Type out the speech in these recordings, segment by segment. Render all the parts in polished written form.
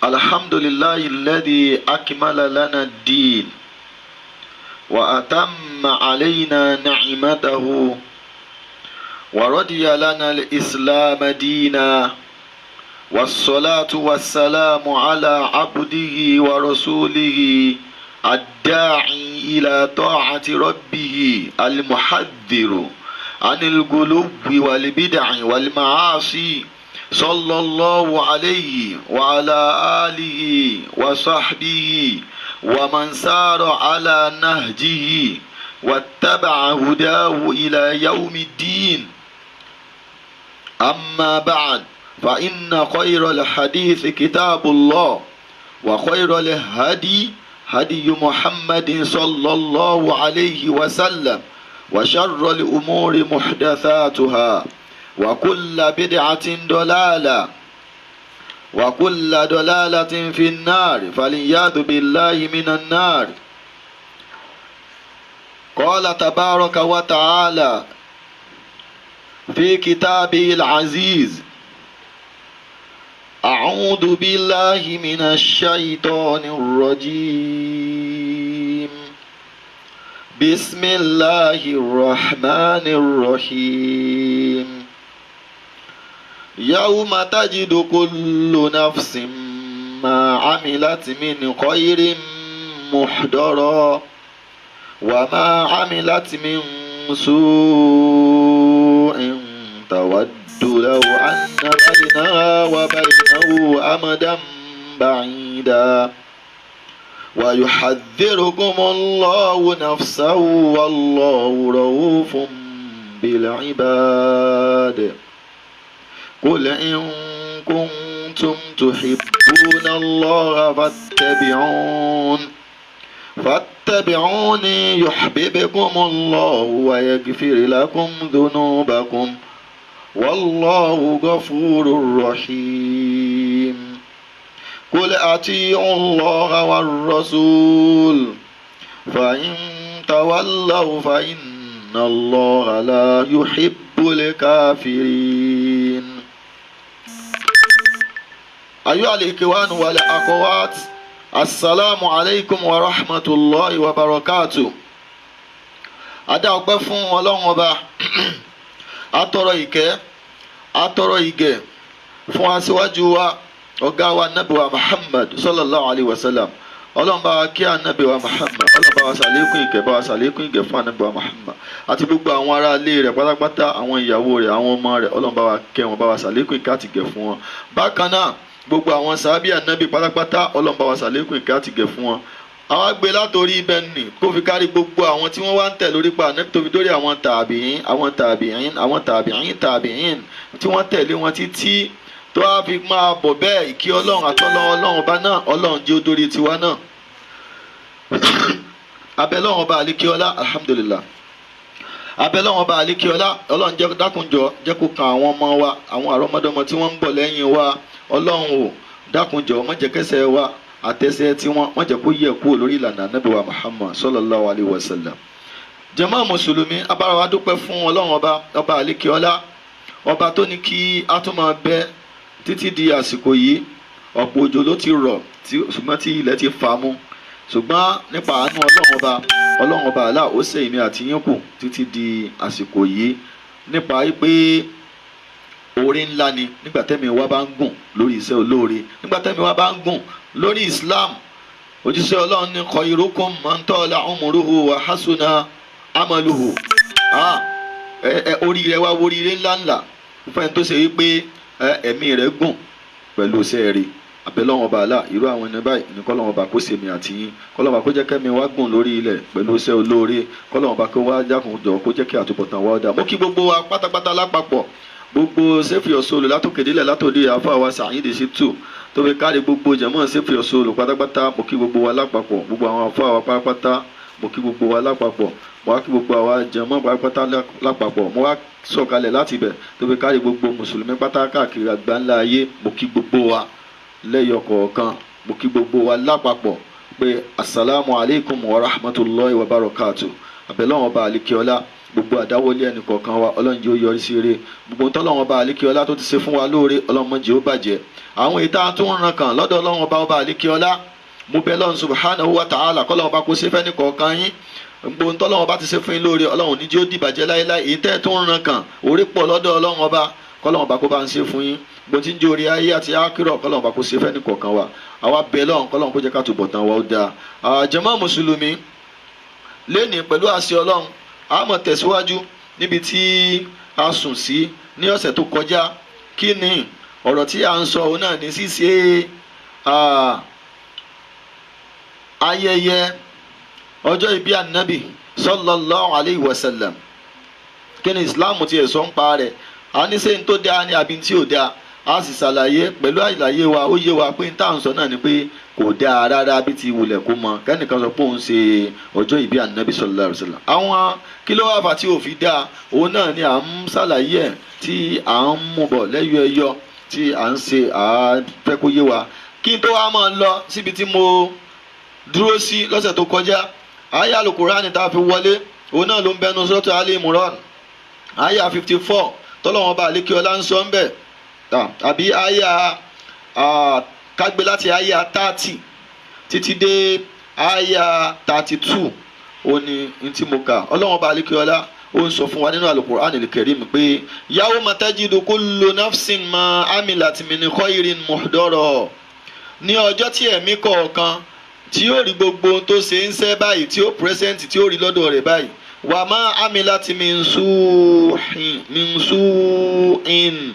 الحمد لله الذي أكمل لنا الدين وأتم علينا نعمته ورضي لنا الإسلام دينا، والصلاة والسلام على عبده ورسوله الداعي إلى طاعة ربه، المحذر عن الغلو والبدع والمعاصي، صلى الله عليه وعلى آله وصحبه ومن سار على نهجه واتبع هداه إلى يوم الدين. أما بعد، فإن خير الحديث كتاب الله، وخير الهدي هدي محمد صلى الله عليه وسلم، وشر الأمور محدثاتها، وكل بدعة ضلالة، وكل ضلالة في النار، فالعياذ بالله من النار. قال تبارك وتعالى في كتابه العزيز: أعوذ بالله من الشيطان الرجيم، بسم الله الرحمن الرحيم. يوم تجد كل نفس ما عملت من خير محضرا وما عملت من سوء تود لو أن بينها وبينه أمدا بعيدا، ويحذركم الله نفسه، والله رؤوف بالعباد. قل إن كنتم تحبون الله فاتبعوني يحببكم الله ويغفر لكم ذنوبكم، والله غفور رحيم. قل أطيعوا الله والرسول، فإن تولوا فإن الله لا يحب الكافرين. أيها الإخوان والأخوات، السلام عليكم ورحمة الله وبركاته. A dá ọpẹ́ fún Ọlọ́run Ọba, atọrọ ìkẹ́, atọrọ ìgẹ̀ fún aṣíwájú wa, ọ̀gá wa, Nábì wa Muhammad sallallahu alayhi wa sallam. Ọlọ́run, bá wa kí Ànábì wa Muhammad. Ọlọ́run, bá wa ṣàlékún ìkẹ́, bá wa ṣàlékún ìgẹ̀ fún Ànábì wa Muhammad àti gbogbo àwọn ará ilé rẹ̀ pátápátá, àwọn ìyàwó rẹ̀, àwọn ọmọ rẹ̀. Ọlọ́run, bá wa kẹ́ wọn, bá wa ṣàlékún ìkẹ́ àti ìgẹ̀ fún wọn. Bákan náà, gbogbo àwọn sàábì Ànábì pátápátá, Ọlọ́run, bá wa ṣàlékún ìkẹ́ àti ìgẹ̀ fún wọn. Àwa gbé látòrí ibẹ̀ nì kó fi kárí gbogbo àwọn tí wọ́n wá ń tẹ̀ lórí pa Ànábì, tó fi dórí àwọn tàbíìn, àwọn tàbíìn, àwọn tàbíìn, tàbíìn tí wọ́n tẹ̀lé wọn títí tó wá fi máa bọ̀ bẹ́ẹ̀. Ìkí Ọlọ́run àtọ́lọ́ Ọlọ́run bá náà, Ọlọ́run jẹ́ ó dórí tiwa náà. Abẹ́lọ́run Ọba àlékiọlá, alhamdulillah. Abẹ́lọ́run Ọba àlékiọlá, Ọlọ́run, jẹ́ dákunjọ jẹ́ kó kan àwọn ọmọ wa, àwọn àrọ́mọdọ́mọ tí wọ́n ń bọ̀ lẹ́yìn wa. Ọlọ́run ò dákunjọ má jẹ́ kẹsẹ̀ wa àtẹsẹ̀ tí wọ́n má jẹ́ kó yẹ kúrò lórí ìlànà Ànábì wa Muhammad sallallahu alayhi wa sallam. Jàmá mùsùlùmí, abára wa dúpẹ́ fún Ọlọ́run Ọba, Ọba àlékiọlá, ọba tó ní kí a tún máa bẹ títí di àsìkò yìí. Ọ̀pọ̀ òjò ló ti rọ̀, ṣùgbọ́n tí ilẹ̀ ti fà mú, ṣùgbọ́n nípa àánú Ọlọ́run Ọba, Ọlọ́run Ọba àlá, ó ṣe èmi àti yín kù títí di àsìkò yìí, nípa pé oore ńlá ni nígbà tẹ́mi wa bá ń gùn lórí iṣẹ́ olóore, nígbà tẹ́mi wa bá ń gùn lórí Islam. Òjíṣẹ́ Ọlọ́run ní khayrukum man tala umruhu wa hasuna amaluhu. Oríire wa, oríire ńláńlá fún ẹni tó ṣe wípé ẹ̀mí rẹ̀ gùn pẹ̀lú iṣẹ́ rẹ̀. Àbẹ̀lọ́wọ̀n Ọba àlá, irú àwọn ẹni báyìí ní kọ́lọ́wọ́n Ọba kó sèmi àti yín, kọ́lọ́wọ́n Ọba kó jẹ́ kẹ́mi wá gùn lórí ilẹ̀ pẹ̀lú iṣẹ́ olóore, kọ́lọ́wọ́n Ọba kó wá jákùnjọ, kó jẹ́ kí àtúbọ̀tán wá dà. Mo kí gbogbo wa pátápátá lápapọ̀, gbogbo Save Your Soul látòkèdélẹ̀, látòdì àfa wa Saheed Shittu, tó fi kárí gbogbo jẹ̀mọ́ Save Your Soul pátápátá. Mo kí gbogbo wa lápapọ̀, gbogbo àwọn àfa wa pátápátá, mo kí gbogbo wa lápapọ̀. Mo wá kí gbogbo àwa jẹ̀mọ́ pátápátá lápapọ̀. Mo wá sọ̀kalẹ̀ láti ibẹ̀ tó fi kárí gbogbo mùsùlùmí pátá káàkiri àgbáńlá ayé. Mo kí gbogbo wa lẹ́yọ kọ̀ọ̀kan, mo kí gbogbo wa lápapọ̀ pé asalaamu alaykum wa rahmatulahi wa barakatu. Àbẹ̀lọ́wọ̀n Ọba àlekíọ́lá. Gbogbo àdáwọlé ẹnì kọ̀ọ̀kan wa, Ọlọ́run jẹ́ ó yọrí sí eré. Gbogbo ohun tọ́lọ́run ọba àlékiọlá tó ti ṣe fún wa lóore, Ọlọ́run má jẹ́ ó bàjẹ́. Àwọn èyí tá a tún ràn kàn lọ́dọ̀ Ọlọ́run ọba ọba àlékiọlá, mo bẹ̀ Ọlọ́run subhanahu wa ta'ala kọ́lọ́run ọba kó ṣe fẹ́ni kọ̀ọ̀kan yín. Gbogbo ohun tọ́lọ́run ọba ti ṣe fún yín lóore, Ọlọ́run ní jẹ́ ó dìbàjẹ́ láéláé. Èyí tẹ́ ẹ tún ràn kàn orí pọ̀ lọ́dọ̀ Ọlọ́run ọba, kọ́lọ́run ọba kó bá ń ṣe fún yín. Gbogbo tí ń jẹ́ orí ayé àti ákírọ̀, kọ́lọ́run ọba kó ṣe fẹ́ni kọ̀ọ̀kan wa. Àwa bẹ̀ Ọlọ́run, kọ́lọ́run kó jẹ́ ká túbọ̀ tán wa ó dáa. Jàmá mùsùlùmí, lẹ́nìí pẹ̀lú àṣẹ Ọlọ́run, a máa tẹ̀síwájú níbi tí a sùn sí ní ọ̀sẹ̀ tó kọjá. Kí ni ọ̀rọ̀ tí a ń sọ? Òun náà ní ṣíṣe ayẹyẹ ọjọ́ ìbí ànábì sallallahu alayhi wa sallam. Kí ni Islam ti ẹ̀ sọ ń pa rẹ̀? A ní ṣé n tó dáa ní àbí tí ò dáa? A sì ṣàlàyé pẹ̀lú àlàyé wa, ó yé wa pé n tá à ń sọ náà ni pé kò dáa rárá bí ti wulẹ̀ kó mọ kẹ́nìkan sọ pé òun ṣe ọjọ́ ìbí ànábì sallallahu alaihi wasallam. Àwọn kí ló wá fà tí ò fi dáa? Òun náà ni à ń ṣàlàyé ẹ̀ tí à ń mú bọ̀ lẹ́yọ ẹyọ tí à ń ṣe, à ń fẹ́ kó yé wa. Kí n tó wá máa lọ síbi tí mo dúró sí lọ́sẹ̀ tó kọjá, àyá Al-Qur'ani tá a fi wọlé, òun náà ló ń bẹnu Suratu Ali Imran, àyá 54, tọ́lọ́wọ́n bá àlékí ọlá ń sọ ń bẹ̀, àbí àyà kágbé láti àyà 30 títí dé àyà 32, ó ní ní tí mo kà. Ọlọ́wọ́n bá àlékí ọlá ó ń sọ fún wa nínú Al-Qur'an al-Karim pé yawma tajidu kullu nafsin ma amilat min khairin muhdara, ní ọjọ́ tí ẹ̀mí kọ̀ọ̀kan tí ó rí gbogbo ohun tó ṣe ń ṣẹ́ báyìí, tí ó present, tí ó rí lọ́dọ̀ rẹ̀ báyìí, wa ma amilat min su'in,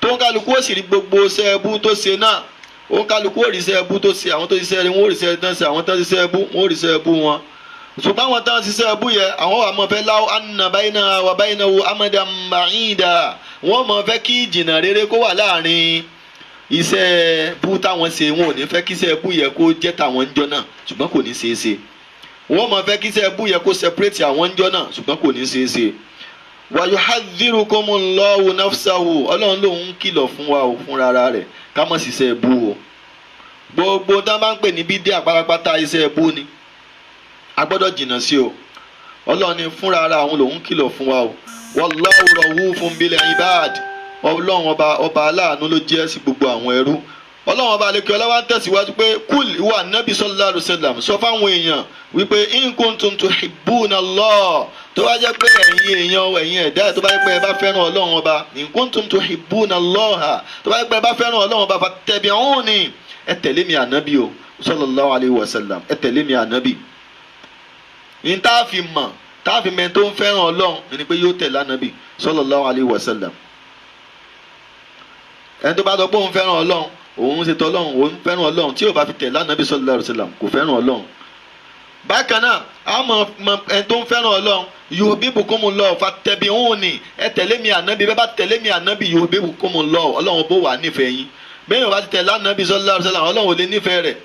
tó ń kálukú ó sì rí gbogbo ṣẹ́ ẹbú tó ṣe náà. Ó ń kálukú ó rí ṣẹ́ ẹbú tó ṣe. Àwọn tó ṣiṣẹ́ rí, wọ́n ó rí ṣẹ́ tán ṣe. Àwọn tó ṣiṣẹ́ ẹbú, wọ́n ó rí ṣẹ́ ẹbú wọn. Ṣùgbọ́n àwọn tó ń ṣiṣẹ́ ẹbú yẹ, àwọn wà mọ̀ fẹ́ law anna bayna wa baynahu amadan ba'ida, wọ́n mọ̀ fẹ́ kí ìjìnà rere kó wà láàrin iṣẹ́ bú táwọn ṣe. Wọn ò ní fẹ́ kí iṣẹ́ bú yẹ kó jẹ́ tàwọn ń jọ náà, ṣùgbọ́n kò ní ṣeé ṣe. Wọ́n mọ̀ fẹ́ kí iṣẹ́ bú yẹ kó separate àwọn ń jọ náà, ṣùgbọ́n kò ní ṣeé ṣe. Wa yuhadhdhirukumullahu nafsahu, Ọlọ́run lòun ń kìlọ̀ fún wa ò fúnra rẹ̀ ká má ṣiṣẹ́ bú o. Gbogbo tá a bá ń pè ní bídíà pátápátá, iṣẹ́ bú ni, a gbọ́dọ̀ jìnnà sí o. Ọlọ́run ní fúnra ara àwọn lòun kìlọ̀ fún wa o. Wallahu rahufun bil ibad, Ọlọ́run ọba, ọba aláàánú ló jẹ́ sí gbogbo àwọn ẹrú. Ọlọ́run ọba àlekè ọlọ́wà ń tẹ̀síwájú pé kúl, ìwà nábì sallallahu alaihi wasallam, sọ fáwọn èèyàn wípé in kuntum tuhibbuna Allah, tó bá jẹ́ pé ẹ̀yin èèyàn, ẹ̀yin ẹ̀dá, tó bá jẹ́ pé ẹ bá fẹ́ràn Ọlọ́run ọba, in kuntum tuhibbuna Allah, tó bá jẹ́ pé ẹ bá fẹ́ràn Ọlọ́run ọba, fattabi'uni, ẹ tẹ̀lé mi ànábì o, sallallahu alaihi wasallam, ẹ tẹ̀lé mi ànábì. Ní tá a fi mọ̀, tá a fi mẹ́ tó ń fẹ́ràn Ọlọ́run ni pé yóò tẹ̀lé ànábì sallallahu alaihi wasallam. Ẹni tó bá sọ pé òun fẹ́ràn Ọlọ́run, òun ṣe tọ́lọ́run, òun fẹ́ràn Ọlọ́run, tí yóò bá fi tẹ̀lé ànábì sallallahu alaihi wasallam, kò fẹ́ràn Ọlọ́run. Bákan náà, a mọ̀ ẹni tó ń fẹ́ràn Ọlọ́run, yuhbibkumullahu fattabi'uni, ẹ tẹ̀lé mi ànábì. Bẹ́ẹ̀ bá tẹ̀lé mi ànábì, yuhbibkumullahu, Ọlọ́run bó wà nífẹ̀ẹ́ yín. Bẹ́ẹ̀ yóò bá ti tẹ̀lé ànábì sallallahu alaihi wasallam, Ọlọ́run ò lè nífẹ̀ẹ́ rẹ̀.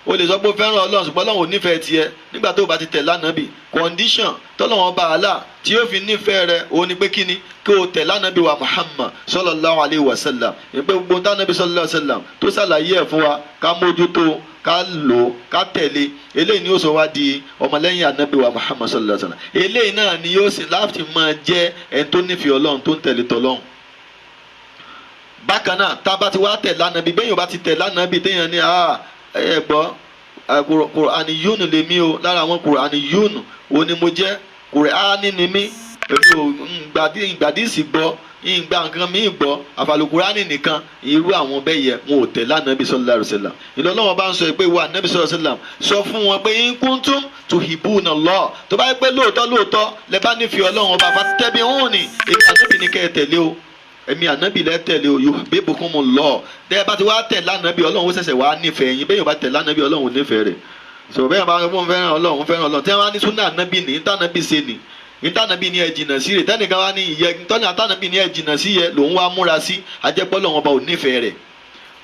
O lè sọ pé ó fẹ́ràn Ọlọ́run, ṣùgbọ́n Ọlọ́run ò nífẹ̀ẹ́ tiẹ̀ nígbà tó o bá ti tẹ̀lé ànábì. Condition tọ́lọ́run bá àlà tí yóò fi nífẹ̀ẹ́ rẹ̀, òun ni pé kí ni? Kí o tẹ̀lé ànábì wa Muhammad sallallahu alayhi wa sallam. Ìpè gbogbo tánàbì sallallahu alayhi wa sallam tó ṣàlàyé ẹ̀ fún wa, ká mójútó, ká lò, ká tẹ̀lé. Eléyìí ni ó sọ wá di ọmọlẹ́yìn ànábì wa Muhammad sallallahu alayhi wa sallam. Eléyìí náà ni yóò sì láti máa jẹ́ ẹni tó nífẹ̀ẹ́ Ọlọ́run, tó ń tẹ̀lé tọ́lọ́run. Bákan náà, tá a bá ti wá tẹ̀lé ànábì, bẹ́ẹ̀ yóò bá ti tẹ̀lé ànábì, téèyàn ní ẹ gbọ́, Kùránì yónù lèmi o, lára àwọn Kùránì yónù òun ni mo jẹ́, Kùránì ni mí, èmi ò ìgbàdísì gbọ́, ìgbà nǹkan mi gbọ́ àfàlùkùránì nìkan, irú àwọn bẹ́ẹ̀ yẹ, wọn ò tẹ̀lé ànábì sallallahu alaihi wasallam. Ìlú Ọlọ́wọ́n bá ń sọ pé wà ànábì sallallahu alaihi wasallam sọ fún wọn pé in kuntum tuhibbuna Allah, tó bá yẹ pé lóòótọ́ lóòótọ́ lẹ bá nífẹ̀ẹ́ Ọlọ́run ọba, fattabi'uni, èmi ànábì ní kẹ́ ẹ tẹ̀lé o, èmi ànábì lẹ tẹ̀lé o, yuhbibkumullah. Tẹ́ ẹ bá ti wá tẹ̀lé ànábì, Ọlọ́run ó ṣẹ̀ṣẹ̀ wá nífẹ̀ẹ́ yín. Bẹ́ẹ̀ yóò bá tẹ̀lé ànábì, Ọlọ́run ò nífẹ̀ẹ́ rẹ̀. So bẹ́ẹ̀ bá wọn fẹ́ràn Ọlọ́run, fẹ́ràn Ọlọ́run, tẹ́ wọ́n á ní súnà ànábì ní tànábì ṣe ní ìtànàbí ní ẹ jìnnà sí rẹ̀, tẹ́nìkan wá ní ìyẹ tọ́ni àtànàbí ní ẹ jìnnà sí yẹ lòun wá múra sí, ajẹ́pọ̀ Ọlọ́run ọba ò nífẹ̀ẹ́ rẹ̀.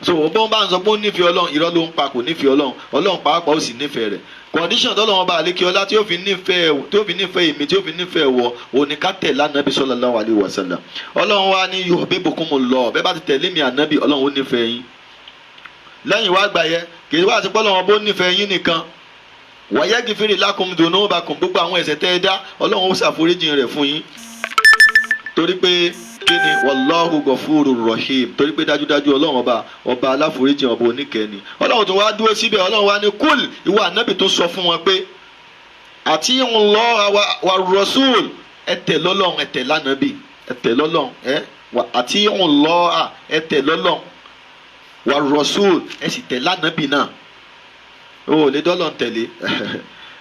So bọ́n bá ń sọ pé ó nífẹ̀ẹ́ Ọlọ́run, irọ́ ló ń pa, kò nífẹ̀ẹ́ Ọlọ́run. Ọlọ́run pàápàá ó sì nífẹ̀ẹ́ rẹ̀. Condition tọ́lọ́run ọba àlékè ọlá tí ó fi nífẹ̀ẹ́, tí ó fi nífẹ̀ẹ́ èmi, tí ó fi nífẹ̀ẹ́ wọ, òní ká tẹ̀lé ànábì sallallahu alaihi wasallam. Ọlọ́run wá ní yuhbibkumullah, bẹ́ẹ̀ bá ti tẹ̀lé mi ànábì, Ọlọ́run ó nífẹ̀ẹ́ yín. Lẹ́yìn wá gbà yẹ, kì í wá àti pé Ọlọ́run ọba ó nífẹ̀ẹ́ yín nìkan. Wayaghfir lakum dhunubakum, gbogbo àwọn ẹ̀ṣẹ̀ tẹ́ ẹ dá, Ọlọ́run ó ṣàforíjì rẹ̀ fún yín. Torí pé kí ni? Wallahu ghafurur rahim. Torí pé dájúdájú Ọlọ́run ọba, ọba aláforíjì, ọba oníkẹ́ni. Ọlọ́run tó wá dúró síbẹ̀, Ọlọ́run wá ní kúl, ìwọ ànábì tó sọ fún wọn pé ati'u Allah wa rasul, ẹ tẹ̀ lọ́lọ́run, ẹ tẹ̀ lánàbì, ẹ tẹ̀ lọ́lọ́run, ẹ ati'u Allah, ẹ tẹ̀ lọ́lọ́run, wa rasul, ẹ sì tẹ̀ lánàbì náà. O ò lè dọ́lọ̀ tẹ̀lé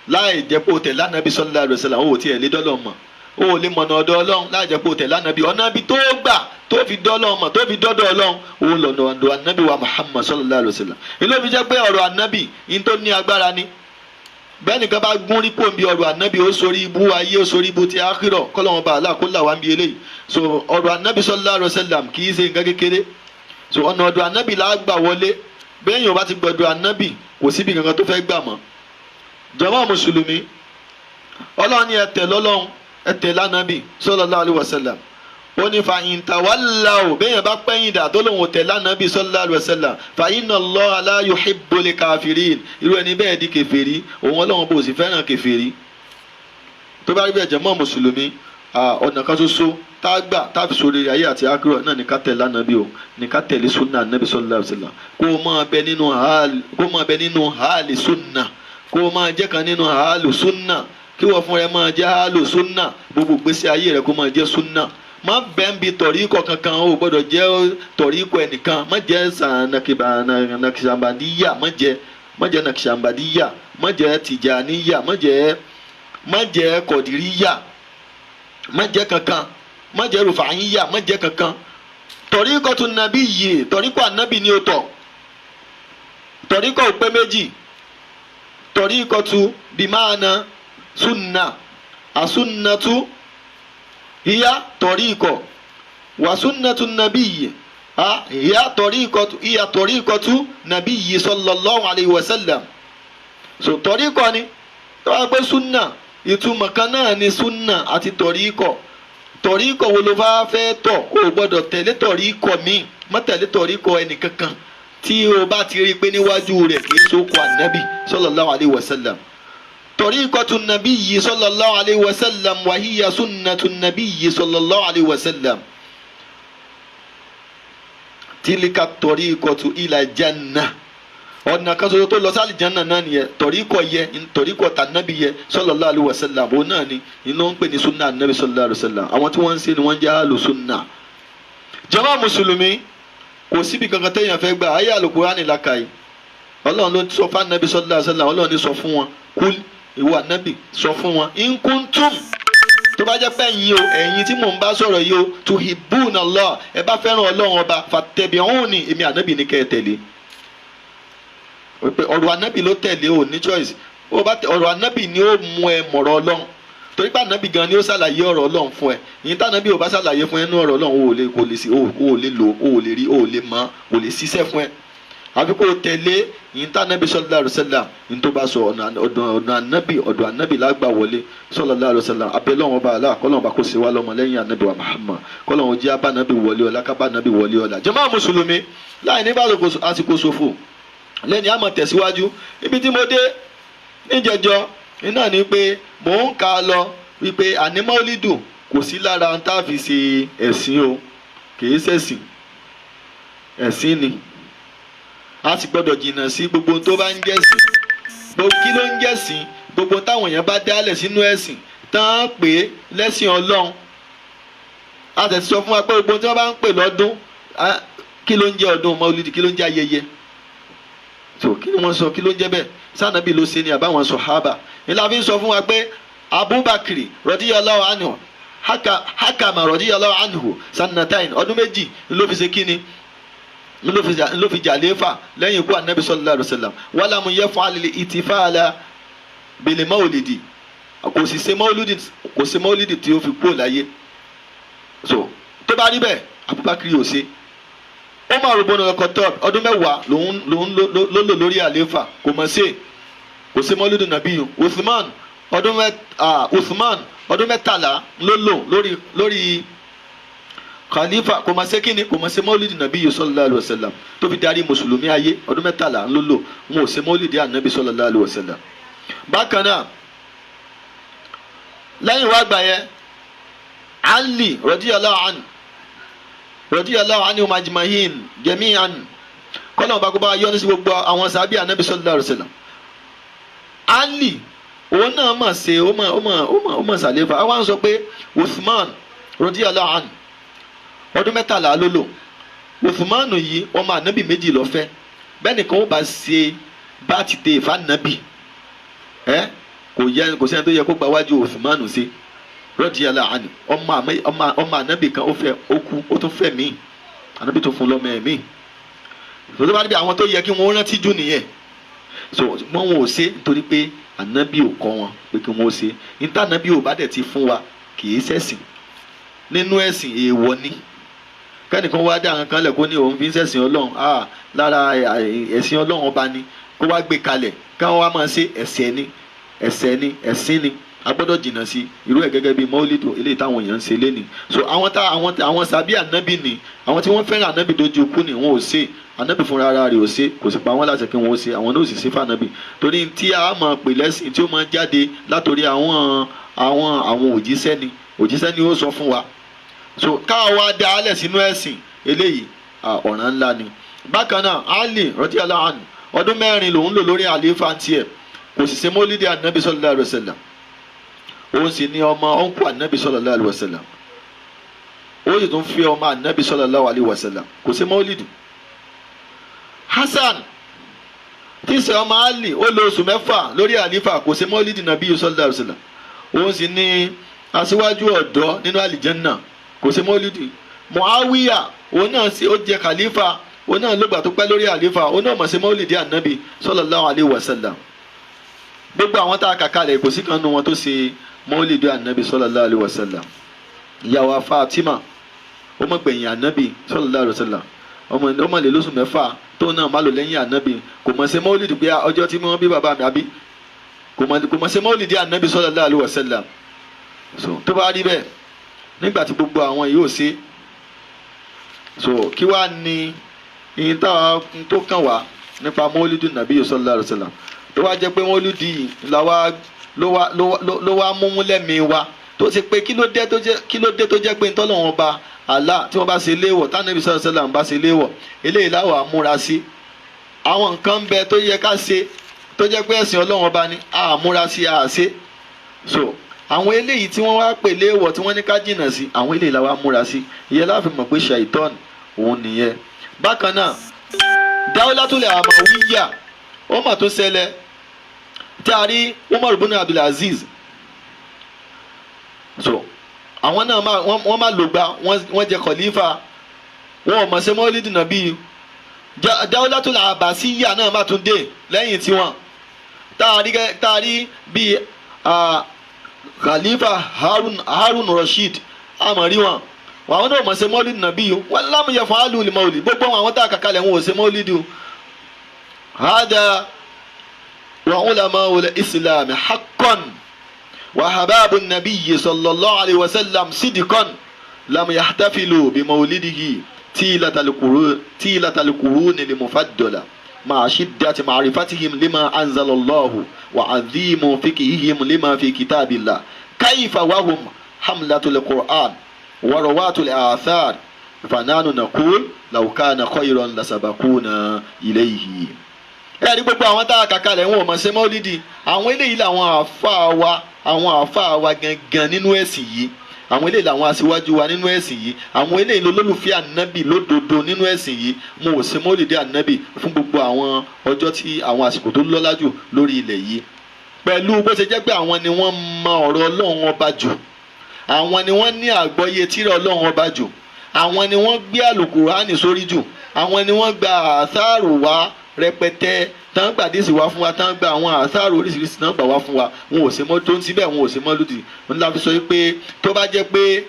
láì jẹ́ pé o tẹ̀lé ànábì sallallahu alaihi wasallam. O ò tiẹ̀ lè dọ́lọ̀ mọ̀, o ò lè mọ̀nà ọ̀dọ̀ Ọlọ́run láì jẹ́ pé o tẹ̀lé ànábì. Ọ̀nà ibi tó gbà tó fi dọ́lọ̀ mọ̀, tó fi dọ́dọ̀ Ọlọ́run, òun lọ̀nà ọ̀dọ̀ ànábì wa Muhammad sallallahu alaihi wasallam. Ilé fi jẹ́ pé ọ̀rọ̀ ànábì yìí tó ní agbára ni. Bẹ́ẹ̀ nìkan bá gún rí pòǹbì ọ̀rọ̀ ànábì, ó sórí ibú ayé, ó sórí ibú ti ákírọ̀. Kọ́lọ́wọ́n bá aláà kó là wá ń bi eléyìí. So ọ̀rọ̀ ànábì sallallahu alaihi wasallam kì í ṣe nǹkan kékeré. So ọ̀nà ọ̀dọ̀ ànábì là á gbà wọlé. Bẹ́ẹ̀ yóò bá ti gbọ́dọ̀ ànábì, kò síbi kankan tó fẹ́ gbà mọ́. Jàmá mùsùlùmí, Ọlọ́run ní ẹ tẹ̀ lọ́lọ́run, ẹ tẹ̀ lánàbì sallallahu alaihi wasallam. Ó ní fa in tawallaw, bẹ́ẹ̀ bá pẹ́yìn dà tó lóun ò tẹ̀ lánàbì sallallahu alaihi wasallam, fa inna Allaha la yuhibbul kafirin, irú ẹni bẹ́ẹ̀ di kèfèrí, òun Ọlọ́run bò sì fẹ́ràn kèfèrí. Tó bá rí bẹ́ẹ̀, jàmá mùsùlùmí, ọ̀nà kan ṣoṣo tá a gbà tá a fi sórí ayé àti akérò náà ní ká tẹ̀lé ànábì o, ní ká tẹ̀lé sunna ànábì sallallahu alaihi wasallam. Kó o máa bẹ nínú hàlì, kó o máa bẹ nínú hàlì sunna, kó o máa jẹ́ kan nínú hàlù sunna, kí wọ́n fún rẹ máa jẹ́ hàlù sunna, gbogbo gbèsè ayé rẹ kó máa jẹ́ sunna. Má bẹ́ẹ̀ ń bi tọ̀ríkọ̀ kankan, o gbọ́dọ̀ jẹ́ tọ̀ríkọ̀ ẹnìkan. Má jẹ́ sànàkìsàmbàdíyà, má jẹ́ nàkìsàmbàdíyà, má jẹ́ tìjàníyà, má jẹ́ kọ̀dìríyà, má jẹ́ kankan, má jẹ́ rufàyíyà, má jẹ́ kankan. Tọ̀ríkọ̀ tún nàbí yìí, tọ̀ríkọ̀ ànábì ni ó tọ̀. Tọ̀ríkọ̀ ò pé méjì. Tọ̀ríkọ̀ tu bimáàna sunna, àsunnatu hiya tọ̀ríkọ̀, wà sunnatu nàbí yìí hiya tọ̀ríkọ̀, hiya tọ̀ríkọ̀ tu nàbí yìí sallallahu alayhi wa sallam. So tọ̀ríkọ̀ ni tó bá pẹ́ sunna, ìtumọ̀ kan náà ni sunna àti tọ̀ríkọ̀. Tọ̀ríkọ̀ wo ló bá fẹ́ tọ̀? O gbọ́dọ̀ tẹ̀lé tọ̀ríkọ̀ míì, má tẹ̀lé tọ̀ríkọ̀ ẹnìkankan tí o bá ti rí i pé níwájú rẹ̀ kì í sóko ànábì sallallahu alayhi wa sallam. Tọ̀ríkọ̀tù nabiyyi sallallahu alayhi wa sallam wa hiya sunnatu nabiyyi sallallahu alayhi wa sallam, tilka tọ̀ríkọ̀tù ila janna. Ọ̀nà kan ṣoṣo tó lọ sí àlìjánná náà nìyẹn. Tọ̀ríkọ̀ yẹ, tọ̀ríkọ̀ tànábì yẹ sallallahu alaihi wasallam, òun náà ni iná ń pè ní sunna ànábì sallallahu alaihi wasallam. Àwọn tí wọ́n ń ṣe ni wọ́n ń jẹ́ àlù sunna. Jàmá mùsùlùmí, kò síbi kankan téèyàn fẹ́ gbà ayé àlùkùránì làkàyè. Ọlọ́run ló sọ fún ànábì sallallahu alaihi wasallam. Ọlọ́run ní sọ fún wọn, kúl, ìwọ ànábì sọ fún wọn, in kuntum, tó bá jẹ́ pé ẹ̀yin o, ẹ̀yin tí mò ń bá sọ̀rọ̀ yìí o, tuhibbuna Allah, ẹ bá fẹ́ràn Ọlọ́run ọba, fattabi'uni, èmi ànábì ní kẹ́ ẹ tẹ̀lé. Pé ọ̀rọ̀ ànábì ló tẹ̀lé o, ní choice. Ó bá ọ̀rọ̀ ànábì ni ó mú ẹ mọ̀rọ̀ Ọlọ́run, torí pé ànábì gan ni ó ṣàlàyé ọ̀rọ̀ Ọlọ́run fún ẹ. Ìyẹn tànábì ò bá ṣàlàyé fún ẹ nínú ọ̀rọ̀ Ọlọ́run, o ò lè, kò lè sí, o ò lè lò, o ò lè rí, o ò lè mọ̀, kò lè ṣiṣẹ́ fún ẹ, àfi kó o tẹ̀lé ìyẹn tànábì sallallahu alaihi wasallam ní tó bá sọ. Ọ̀nà ọ̀dọ̀ ànábì, ọ̀dọ̀ ànábì lágbà wọlé sallallahu alaihi wasallam. Abẹ́lẹ́wọ̀n ọba àlá, kọ́lọ́wọ́n bá kó ṣe wá lọ́mọ lẹ́yìn ànábì wa Muhammad, kọ́lọ́wọ́n jẹ́ abánábì wọlé ọ̀la, kábánábì wọlé ọ̀la. Jàmá mùsùlùmí, láì ní bá àsìkò ṣòfò lẹ́ni, àmọ̀ tẹ̀síwájú. Ibi tí mo dé níjẹjọ iná ni pé mò ń kà á lọ wípé àní mọ́lídù kò sí lára tá a fi ṣe ẹ̀sìn o, kì í ṣẹ̀sìn, ẹ̀sìn ni. A sì gbọ́dọ̀ jìnnà sí gbogbo tó bá ń jẹ́sìn. Kí ló ń jẹ́sìn? Gbogbo táwọn èèyàn bá dálẹ̀ sínú ẹ̀sìn tán pé lẹ́sìn Ọlọ́run. A tẹ̀ sọ fún wa pé gbogbo tí wọ́n bá ń pè lọ́dún, kí ló ń jẹ́ ọdún mọ́lídì? Kí ló ń jẹ́ ayẹyẹ? So kí ni wọ́n sọ? Kí ló ń jẹ́ bẹ́ẹ̀? Sànàbí ló ṣe ni àbáwọn sọ̀hábà ìlà fi ń sọ fún wa pé Abubakar radiyallahu anhu hakama radiyallahu anhu sanatain, ọdún 2 ló fi ṣe kíni, ló fi jàléfà lẹ́yìn ikú anabi sallallahu alaihi wasallam. Walam yaf'al ihtifala bil mawlidi, kò sì ṣe mawlidi, kò ṣe mawlidi tí ó fi kúrò láyé. So tó bá rí bẹ́ẹ̀, Abubakar yóò ṣe. Umar ibn al-Khattab, ọdún 10 lòun ló lò lórí àléfà, kò mọ̀ sí, kò sí mọ́lúdù nàbíyù. Uthman, ọdún 13 ló lò lórí khalifa, kò mọ̀ sí kíni, kò mọ̀ sí mọ́lúdù nàbíyù sallallahu alaihi wasallam tó fi darí mùsùlùmí ayé. Ọdún 13 ló lò, wọn ò sí mọ́lúdù ànábì sallallahu alaihi wasallam. Bákan náà, lẹ́yìn wá gbà yẹn, Ali radiyallahu anhu, radiyallahu anhu majma'in jami'an, kọ́nà ọba kó bá yọ́nú sí gbogbo àwọn sábì anabi sallallahu alaihi wasallam. Ali òun náà mà ṣe, ó mà ó mà ó mà ó mà ṣàléfà. Àwọn sọ pé Uthman radiyallahu anhu, ọdún 13 ló lò. Uthman yìí, ọmọ anabi méjì ló fẹ́. Bẹ́ẹ̀ nìkan ó bá ṣe birthday fanabi, ẹ kò yẹ, kò sẹ́ni tó yẹ kó gba wájú Uthman sí, radiyallahu anhu. Ọmọ anabi kan ó fẹ́, ó kú, ó tún fẹ́ míì, anabi tó fún lọ́mọ ẹ̀ míì tó bá níbi àwọn tó yẹ kí wọ́n rántí jù nìyẹn. So wọ́n ò ṣe nítorí pé anabi ò kọ́ wọn pé kí wọ́n ṣe. Níta anabi ò bá dẹ̀ ti fún wa, kì í ṣẹ̀sìn. Nínú ẹ̀sìn, èèwọ̀ ni kẹ́nìkan wá dá àwọn kan lẹ̀ kó ní òun fi ń ṣẹ̀sìn Ọlọ́run. Lára ẹ̀sìn Ọlọ́run ọba ni kó wá gbé kalẹ̀ káwọn wá máa ṣe. Ẹ̀ṣẹ̀ ni, ẹ̀ṣẹ̀ ni, ẹ̀sìn ni, a gbọ́dọ̀ jìnnà sí irú ẹ̀, gẹ́gẹ́ bí mọ́lídò eléyìí táwọn èèyàn ń ṣe léni. So àwọn tá àwọn àwọn sàbí ànábì ni, àwọn tí wọ́n fẹ́ràn ànábì dojú ikú ni, wọn ò ṣe. Ànábì fúnra ara rẹ̀ ò ṣe, kò sì pa wọ́n láṣẹ kí wọ́n ó ṣe. Àwọn náà ò sì ṣe fànábì, torí tí a máa pè lẹ́sìn tí ó máa jáde látòrí àwọn òjíṣẹ́ ni, òjíṣẹ́ ni ó sọ fún wa. So káwa dá alẹ̀ sínú ẹ̀sìn eléyìí, ọ̀ràn ńlá ni. Bákan náà, Ali radiyallahu anhu, ọdún 4 lòun lò lórí àlééfà tiẹ̀, kò sì ṣe mọ́lídìí ànábì sallallahu alaihi wasallam. Òun sì ní ọmọ ọ̀nkù ànábì sallallahu alaihi wasallam, ó sì tún fi ọmọ ànábì sallallahu alaihi wasallam, kò ṣe mọ́lídìí. Hasan tí í ṣe ọmọ Ali, ó lò oṣù 6 lórí àlífà, kò ṣe mọ́lídìí nàbí sallallahu alaihi wasallam. Òun sì ní aṣíwájú ọ̀dọ́ nínú àlìjẹ́nnà, kò ṣe mọ́lídìí. Muawiya, òun náà sì ó jẹ khalifa, òun náà ló gbà tó pẹ́ lórí àlífà, òun náà mọ̀ ṣe mọ́lídìí ànábì sallallahu alaihi wasallam. Gbogbo àwọn tá a kà kalẹ̀, kò sí kan nu wọn tó ṣe mọ́lídìí ànábì sallallahu alaihi wasallam. Ìyàwó Fatima, ó mọ̀ gbẹ̀yìn ànábì sallallahu alaihi wasallam, ọmọ lè lóṣù 6 tó náà má lò lẹ́yìn ànábì, kò mọ̀ ṣe mọ́lídìí pé ọjọ́ tí wọ́n bí bàbá mi, àbí kò mọ̀ ṣe mọ́lídìí ànábì sallallahu alaihi wasallam. So tó bá rí bẹ́ẹ̀, nígbà tí gbogbo àwọn yìí ò ṣe, so kí wàá ní ìyẹn táwa tó kàn wá nípa mọ́lídìí nàbí sallallahu alaihi wasallam, tó wá jẹ́ pé mọ́lídìí yìí làwa ló wá múmú lẹ́mìí wa, tó ṣe pé kí ló dé tó jẹ́ pé ntọ́lọ́wọ́n ba Allah tí wọ́n bá ṣe léèwọ̀, tánàbí sallallahu alaihi wasallam bá ṣe léèwọ̀, eléyìí láwọ̀ àmúra sí? Àwọn nǹkan bẹ tó yẹ ká ṣe, tó jẹ́ pé ẹ̀sìn Ọlọ́run ọba ni, àmúra sí àṣe. So àwọn eléyìí tí wọ́n wá pè léèwọ̀, tí wọ́n ní ká jìnnà sí, àwọn eléyìí làwọn amúra sí. Ìyẹn láàfin mọ̀ pé ṣàìtọ́n òun nìyẹn. Bákan náà, Dawlatul Amawiyya, ó mà tó ṣẹlẹ̀ tí a rí Umar ibn Abdulaziz. So àwọn náà máa wọ́n máa lò gba wọ́n jẹ kọ̀lífà, wọn ò mọ̀ ṣe mọ́lídì nàbí. Dawlatul Abbasiyya náà má tún dé lẹ́yìn tiwọn, tá a rí bíi Khalifa Harun Rashid, àmọ̀rí wọn, àwọn náà mọ̀ ṣe mọ́lídì nàbí. Wọn lam yaf'alu al-mawlid. Gbogbo àwọn tá a kà kalẹ̀, wọn ò ṣe mọ́lídì o. Hada wa ulama'ul islam haqqan wa hababu nabiyyi sallallahu alayhi wa sallam sidqan lam yahtafilu bi mawlidihi tilatal quruni limufaddala ma'a shiddati ma'rifatihim lima anzala Allahu wa 'azimu fiqhihim lima fi kitabillah. Kayfa wa hum hamlatul Qur'an wa rawatul athar? Fananu naqul law kana khayran lasabakuna ilayhi. Ẹ̀rí gbogbo àwọn tá a kà kalẹ̀, wọn ò mọ̀ ṣe mọ́lídì. Àwọn eléyìí làwọn àáfàá wa, àwọn àáfàá wa gangan nínú ẹ̀sìn yìí. Àwọn eléyìí làwọn aṣíwájú wa nínú ẹ̀sìn yìí. Àwọn eléyìí lolólùfẹ́ ànábì lódodo nínú ẹ̀sìn yìí. Mo ò ṣe mọ́lídì ànábì fún gbogbo àwọn ọjọ́ tí àwọn àsìkò tó lọ́lá jù lórí ilẹ̀ yìí, pẹ̀lú bó ṣe jẹ́ pé àwọn ni wọ́n mọ ọ̀rọ̀ Ọlọ́run ọba jù, àwọn ni wọ́n ní àgbọ́yé tírà Ọlọ́run ọba jù, àwọn ni wọ́n gbé àlùkùránì sórí jù, àwọn ni wọ́n gba àtharu wá rẹpẹtẹ, tán gbà díìsì wá fún wa, tán gba àwọn àtharu oríṣiríṣi tán gbà wá fún wa. Wọn ò ṣe mọ́ tó ń síbẹ̀, wọn ò ṣe mọ́ lùdì. Wọn ní fi sọ pé tó bá jẹ́ pé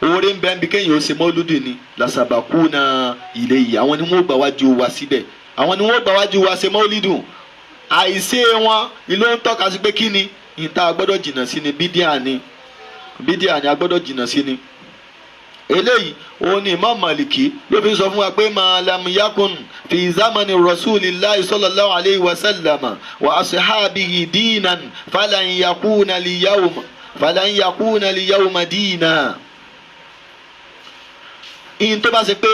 oore ń bẹ ń bí kéèyàn ó ṣe mọ́lúdì ni, lasabakuna ilayhi, àwọn ni wọ́n gbà wájú wa síbẹ̀, àwọn ni wọ́n gbà wájú wa ṣe mọ́lúdù. Àìṣe wọn ìlú ń tọ́ka sí pé kí ni ìta gbọ́dọ̀ jìnnà sí ni. Bídíà ni, bídíà ni, a gbọ́dọ̀ jìnnà sí ni. Eléyìí òun ni Imam Maliki ló fi sọ fún wa pé ma lam yakun fi zamani rasulillahi sallallahu alayhi wa sallama wa ashabihi dinan falan yakuna liyawma falan yakuna liyawma dina. Ìyìn tó bá ṣe pé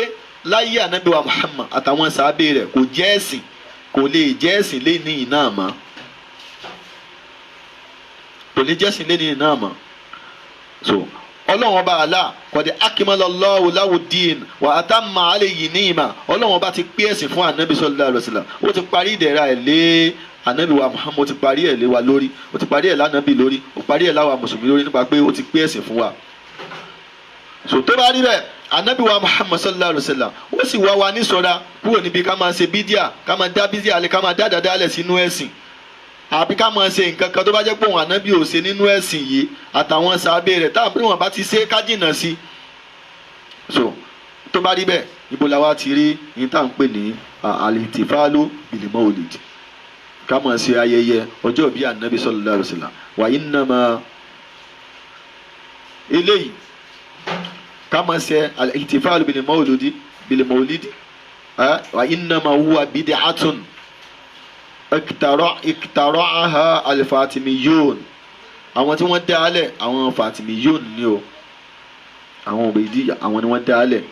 láyé ànábì wa Muhammad àtàwọn sàábé rẹ̀ kò jẹ́ ẹ̀sìn, kò lè jẹ́ ẹ̀sìn lé ní iná mọ́, kò lè jẹ́ ẹ̀sìn lé ní iná mọ́. So Ọlọ́run ọba àlá kọ̀dé akimalallahu lawudin wà á tá mà á lè yìí ní ìmà. Ọlọ́run ọba ti pé ẹ̀sìn fún ànábì sallallahu alaihi wasallam, ó ti parí ìdẹ̀ra ẹ̀ lé ànábì wa Muhammad, ó ti parí ẹ̀ lé wa lórí, ó ti parí ẹ̀ lánàbì lórí, ó parí ẹ̀ láwa mùsùlùmí lórí nípa pé ó ti pé ẹ̀sìn fún wa. So tó bá rí bẹ́ẹ̀, ànábì wa Muhammad sallallahu alaihi wasallam ó sì wá wa níṣọ́ra kúrò níbi ká máa ṣe bídíà, ká máa dá bídíà lẹ̀, ká máa dá dáadáa lẹ̀ sínú ẹ̀sìn, àbí ká máa ṣe nǹkan kan tó bá jẹ́ pé òun ànábì ò ṣe nínú ẹ̀sìn yìí àtàwọn sàábé rẹ̀ táwọn bí wọ́n bá ti ṣe ká jìnnà sí. So tó bá rí bẹ́ẹ̀, ibo la wá ti rí ní tá à ń pè ní al-ihtifalu bil mawlid, ká máa ṣe ayẹyẹ ọjọ́ ìbí ànábì sallallahu alaihi wasallam? Wa innama eléyìí ká máa ṣe al-ihtifalu bil mawlid, wa innama huwa bid'atun iktara alifatimiyun. Àwọn tí wọ́n dá alẹ̀, àwọn Fatimiyun ni o, àwọn òbèdí, àwọn ni wọ́n dá alẹ̀,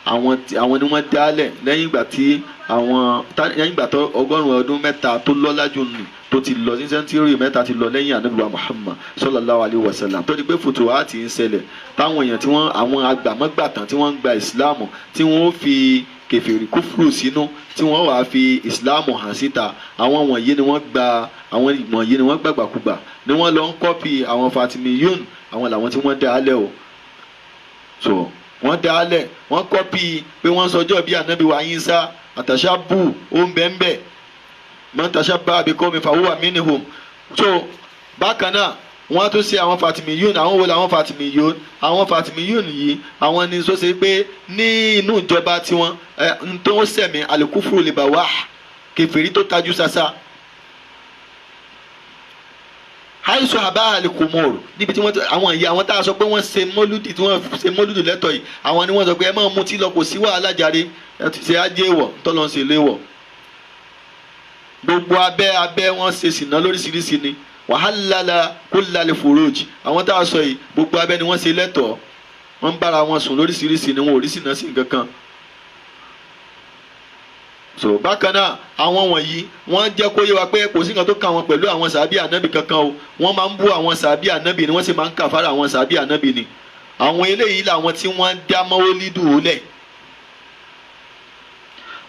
àwọn ni wọ́n dá alẹ̀ lẹ́yìn ìgbà tí àwọn lẹ́yìn ìgbà tó 103 ọdún tó lọ́lá jù ní tó ti lọ ní century 3 ti lọ lẹ́yìn ànábì wa Muhammad sallallahu alayhi wa sallam, tó di pé futuhati ń ṣẹlẹ̀, táwọn èèyàn tí wọ́n àwọn agbàmọ́gbàtàn tí wọ́n ń gba ìsìláàmù, tí wọ́n fi kèfèrí kúfùrù sínú, tí wọ́n wàá fi ìsìláàmù hàn síta, àwọn wọ̀nyí ni wọ́n gba, àwọn wọ̀nyí ni wọ́n gbàgbàkúgbà ni wọ́n lọ ń copy àwọn Fatimiyun. Àwọn làwọn tí wọ́n dá alẹ̀ o. So wọ́n dá alẹ̀, wọ́n copy pé wọ́n sọjọ́ bí ànábì wa Ìsá àtàṣà bù ó ń bẹ́ẹ̀ bẹ́ẹ̀ man tashabbaha biqawmin fahuwa minhum. So bákan náà, wọ́n tún ṣe àwọn Fatimiyun. Àwọn wo làwọn Fatimiyun? Àwọn Fatimiyun yìí, àwọn ni sọ ṣe pé ní inú ìjọba tiwọn ẹ n tó ń sẹ̀mí al-kufru libawah, kèfèrí tó tajú sasa, haisu haba alikumor, níbi tí wọ́n ti àwọn ìyá àwọn tá a sọ pé wọ́n ṣe mọ́lúdì, tí wọ́n ṣe mọ́lúdì lẹ́tọ̀ yìí, àwọn ni wọ́n sọ pé ẹ máa mutí lọ, kò sí wàhálà jáde, ẹ ti ṣe ajé wọ̀ ntọ́lọ́ ń ṣe léwọ̀. Gbogbo abẹ́ abẹ́ wọn ṣe sìnà lóríṣiríṣi ni wàhálàlà kólálẹ̀ fòròjì. Àwọn tá a sọ yìí, gbogbo abẹ́ ni wọ́n ṣe lẹ́tọ̀ọ́, wọ́n ń bára wọn sùn lóríṣiríṣi ni, wọn ò rí sìnà sí nǹkan kan. So bákan náà, àwọn wọ̀nyí wọ́n jẹ́ kó yé wa pé kò sí nǹkan tó kà wọ́n pẹ̀lú àwọn sàbí ànábì kankan o. Wọ́n máa ń bú àwọn sàbí ànábì ni, wọ́n sì máa ń kàfàrà àwọn sàbí ànábì ni. Àwọn eléyìí làwọn tí wọ́n dá mọ́wólídù lẹ̀.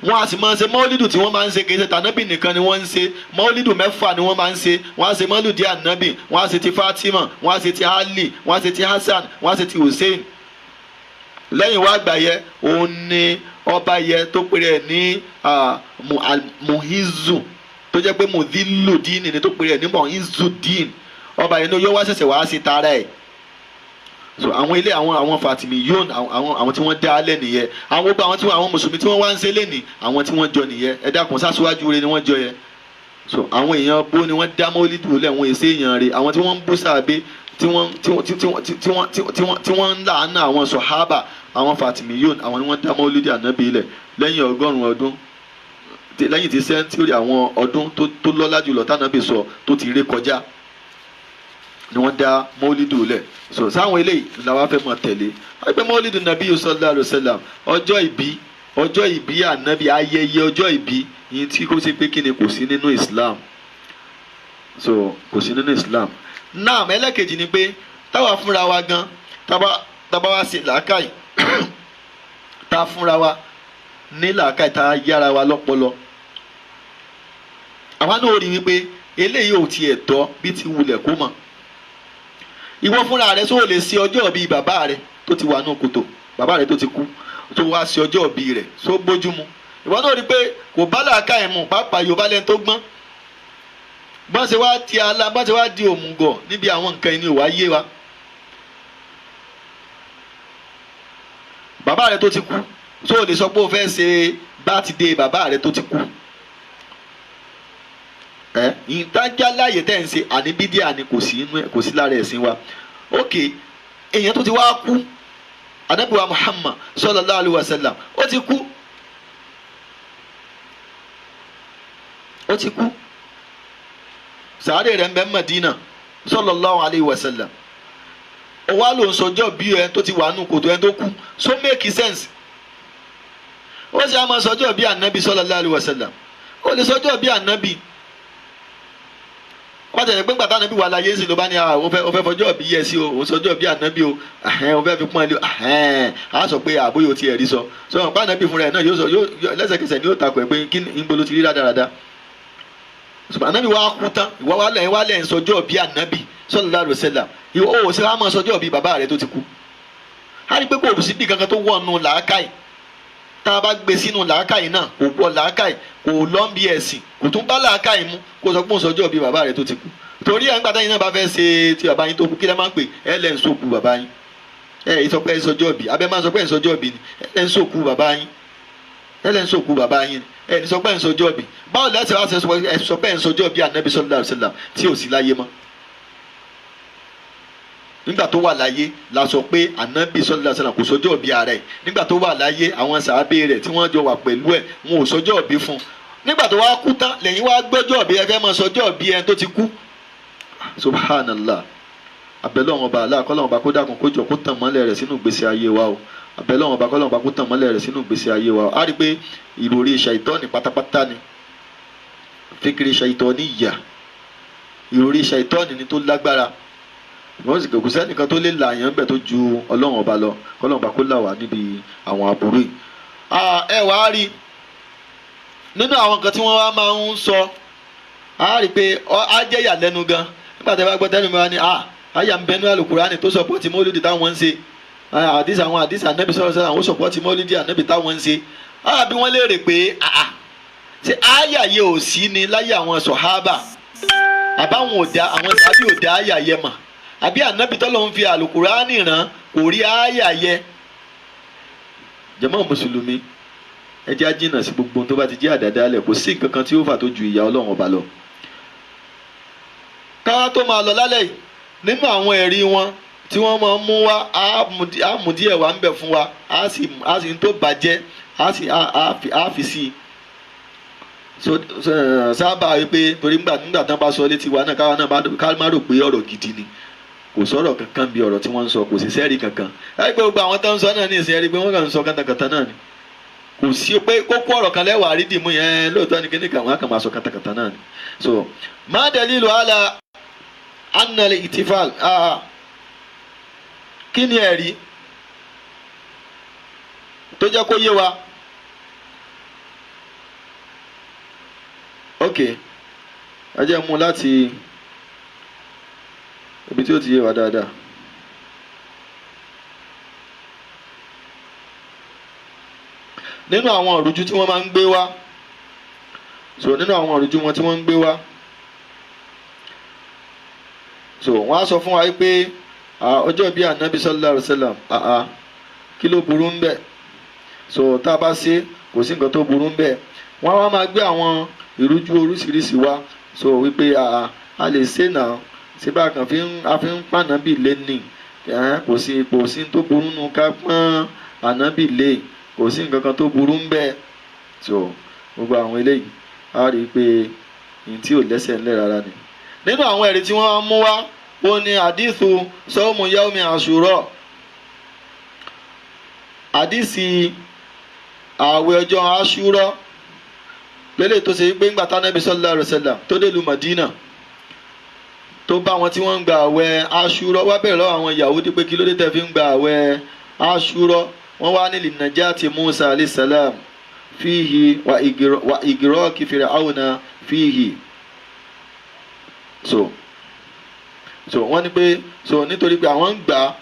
Wọ́n á sì máa ń ṣe mọ́wólídù tí wọ́n máa ń ṣe, kì í ṣe tànábì nìkan ni wọ́n ń ṣe. Mọ́wólídù 6 ni wọ́n máa ń ṣe. Wọ́n á ṣe mọ́lúdì ànábì, wọ́n á ṣe ti Fatima, wọ́n á ṣe ti Ali, wọ́n á ṣe ti Hasan, wọ́n á ṣe ti Hussein. Lẹ́yìn wá àgbà yẹ, òun ni ọba yẹ tó pèrè ẹ̀ ní Muhizu, tó jẹ́ pé Mudhilu dín ní, tó pèrè ẹ̀ ní Muhizu dín. Ọba yẹn ní yóò wá ṣẹ̀ṣẹ̀ wá sí tara ẹ̀. So àwọn ilé àwọn Fatimiyun, àwọn tí wọ́n dá alẹ́ nìyẹn. Àwọn gbogbo àwọn tí wọ́n, àwọn mùsùlùmí tí wọ́n wá ń ṣe lẹ́nìí, àwọn tí wọ́n jọ nìyẹn. Ẹ dákun, sáṣíwájú rẹ ni wọ́n jọ yẹn. So àwọn èèyàn bó ni wọ́n dá mọ́lídù lẹ̀, wọ́n èsè èèyàn rẹ̀, àwọn tí wọ́n ń bú sàbẹ̀, tí wọ́n ń làánà àwọn sọ̀hábà, àwọn Fatimiyun, àwọn ni wọ́n dá mọ́lídì ànábì lẹ̀ lẹ́yìn 100 ọdún, lẹ́yìn tí century àwọn ọdún tó lọ́lá jùlọ tánàbì sọ tó ti ré kọjá ni wọ́n dá mọ́lídù lẹ̀. So sáwọn eléyìí làwọn fẹ́ mọ̀ tẹ̀lé ẹgbẹ́ mọ́lídù nàbí sallallahu alaihi wasallam, ọjọ́ ìbí ànábì, ayẹyẹ ọjọ́ ìbí yìí tí kò sí pé kí ni, kò sí nínú Islam. So kò sí nínú Islam náà. Ẹlẹ́kejì ni pé táwa fúnra wa gan, tábà wá sí làákàyè, tá a fúnra wa ní làákàyè, tá a yára wa lọ́pọlọ, àwa náà rí wípé eléyìí ò tiẹ̀ tọ́ bí ti wulẹ̀ kó mọ̀. Ìwọ fúnra rẹ, sọ lè ṣe ọjọ́ ìbí bàbá rẹ tó ti wà ní kòtò, bàbá rẹ tó ti kú, tó wá ṣe ọjọ́ ìbí rẹ, só bójú mu? Ìwọ náà rí pé kò bá làákàyè mu. Pàápàá Yorùbá lẹ́ni tó gbọ́n, bọ́n ṣe wá di ala, bọ́n ṣe wá di òmùgọ̀ níbi àwọn nǹkan ẹni ò wá yé wa. Bàbá rẹ tó ti kú, tó o lè sọ pé o fẹ́ ṣe birthday bàbá rẹ tó ti kú? Ẹ ìtajà láàyè tẹ́ ń ṣe àní bídíà ni, kò sí inú ẹ̀, kò sí lára ẹ̀sìn wa. Ok, èèyàn tó ti wá kú. Ànábì wa Muhammad sallallahu alaihi wasallam ó ti kú, ó ti kú. Sàárè rẹ̀ ń bẹ Madina sallallahu alaihi wasallam. Ó wá ló ń sọjọ́ bí ẹ tó ti wà nù kòtò ẹ tó kú. So make sense. Ó sì á máa sọjọ́ bí ànábì sallallahu alaihi wasallam. Ó lè sọjọ́ bí ànábì. Wọ́n tẹ̀lé pé ńgbà tánábì wà láyé sí ló bá ní ó fẹ́ fọjọ́ bí yẹ sí o, ó sọjọ́ bí ànábì o, ó fẹ́ fi pọ́n ẹ lé o, á sọ pé àbóyò ti ẹ̀rí sọ. Sọ wọn pa ànábì fúnra ẹ̀ náà yóò sọ lẹ́sẹ̀kẹsẹ̀ ni yóò takò ẹ̀ pé kí ni ń bolo ti rí rádaràda. Ànábì wa kú tán, ìwọ wa lẹ̀ ń sọjọ́ bí ànábì sallallahu alaihi wasallam. Ìwọ ò sí wàá máa sọjọ́ bí bàbá rẹ tó ti kú. Á rí pé kò sí bí kankan tó wọnú làákàyè. Tá a bá gbé sínú làákàyè náà, kò wọ làákàyè, kò lọ́ bí ẹ̀sìn, kò tún bá làákàyè mu, kó sọ pé òun sọjọ́ bí bàbá rẹ tó ti kú. Torí ẹ̀ ń gbàtà yín náà bá fẹ́ ṣe ti bàbá yín tó kú, kí lẹ́ máa ń pè ẹ lẹ́ ń sòkú bàbá yín. Ẹ ẹ sọ pé ẹ sọjọ́ bí, abẹ́ máa ń sọ pé ẹ sọjọ́ bí ni, ẹ lẹ́ ń sòkú bàbá yín, ẹ lẹ́ ń sòkú bàbá yín, ẹ ní sọ pé ẹ sọjọ́ bí. Báwo lẹ́sẹ̀ wá sọ pé ẹ sọjọ́ bí Ànábì sallallahu alaihi wasallam tí ò sí láyé mọ́? Nígbà tó wà láyé la sọ pé Ànábì sallallahu alaihi wasallam kò sọjọ́ bí ara ẹ̀. Nígbà tó wà láyé àwọn sàábé rẹ̀ tí wọ́n jọ wà pẹ̀lú ẹ̀ wọn ò sọjọ́ bí fún un. Nígbà tó wá kú tán lẹ́yìn wá gbọ́jọ́ bí ẹ fẹ́ máa sọjọ́ bí ẹni tó ti kú. Subhanallah. Abẹ́lọ́wọ̀n ọba Allah kọ́lọ́wọ̀n ọba kó dákun kó jọ kó tàn mọ́lẹ̀ rẹ̀ sínú ìgbésí ayé wa o. Abẹ́lọ́wọ̀n ọba kọ́lọ́wọ̀n ọba kó tàn mọ́lẹ̀ rẹ̀ sínú ìgbésí ayé wa o. A rí i pé ìròrí ṣàìtọ́ni pátápátá ni, fíkiri ṣàìtọ́ni yà, ìròrí ṣàìtọ́ni ni tó lágbára. Wọ́n sì kò sẹ́nìkan tó lè là yàn bẹ̀ tó ju Ọlọ́run ọba lọ. Kọ́lọ́run ọba kó là wá níbi àwọn aburú yìí. Ẹ wàá rí nínú àwọn nǹkan tí wọ́n wá máa ń sọ, a rí i pé á jẹ́ ìyàlẹ́nu gan nígbà tí a bá gbọ́ tẹ́lẹ̀ mi wá ní àyà ń bẹnu Àlùkùránì tó sọpọ́tì mọ́lúdì táwọn ń ṣe, àdìsí àwọn àdìsí ànábì sọ̀rọ̀ sọ̀rọ̀ àwọn sọpọ́tì mọ́lúdì ànábì táwọn ń ṣe. Bí wọ́n léèrè pé ṣé àyà yẹ ò sí ni láyé àwọn sọ̀hábà, àbáwọn òdà àwọn sàbí òdà àyà yẹ mà, àbí ànábì tọ́lọ́ ń fi Àlùkùránì rán kò rí àyà yẹ? Jàmá mùsùlùmí, ẹ jẹ́ á jìnnà sí gbogbo tó bá ti jẹ́ àdàdálẹ̀. Kò sí nǹkan kan tí ó fà tó ju ìyà Ọlọ́run ọba lọ. Ká tó máa lọ lálẹ́ yìí, nínú àwọn ẹ̀rí wọn tí wọ́n máa ń mú wá, á mú díẹ̀ wá ń bẹ̀ fún wa, á sì ń tó bàjẹ́, á fi sí i. Sábà wípé torí nígbà tán bá sọ létí wa náà káwa náà ká má rò pé ọ̀rọ̀ gidi ni. Kò sọ̀rọ̀ kankan bí ọ̀rọ̀ tí wọ́n ń sọ, kò sí sẹ́ẹ̀rì kankan. Ẹ pé gbogbo àwọn tó ń sọ náà ní ìsìn ẹ̀rí pé wọ́n kàn ń sọ kàtàkàtà náà ni. Kò sí pé kókó ọ̀rọ̀ kan lẹ́wàá rí dìmú yẹn lóòótọ́ ni kíní kan wọ́n á kàn máa sọ kàtàkàtà náà ni. So má dalilu ala anna al-ihtifal, kí ni ẹ̀rí tó jẹ́ kó yé wa? Ok, ẹ jẹ́ mú láti ibi tí ó ti yé wa dáadáa. Nínú àwọn ìrújú tí wọ́n máa ń gbé wá, so nínú àwọn ìrújú wọn tí wọ́n ń gbé wá, so wọ́n á sọ fún wa pé ọjọ́ bíi ànábì sallallahu alaihi wasallam, kí ló burú ń bẹ̀? So tá a bá ṣe kò sí nǹkan tó burú ń bẹ̀. Wọ́n á wá máa gbé àwọn ìrújú oríṣiríṣi wá, so wípé a lè ṣe náà, ṣé bá a kàn fi ń pọ́n ànábì lé ní, kò sí tó burú nù ká pọ́n ànábì lé, kò sí nǹkan kan tó burú ń bẹ̀. So gbogbo àwọn eléyìí a rí i pé ìyẹn tí ò lẹ́sẹ̀ ńlẹ̀ rárá ni. Nínú àwọn ẹ̀rí tí wọ́n mú wá, ó ní àdìsù sọ́ọ̀mù yaomi àṣùrọ̀, àdìsí ààwẹ̀ ọjọ́ àṣùrọ̀ lélẹ̀ tó ṣe pé ńgbà tánàbí sallallahu alaihi wasallam tó dé lu Madina tó bá wọn tí wọ́n ń gba ààwẹ̀ àṣùrọ̀, wá bẹ̀rẹ̀ lọ́wọ́ àwọn Yahudi pé kí ló dé tẹ́ fi ń gba ààwẹ̀ àṣùrọ̀. Wọ́n wá ní linajati Musa alayhi salam fihi wa igraqi Fir'auna fihi. So wọ́n ní pé so nítorí pé àwọn ń gba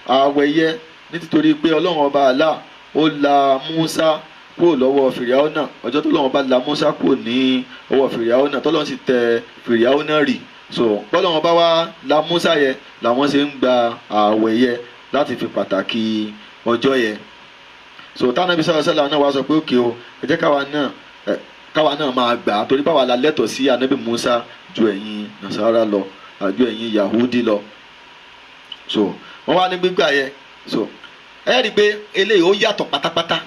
ààwẹ̀ yẹ nítorí pé Ọlọ́run ọba Allah ó la Musa kúrò lọ́wọ́ Fìrìáwọ́nà, ọjọ́ tó lọ́wọ́ bá la Musa kúrò ní ọwọ́ Fìrìáwọ́nà tọ́lọ́run sì tẹ Fìrìáwọ́nà rì. So bọ́lọ́run bá wá la Musa yẹ làwọn ṣe ń gba ààwẹ̀ yẹ láti fi pàtàkì ọjọ́ yẹ. So tánàbí sọ̀rọ̀ sẹ́lá náà wá sọ pé òkè o, ẹ jẹ́ káwa náà máa gbà á torí báwa la lẹ́tọ̀ọ́ sí ànábì Musa ju ẹ̀yin Nasara lọ, ju ẹ̀yin Yahudi lọ. So wọ́n wá ní gbígbà yẹ. So Ẹ rí i pé eléyìí ó yàtọ̀ pátápátá,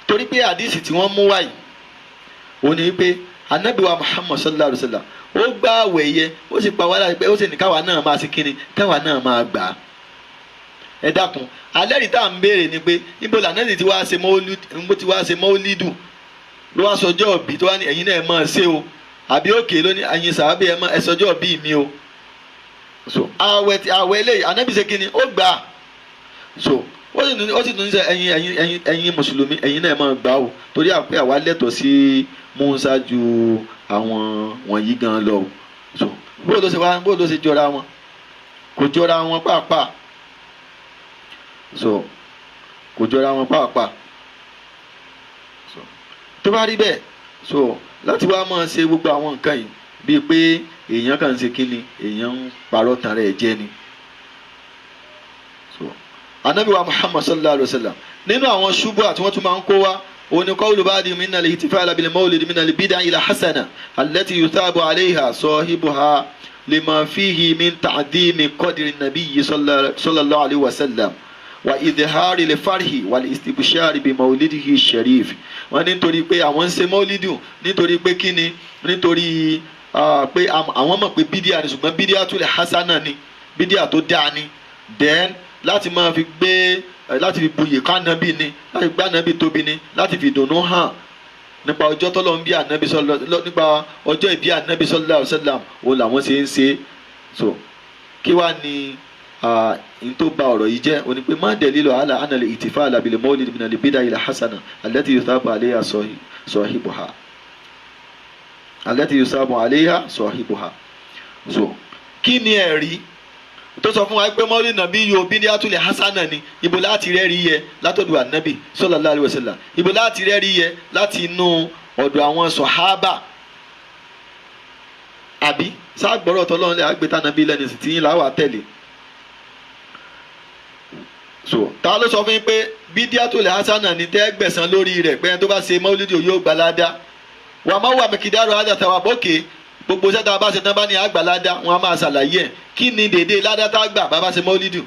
torí pé àdìsí tí wọ́n mú wáyìí ó ní pé anabi wa Muhammad sallallahu alayhi wa sallam ó gbà àwẹ̀ yẹ, ó sì pa wá láti pé ó sì ní káwa náà máa ṣe kíni, káwa náà máa gbà á. Ẹ dákun, alẹ́rìí tá à ń béèrè ni pé níbo lànàbì tí wàá ṣe mọ́lídù ló wá sọjọ́ òbí tó wá ní ẹ̀yin náà ẹ máa ṣe o, àbí òkè ló ní ẹ̀yin sàábì ẹ máa ẹ sọjọ́ òbí mi o. So àwẹ̀ àwẹ̀ eléyìí anabi ṣe kíni, ó gbà á. So ó sì tún ní sẹ ẹ̀yin ẹ̀yin ẹ̀yin ẹ̀yin mùsùlùmí, ẹ̀yin náà máa gbà o, torí àpé àwa lẹ́tọ̀ọ́ sí Mùsá ju àwọn wọ̀nyí gan lọ. So bó ló ṣe wá, bó ló ṣe jọra wọn? Kò jọra wọn pàápàá. So kò jọra wọn pàápàá. So tó bá rí bẹ́ẹ̀, so láti wá máa ṣe gbogbo àwọn nǹkan yìí bíi pé èèyàn kàn ń ṣe kíni, èèyàn ń parọ́ tàn rẹ̀ jẹ́ ni. So anabi wa Muhammad sallallahu alayhi wa sallam, nínú àwọn ṣubú àti wọ́n tún máa ń kó wa, òní qawlu ba'di minna al-ihtifala bil mawlid min al-bid'a ila hasana allati yuthabu alayha sahibuha lima fihi min ta'dimi qadri nabiyyi sallallahu alayhi wa sallam wa idhari li farhi wal istibshari bi mawlidihi sharif. Wọ́n ní nítorí pé àwọn ń ṣe mọ́lídù, nítorí pé kíni, nítorí pé àwọn mọ̀ pé bídíà ni, ṣùgbọ́n bídíà tó lè hasana ni, bídíà tó dáa ni, then láti máa fi gbé, láti fi buyè kánábì ni, láti gbé ànábì tóbi ni, láti fi dùnnú hàn nípa ọjọ́ tọ́lọ́ ń bí ànábì sọ́lọ́, nípa ọjọ́ ìbí ànábì sallallahu alaihi wasallam, òun làwọn ṣe ń ṣe. So kí wàá ní n tó ba ọ̀rọ̀ yìí jẹ́? Òní pé má dalilu ala anna al-ihtifala bil mawlid min al-bid'a ila hasana allati yuthabu alayha sahibuha, allati yusabu alayha sahibuha. So kí ni ẹ̀rí tó sọ fún wa pé mọ́lì nàbí yóò bí ní àtúlẹ̀ hasana ni? Ibo láti rẹ́rí yẹ látọ̀dọ̀ ànábì sallallahu alaihi wasallam? Ibo láti rẹ́rí yẹ láti inú ọ̀dọ̀ àwọn sọ̀hábà? Àbí sáàgbọ́rọ̀ tọ́lọ́run lẹ́ àgbẹ̀tà nàbí lẹ́nu sì tí yín làwọn àtẹ̀lé? So ta ló sọ fún yín pé bídíà tó lè hasana ni tẹ́ gbẹ̀san lórí rẹ̀, pé ẹni tó bá ṣe mọ́lídì yóò gbà ládá? Wà má wà mẹ́kìdárò àdàtàwà bókè gbogbo sẹ́ta bá ṣe tán bá ní àgbà ládá, wọn a máa ṣàlàyé ẹ̀. Kí ni dèdè ládá tá gbà bá bá ṣe mọ́lídì?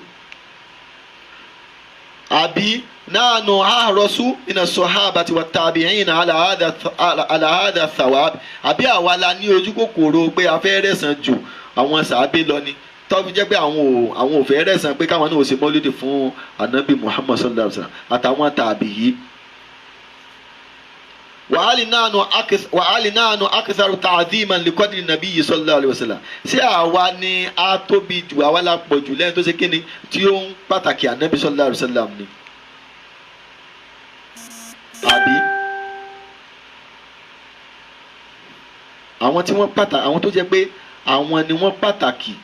Àbí nahnu ahrasu mina sahabati wa tabi'ina ala hadha thawab? Àbí àwa la ní ojú kòkòrò pé a fẹ́ rẹ̀sán jù àwọn sàábé lọ ni, tó fi jẹ́ pé àwọn ò fẹ́ rẹ̀sán pé káwọn náà ò ṣe mọ́lídì fún anabi Muhammad sallallahu alaihi wasallam àtàwọn tàbí yìí? Wàhálì nahnu aktharu ta'dhiman li qadri nabiyyi sallallahu alaihi wasallam? Ṣé àwa ni a tóbi jù, àwa la pọ̀ jù lẹ́yìn tó ṣe kíni tí ó ń pàtàkì anabi sallallahu alaihi wasallam ni? Àbí àwọn tí wọ́n pàtàkì, àwọn tó jẹ́ pé àwọn ni wọ́n pàtàkì,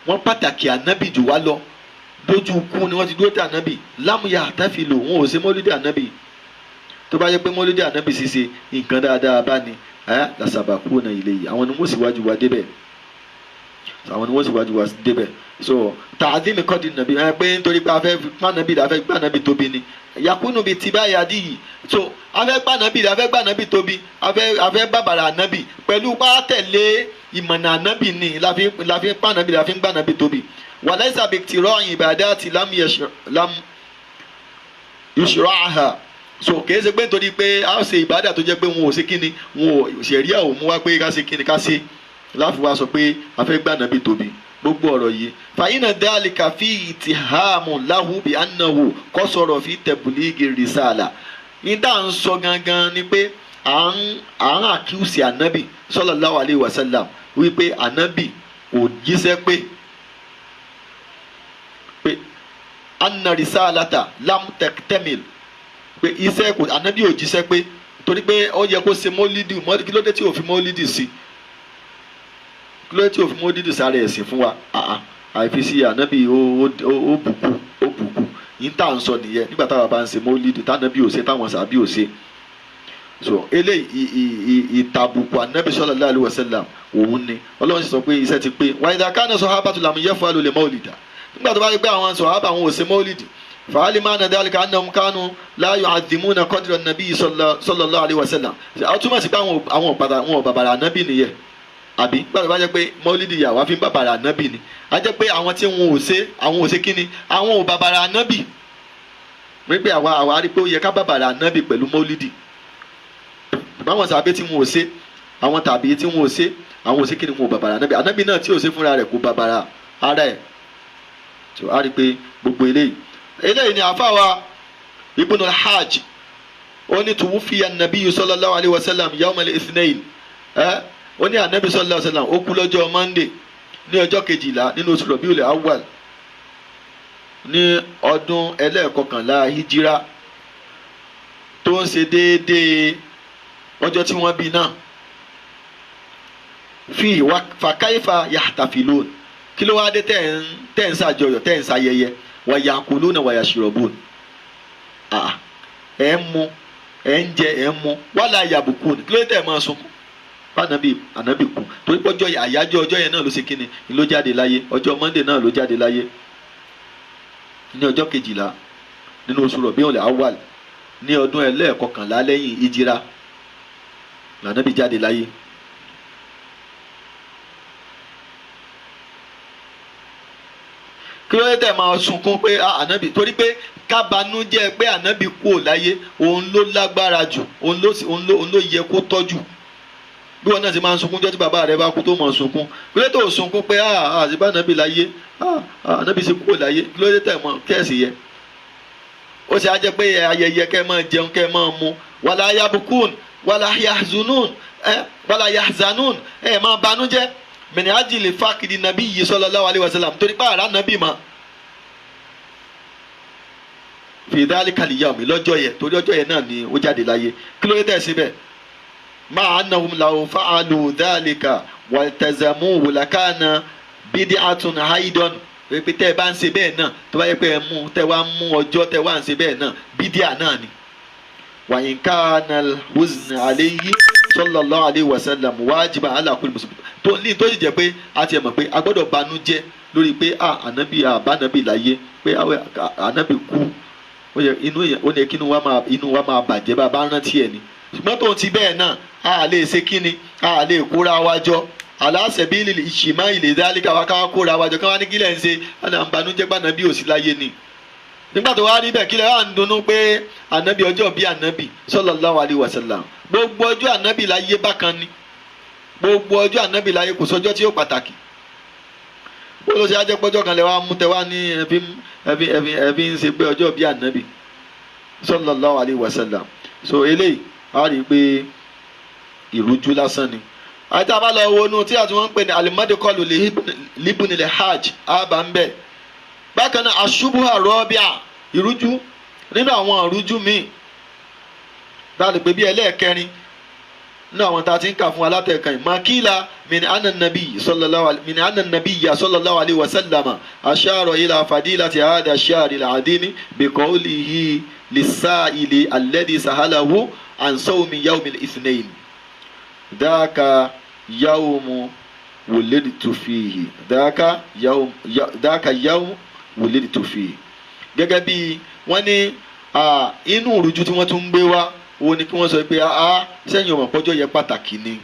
wọ́n pàtàkì ànábì jù wá lọ, lójú ikú ni wọ́n ti dúró tẹ ànábì, lámúyà àtàfilò wọn ò ṣe mọ́lúdì ànábì. Tó bá yẹ pé mọ́lúdì ànábì ṣíṣe nǹkan dáadáa bá ní ẹ́ làṣàbà kúrò náà ilé yìí, àwọn ni wọ́n sì wájú wa débẹ̀, àwọn ni wọ́n sì wájú wa débẹ̀. So tàdímì kọ́dì nàbí ẹ pé nítorí pé a fẹ́ gbà nàbí, a fẹ́ gbà nàbí tóbi ni yakunu bíi tibá yadi yìí. So a fẹ́ gbà nàbí, a fẹ́ gbà nàbí tóbi, a fẹ́ bàbàrà nàbí pẹ̀lú pátẹ̀lé ìmọ̀nà nàbí ni la fi pa nàbí, la fi gbà nàbí tóbi. Wàlẹ́sà bíi tìrọ̀ ìbàdà ti lam yushraha. So kìí ṣe pé nítorí pé a ṣe ìbàdà tó jẹ́ pé wọn ò ṣe kíni, wọn ò ṣẹ̀ríà ò mú wá pé ká ṣe kíni ká ṣe láfi wá sọ pé a fẹ́ gbà nàbí tóbi. Gbogbo ọ̀rọ̀ yìí fàyínà dálíkà fi ìtìhámù láhù bí anahu kọ́ sọ̀rọ̀ fi tẹ̀bùlígì rìsàlà. Ní tá à ń sọ gangan ni pé à ń àkíyèsí ànábì sallallahu alaihi wasallam wípé ànábì kò jíṣẹ́ pé pé anna risalata lam tektemil, pé iṣẹ́ kò, ànábì ò jíṣẹ́ pé, torí pé ó yẹ kó ṣe mọ́lídì. Kí ló dé tí ò fi mọ́lídì sí? Kí ló dé tí ò fi mọ́lídì sáré ẹ̀sìn fún wa? Àìfi sí ànábì ó bùkù, ó bùkù. Yìí tá à ń sọ nìyẹn nígbà táwa bá ń ṣe mọ́lídì tànábì ò ṣe, táwọn sàbí ò ṣe. So eléyìí ìtàbùkù ànábì sallallahu alaihi wasallam òun ni Ọlọ́run sì sọ pé iṣẹ́ ti pé. Wa idha kana sahabatu lam yaf'alu li mawlida, nígbà tó bá rí pé àwọn sọ̀hábà àwọn ò ṣe mọ́lídì, fàálì máa nà dhalika annahum kanu la yu'azzimuna qadra an-nabi sallallahu alaihi wasallam. Ó túmọ̀ sí pé àwọn ò bàbàrà ànábì nìyẹn. Àbí nígbà tó bá jẹ́ pé mọ́lídì yà wá fi ń bàbàrà ànábì ni, á jẹ́ pé àwọn tí wọn ò ṣe, àwọn ò ṣe kíni, àwọn ò bàbàrà ànábì. Wípé àwa rí pé ó yẹ ká bàbàrà ànábì pẹ̀lú mọ́lídì. Báwọn sàbẹ̀ tí wọn ò ṣe, àwọn tàbí tí wọn ò ṣe, àwọn ò ṣe kí ni, wọn ò bàbàrà ànábì. Ànábì náà tí ò ṣe fúnra rẹ̀ kò bàbàrà ara ẹ̀. Tó a rí pé gbogbo eléyìí ni àfàwà Ibn al-Hajj ó ní tuwufiya nabiyyu sallallahu alayhi wa sallam yawm al-ithnain. Ó ní ànábì sallallahu alayhi wa sallam ó kú lọ́jọ́ Monday ní ọjọ́ 12 nínú oṣù Rabiul Awwal ní ọdún ẹlẹ́ẹ̀kọkànlá hijira, tó ń ṣe déédéé ọjọ́ tí wọ́n bí náà. Fi fàkàìfà yahtafilun, kí ló wá dé tẹ́ ń ṣàjọyọ̀, tẹ́ ń ṣayẹyẹ? Wa yakuluna wa yashrabun, ẹ̀ ń mu, ẹ̀ ń jẹ, ẹ̀ ń mu, wala yabukun, kí ló dé tẹ́ ẹ̀ máa sunkún? Ànábì ànábì kú torí pé ọjọ́ àyájọ́ ọjọ́ yẹn náà ló ṣe kíni ló jáde láyé. Ọjọ́ Monday náà ló jáde láyé ní ọjọ́ 12 nínú oṣù Rabiul Awwal ní ọdún ẹlẹ́ẹ̀kọkànlá lẹ́yìn ìjìrá lànàbì jáde láyé. Kí ló dé tẹ̀ máa sunkún pé ànábì? Torí pé kábànújẹ́ pé ànábì kú ò láyé, òun ló lágbára jù, òun ló yẹ kó tọ́jú. Bí wọn náà ti máa ń sunkún jọ́ tí bàbá rẹ bá kú tó mọ̀ sunkún, kí ló dé tó sunkún pé àṣìbá ànábì láyé, ànábì sì kú ò láyé? Kí ló dé tẹ̀ mọ́ kẹ́sì yẹ? Ó ṣe á jẹ́ pé ayẹyẹ kẹ́ máa jẹun, kẹ́ máa mu, wàlá yabukun wàlá yahzunun, wàlá yahzanun, ẹ máa banújẹ́ mẹni ajili fákìdì nàbí yìí sallallahu alaihi wasallam, torí pé àrà nàbí ma fi dhalika al-yawm lọ́jọ́ yẹn, torí ọjọ́ yẹn náà ni ó jáde láyé. Kí ló dé tẹ̀ síbẹ̀? Ma'a annahum law fa'alu dhalika waltazamuhu lakana bid'atun haidon. Pé tẹ́ ẹ bá ń ṣe bẹ́ẹ̀ náà, tó bá yẹ pé ẹ mú, tẹ́ wá mú ọjọ́ tẹ́ wá ń ṣe bẹ́ẹ̀ náà, bídíà náà ni. Wa in kana al-huzn alayhi sallallahu alayhi wa sallam wajiban ala kulli muslim. Tó ní tó sì jẹ́ pé a ti mọ̀ pé a gbọ́dọ̀ banú jẹ́ lórí pé ànábì àbánábì láyé, pé ànábì kú, ó yẹ kí inú wa máa bàjẹ́ bá a bá rántí ẹ̀ ni. Ṣùgbọ́n tó ti bẹ́ẹ̀ náà, a lè ṣe kíni, a lè kóra wa jọ aláṣẹbí ìṣìmá ilé dálíkà wa ká kóra wa jọ ká wá ní kílẹ̀ ń ṣe ọ̀nà àbànújẹ́ pànàbí òsì láyé ni. Nígbà tó wá rí bẹ́ẹ̀, kílẹ̀ wà ń dunnú pé ànábì ọjọ́ bíi ànábì sallallahu alaihi wasallam, gbogbo ọjọ́ ànábì láyé bákan ni, gbogbo ọjọ́ ànábì láyé kò sọjọ́ tí ó pàtàkì. Bó ló ṣe á jẹ́ pọ́jọ́ kan lè wá mú tẹ wá ní ẹbí ń ṣe pé ọjọ́ bíi ànábì sallallahu alaihi wasallam. So eléyìí a rí i pé ìrújú lásán ni. Àti tá a bá lọ wo inú tí a ti wọ́n ń pè ní alimadikọlù libunilẹ̀ hajj àbá ń bẹ̀. Bákan náà, aṣubuha rọ́bíà, ìrújú nínú àwọn ìrújú míì tá a lè pè bí ẹlẹ́ẹ̀kẹrin nínú àwọn tá a ti ń kà fún alátẹ̀kàn yìí. Makila min anna nabi sallallahu alayhi wa sallam ashara ila fadilati hadha ash-shahri al-adimi bi qawlihi lis-sa'ili alladhi sahalahu an sawmi yawmi al-ithnain dhaka yawmu wulidtu fihi dhaka yawm wulidtu fihi. Gẹ́gẹ́ bí wọ́n ní inú ìrújú tí wọ́n tún ń gbé wá, wo ni kí wọ́n sọ pé sẹ́yìn ọmọ pọ́jọ́ yẹ pàtàkì ni.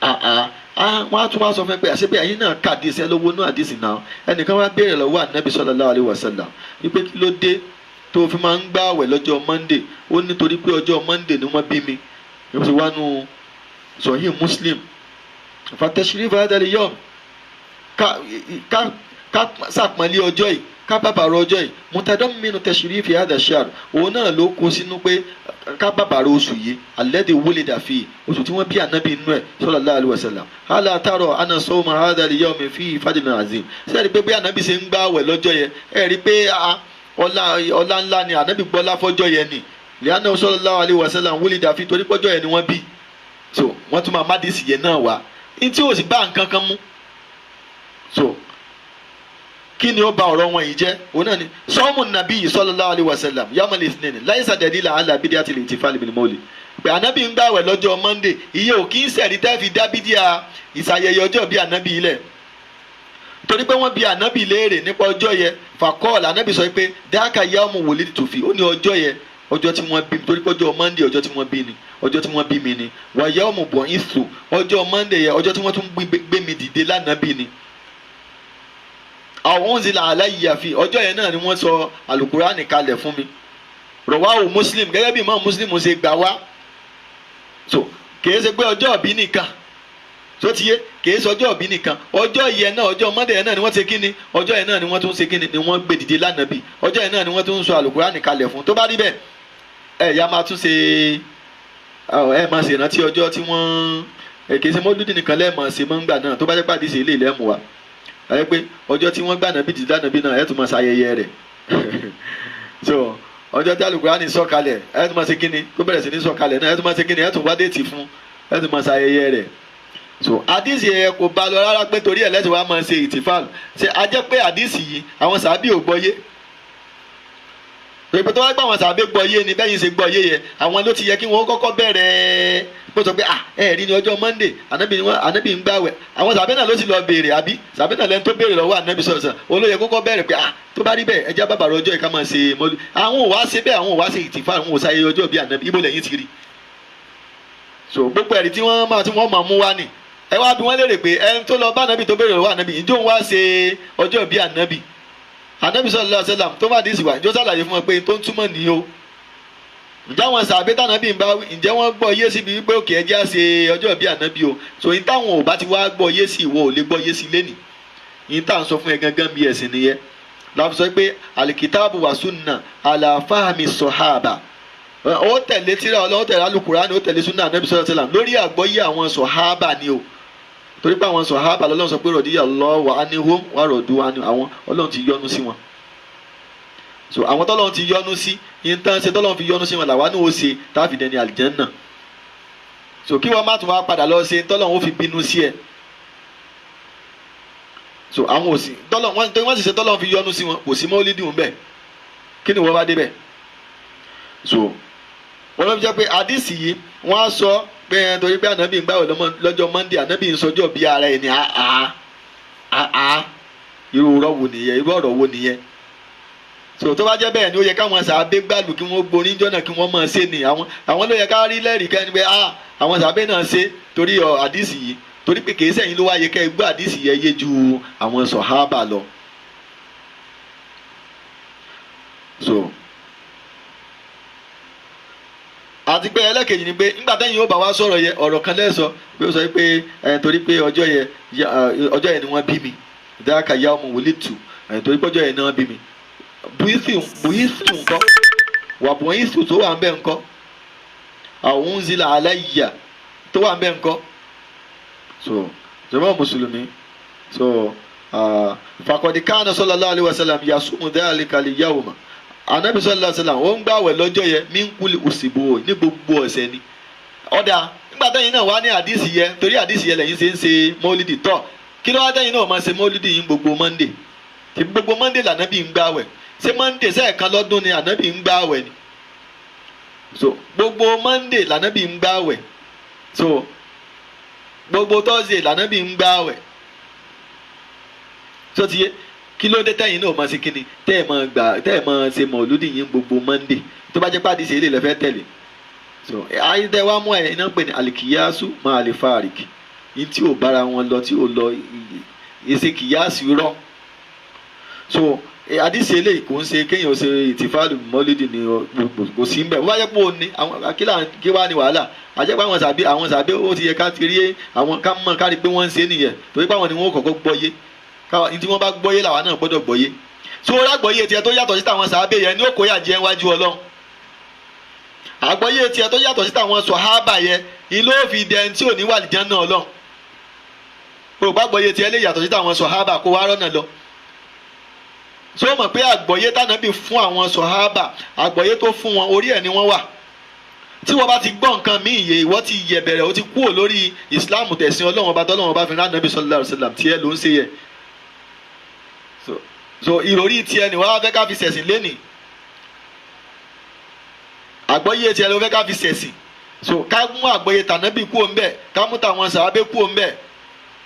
Wọ́n á tún wá sọ fún ẹ pé àṣepé ẹ̀yin náà kàdísì ẹ lówó náà àdísì náà. Ẹnìkan wá béèrè lọ́wọ́ ànábì sallallahu alaihi wasallam wípé kí ló dé tó fi máa ń gbààwẹ̀ lọ́jọ́ Monday? Ó nítorí pé ọjọ́ Monday ni wọ́n bí mi. Ó ti wá nu Sahih Muslim fatashrifa hadha al-yawm, ká sàpọ́nlé ọjọ́ yìí, ká bàbàrà ọjọ́ yìí, mutadamminu tashrifi hadha ash-shahr, òun náà ló kó sínú pé ká bàbàrà oṣù yìí alladhi wulida fihi, oṣù tí wọ́n bí ànábì inú ẹ̀ sallallahu alaihi wasallam. Ala tara anna sawma hadha al-yawmi fihi fadlun azim. Sẹ́ẹ̀rí pé bí ànábì ṣe ń gbààwẹ̀ lọ́jọ́ yẹn, ẹ̀ rí pé ọlá ńlá ni ànábì gbọ́lá fọ́jọ́ yẹn ni. Li'annahu sallallahu alaihi wasallam wulida fihi, torí pọ́jọ́ yẹn ni wọ́n bí. So wọ́n tún máa má dìísì yẹn náà wá ní tí ò sì bá nǹkan kan mú. So kí ni ó ba ọ̀rọ̀ wọn yìí jẹ́? Òun náà ni sọ́ọ̀mù nàbí sallallahu alaihi wasallam yawmal ithnain laysa dalila ala bid'atil ihtifal bil mawlid. Pé ànábì ń gbàwẹ̀ lọ́jọ́ Monday, iye ò kí ń sẹ̀rí tẹ́ fi dá bídíà ìsàyẹyẹ ọjọ́ bí ànábì ilẹ̀. Torí pé wọ́n bi ànábì léèrè nípa ọjọ́ yẹn, fàkọ́ọ̀lù ànábì sọ pé dhaka yawmu wulidtu fi, ó ní ọjọ́ yẹn ọjọ́ tí wọ́n bí mi, torí pé ọjọ́ Monday ọjọ́ tí wọ́n bí ni, ọjọ́ tí wọ́n bí mi ni. Wa yawmu bu'ithtu, ọjọ́ Monday yẹn ọjọ́ tí wọ́n tún gbé mi dìde lánàbì ni. Àwọn unzila alayya fi, ọjọ́ yẹn náà ni wọ́n sọ alukurani kalẹ̀ fún mi. Rọ̀wáwò Muslim, gẹ́gẹ́ bí Imam Muslim ṣe gbà wá. So kìí ṣe pé ọjọ́ ìbí nìkan tó ti yé, kìí ṣe ọjọ́ ìbí nìkan. Ọjọ́ yẹn náà, ọjọ́ Monday yẹn náà ni wọ́n ṣe kíni, ọjọ́ yẹn náà ni wọ́n tún ṣe kíni, ni wọ́n gbé dìde lánàbì. Ọjọ́ yẹn náà ni wọ́n tún sọ àlùkùránì kalẹ̀ fún. Tó bá rí bẹ́ẹ̀, ẹ ya máa tún ṣe, ẹ máa ṣe ìrántí ọjọ́ tí wọ́n kìí ṣe mọ́lúdì nìkan lẹ́ẹ̀mọ̀ ṣe mọ́ ń gbà náà. Tó bá jẹ́ pàdé ṣe ilé ìlẹ́mù wa, ẹ pé ọjọ́ tí wọ́n gbà náà bí dìde lánàbì náà, ẹ tún máa ṣayẹyẹ rẹ̀. So ọjọ́ tí àlùkùránì sọ̀kalẹ̀, ẹ tún máa ṣe kíni, tó bẹ̀rẹ̀ sí ní sọ̀kalẹ̀ náà, ẹ tún máa ṣe kíni, ẹ tún wá déètì fún, ẹ tún máa ṣayẹyẹ rẹ̀. So àdìsí yẹn kò bá lọ rárá pé torí ẹ̀ lẹ́sìn wa máa ṣe ìtìfàlù. Ṣe a jẹ́ pé àdìsí yìí àwọn sàábì ò gbọ́yé? Pé tó wá gbọ́ àwọn sàábì gbọ́yé ni bẹ́yìn ṣe gbọ́yé yẹn, àwọn ló ti yẹ kí wọ́n kọ́kọ́ bẹ̀rẹ̀ bó sọ pé à ẹ rí ní ọjọ́ Monday ànábì ń gbàwẹ̀. Àwọn sàábì náà ló sì lọ béèrè, àbí sàábì náà lẹ́nu tó béèrè lọ́wọ́ ànábì sọ̀rọ̀ olóyè kọ́kọ́ bẹ̀rẹ̀ pé à tó bá rí bẹ́ẹ̀ ẹjẹ́ bàbàrà ọjọ́ yìí ká máa ṣe mọ́lú. Àwọn ò wá ṣe bẹ́ẹ̀, àwọn ò wá ṣe ìtìfà, àwọn ò ṣayẹyẹ ọjọ́ bí ànábì. Ibo lẹ́yìn ti rí? So gbogbo ẹ̀rí tí wọ́n máa tí wọ́n máa mú wá ni ẹ wá bí wọ́n léèrè pé ẹni tó lọ bá ànábì tó béèrè lọ́wọ́ ànábì, ǹjẹ́ òun wá ṣe ọjọ́ bí ànábì? Ànábì sallallahu alaihi wasallam tó má dé ìsìwà, ǹjẹ́ ó ṣàlàyé fún wọn pé tó ń túmọ̀ nìyí o? Ǹjẹ́ àwọn sàbẹ́ tànábì ń bá wí, ǹjẹ́ wọ́n gbọ́ yé síbi wípé òkè ẹjẹ́ á ṣe ọjọ́ bí ànábì o? So yín táwọn ò bá ti wá gbọ́ yé sí, ìwọ ò lè gbọ́ yé sí lẹ́nì. Yín tá à ń sọ fún ẹ gangan bí ẹ̀sìn nìyẹn. Láti sọ pé alikitaabu wa sunna ala fahmi sọ̀hábà, ó tẹ̀lé tírà Ọlọ́run, ó tẹ̀lé alukurani, ó tẹ̀lé sunna anabi sallallahu alaihi wasallam lórí àgbọ́yé àwọn sọ̀hábà ni o. Torí pé àwọn sọ̀hábà lọ́lọ́run sọ pé radiyallahu anhum wa radu anhu, àwọn Ọlọ́run ti yọ́nú sí wọn. So àwọn tọ́lọ́run ti yọ́nú sí, yín tán ṣe tọ́lọ́run fi yọ́nú sí wọn làwa náà ó ṣe tá a fi dẹni àlìjẹ́nnà. So kí wọ́n má tún wá padà lọ ṣe tọ́lọ́run ó fi bínú sí ẹ. So àwọn òsì tọ́lọ́run wọ́n sì ṣe tọ́lọ́run fi yọ́nú sí wọn, kò sí mọ́lídìí ń bẹ̀. Kí ni wọ́n bá débẹ̀? So wọ́n ló fi jẹ́ pé àdìsí yìí wọ́n á sọ pé ẹ torí pé ànábì ń gbàwẹ̀ lọ́jọ́ Monday, ànábì ń sọjọ́ bí ara ẹ̀ ní àá àá. Irú ọ̀rọ̀ wo nìyẹn? Irú ọ̀rọ̀ wo nìyẹn? So tó bá jẹ́ bẹ́ẹ̀ ni ó yẹ káwọn sàábé gbàlù kí wọ́n gborí jọ́nà kí wọ́n máa ṣe ni. Àwọn ló yẹ ká rí lẹ́rìí kẹ́ni pé ah àwọn sàábé náà ṣe torí ọ àdìsí yìí, torí pé kìí sẹ́yìn ló wáyé kẹ́ ẹ gbọ́ àdìsí yẹn yé ju àwọn sọ̀hábà lọ. So àti pé ẹlẹ́kejì ni pé nígbà tẹ́yìn ó bá wá sọ̀rọ̀ yẹ ọ̀rọ̀ kan lẹ́sọ pé ó sọ pé ẹ̀ torí pé ọjọ́ yẹn ni wọ́n bí mi, ìdáka ya ọmọ wòlíì tù, ẹ̀ torí pé ọjọ́ yẹn ni wọ́n bí mi. Bùísù ńkọ́, wà bùísù tó wà ń bẹ̀ ńkọ́, àwọn unzila alayya tó wà ń bẹ̀ ńkọ́. So jàmá mùsùlùmí, so faqad kana sallallahu alaihi wasallam yasumu dhalika al-yawma. Anabi sallallahu alaihi wasallam ó ń gbàwẹ̀ lọ́jọ́ yẹn min kulli usbu, ní gbogbo ọ̀sẹ̀ ni. Ọ̀dà nígbà tẹ́yìn náà wá ní àdìsí yẹn, torí àdìsí yẹn lẹ́yìn ṣe ń ṣe mọ́lídì tọ́, kí ló wá tẹ́yìn náà máa ṣe mọ́lídì yín gbogbo Monday? Tí gbogbo Monday lànàbí ń gbàwẹ̀. Ṣé Monday sẹ́ẹ̀kan lọ́dún ni ànàbí ń gbàwẹ̀ ni? So gbogbo Monday lànàbí ń gbàwẹ̀. So gbogbo Thursday lànàbí ń gbàwẹ̀. So ti yé, kí ló dé tẹ́yìn náà máa ṣe kíni tẹ́ ẹ̀ máa gbà tẹ́ ẹ̀ máa ṣe mọ̀lúdì yín gbogbo Monday, tó bá jẹ́ pàdé ṣe ilé ìlẹ́fẹ́ tẹ̀lé? So ayé tẹ́ wá mú ẹ̀ iná pè ní alikiyasu máa lè fa àrìkì yín tí ò bára wọn lọ, tí ò lọ ìṣe kìyàsù rọ. So àdìsí eléyìí kò ń ṣe kéèyàn ṣe ìtìfáàlù mọ́lídì ni, kò sí mbẹ̀. Wọ́n bá yẹ pé òun ni àwọn akílà kí wàá ní wàhálà àjẹpẹ́ àwọn sàbí ó ti yẹ ká ti rí àwọn ká mọ̀ ká rí pé wọ́n ń ṣe nìyẹn, torí pé àwọn ni wọ́n kọ́kọ́ gbọ́yé. Káwa ní tí wọ́n bá gbọ́yé làwa náà gbọ́dọ̀ gbọ́yé. Tí wọ́n rágbọ́yé tiẹ̀ tó yàtọ̀ sí tàwọn sàbí yẹn ní ó kó yà jẹ́ wájú Ọlọ́run. Àgbọ́yé tiẹ̀ tó yàtọ̀ sí tàwọn sọ̀hábà yẹn ni ló fi dẹni tí ò ní wà lìjẹ́ náà Ọlọ́run. Òrùka àgbọ́yé tiẹ̀ lè yàtọ̀ sí tàwọn sọ̀hábà kó wá rọ́nà lọ. So mọ̀ pé àgbọ́yé tànàbí fún àwọn sọ̀hábà, àgbọ́yé tó fún wọn orí ẹ̀ ni wọ́n wà. Tí wọ́n bá ti gbọ́ nǹkan míì yé, ìwọ ti yẹ bẹ̀rẹ̀, ó ti kúrò lórí Islam tẹ̀sìn Ọlọ́run ọba tọ́lọ́run ọba fi rán Ànábì sallallahu alaihi wasallam, tiẹ̀ ló ń ṣe yẹ. So ìròrí tiẹ̀ ni wọ́n á fẹ́ ká fi ṣẹ̀sìn lénìí, àgbọ́yé tiẹ̀ ló fẹ́ ká fi ṣẹ̀sìn. So ká mú àgbọ́yé tànàbí kúrò ńbẹ̀, ká mú tàwọn sàábé kúrò ńbẹ̀,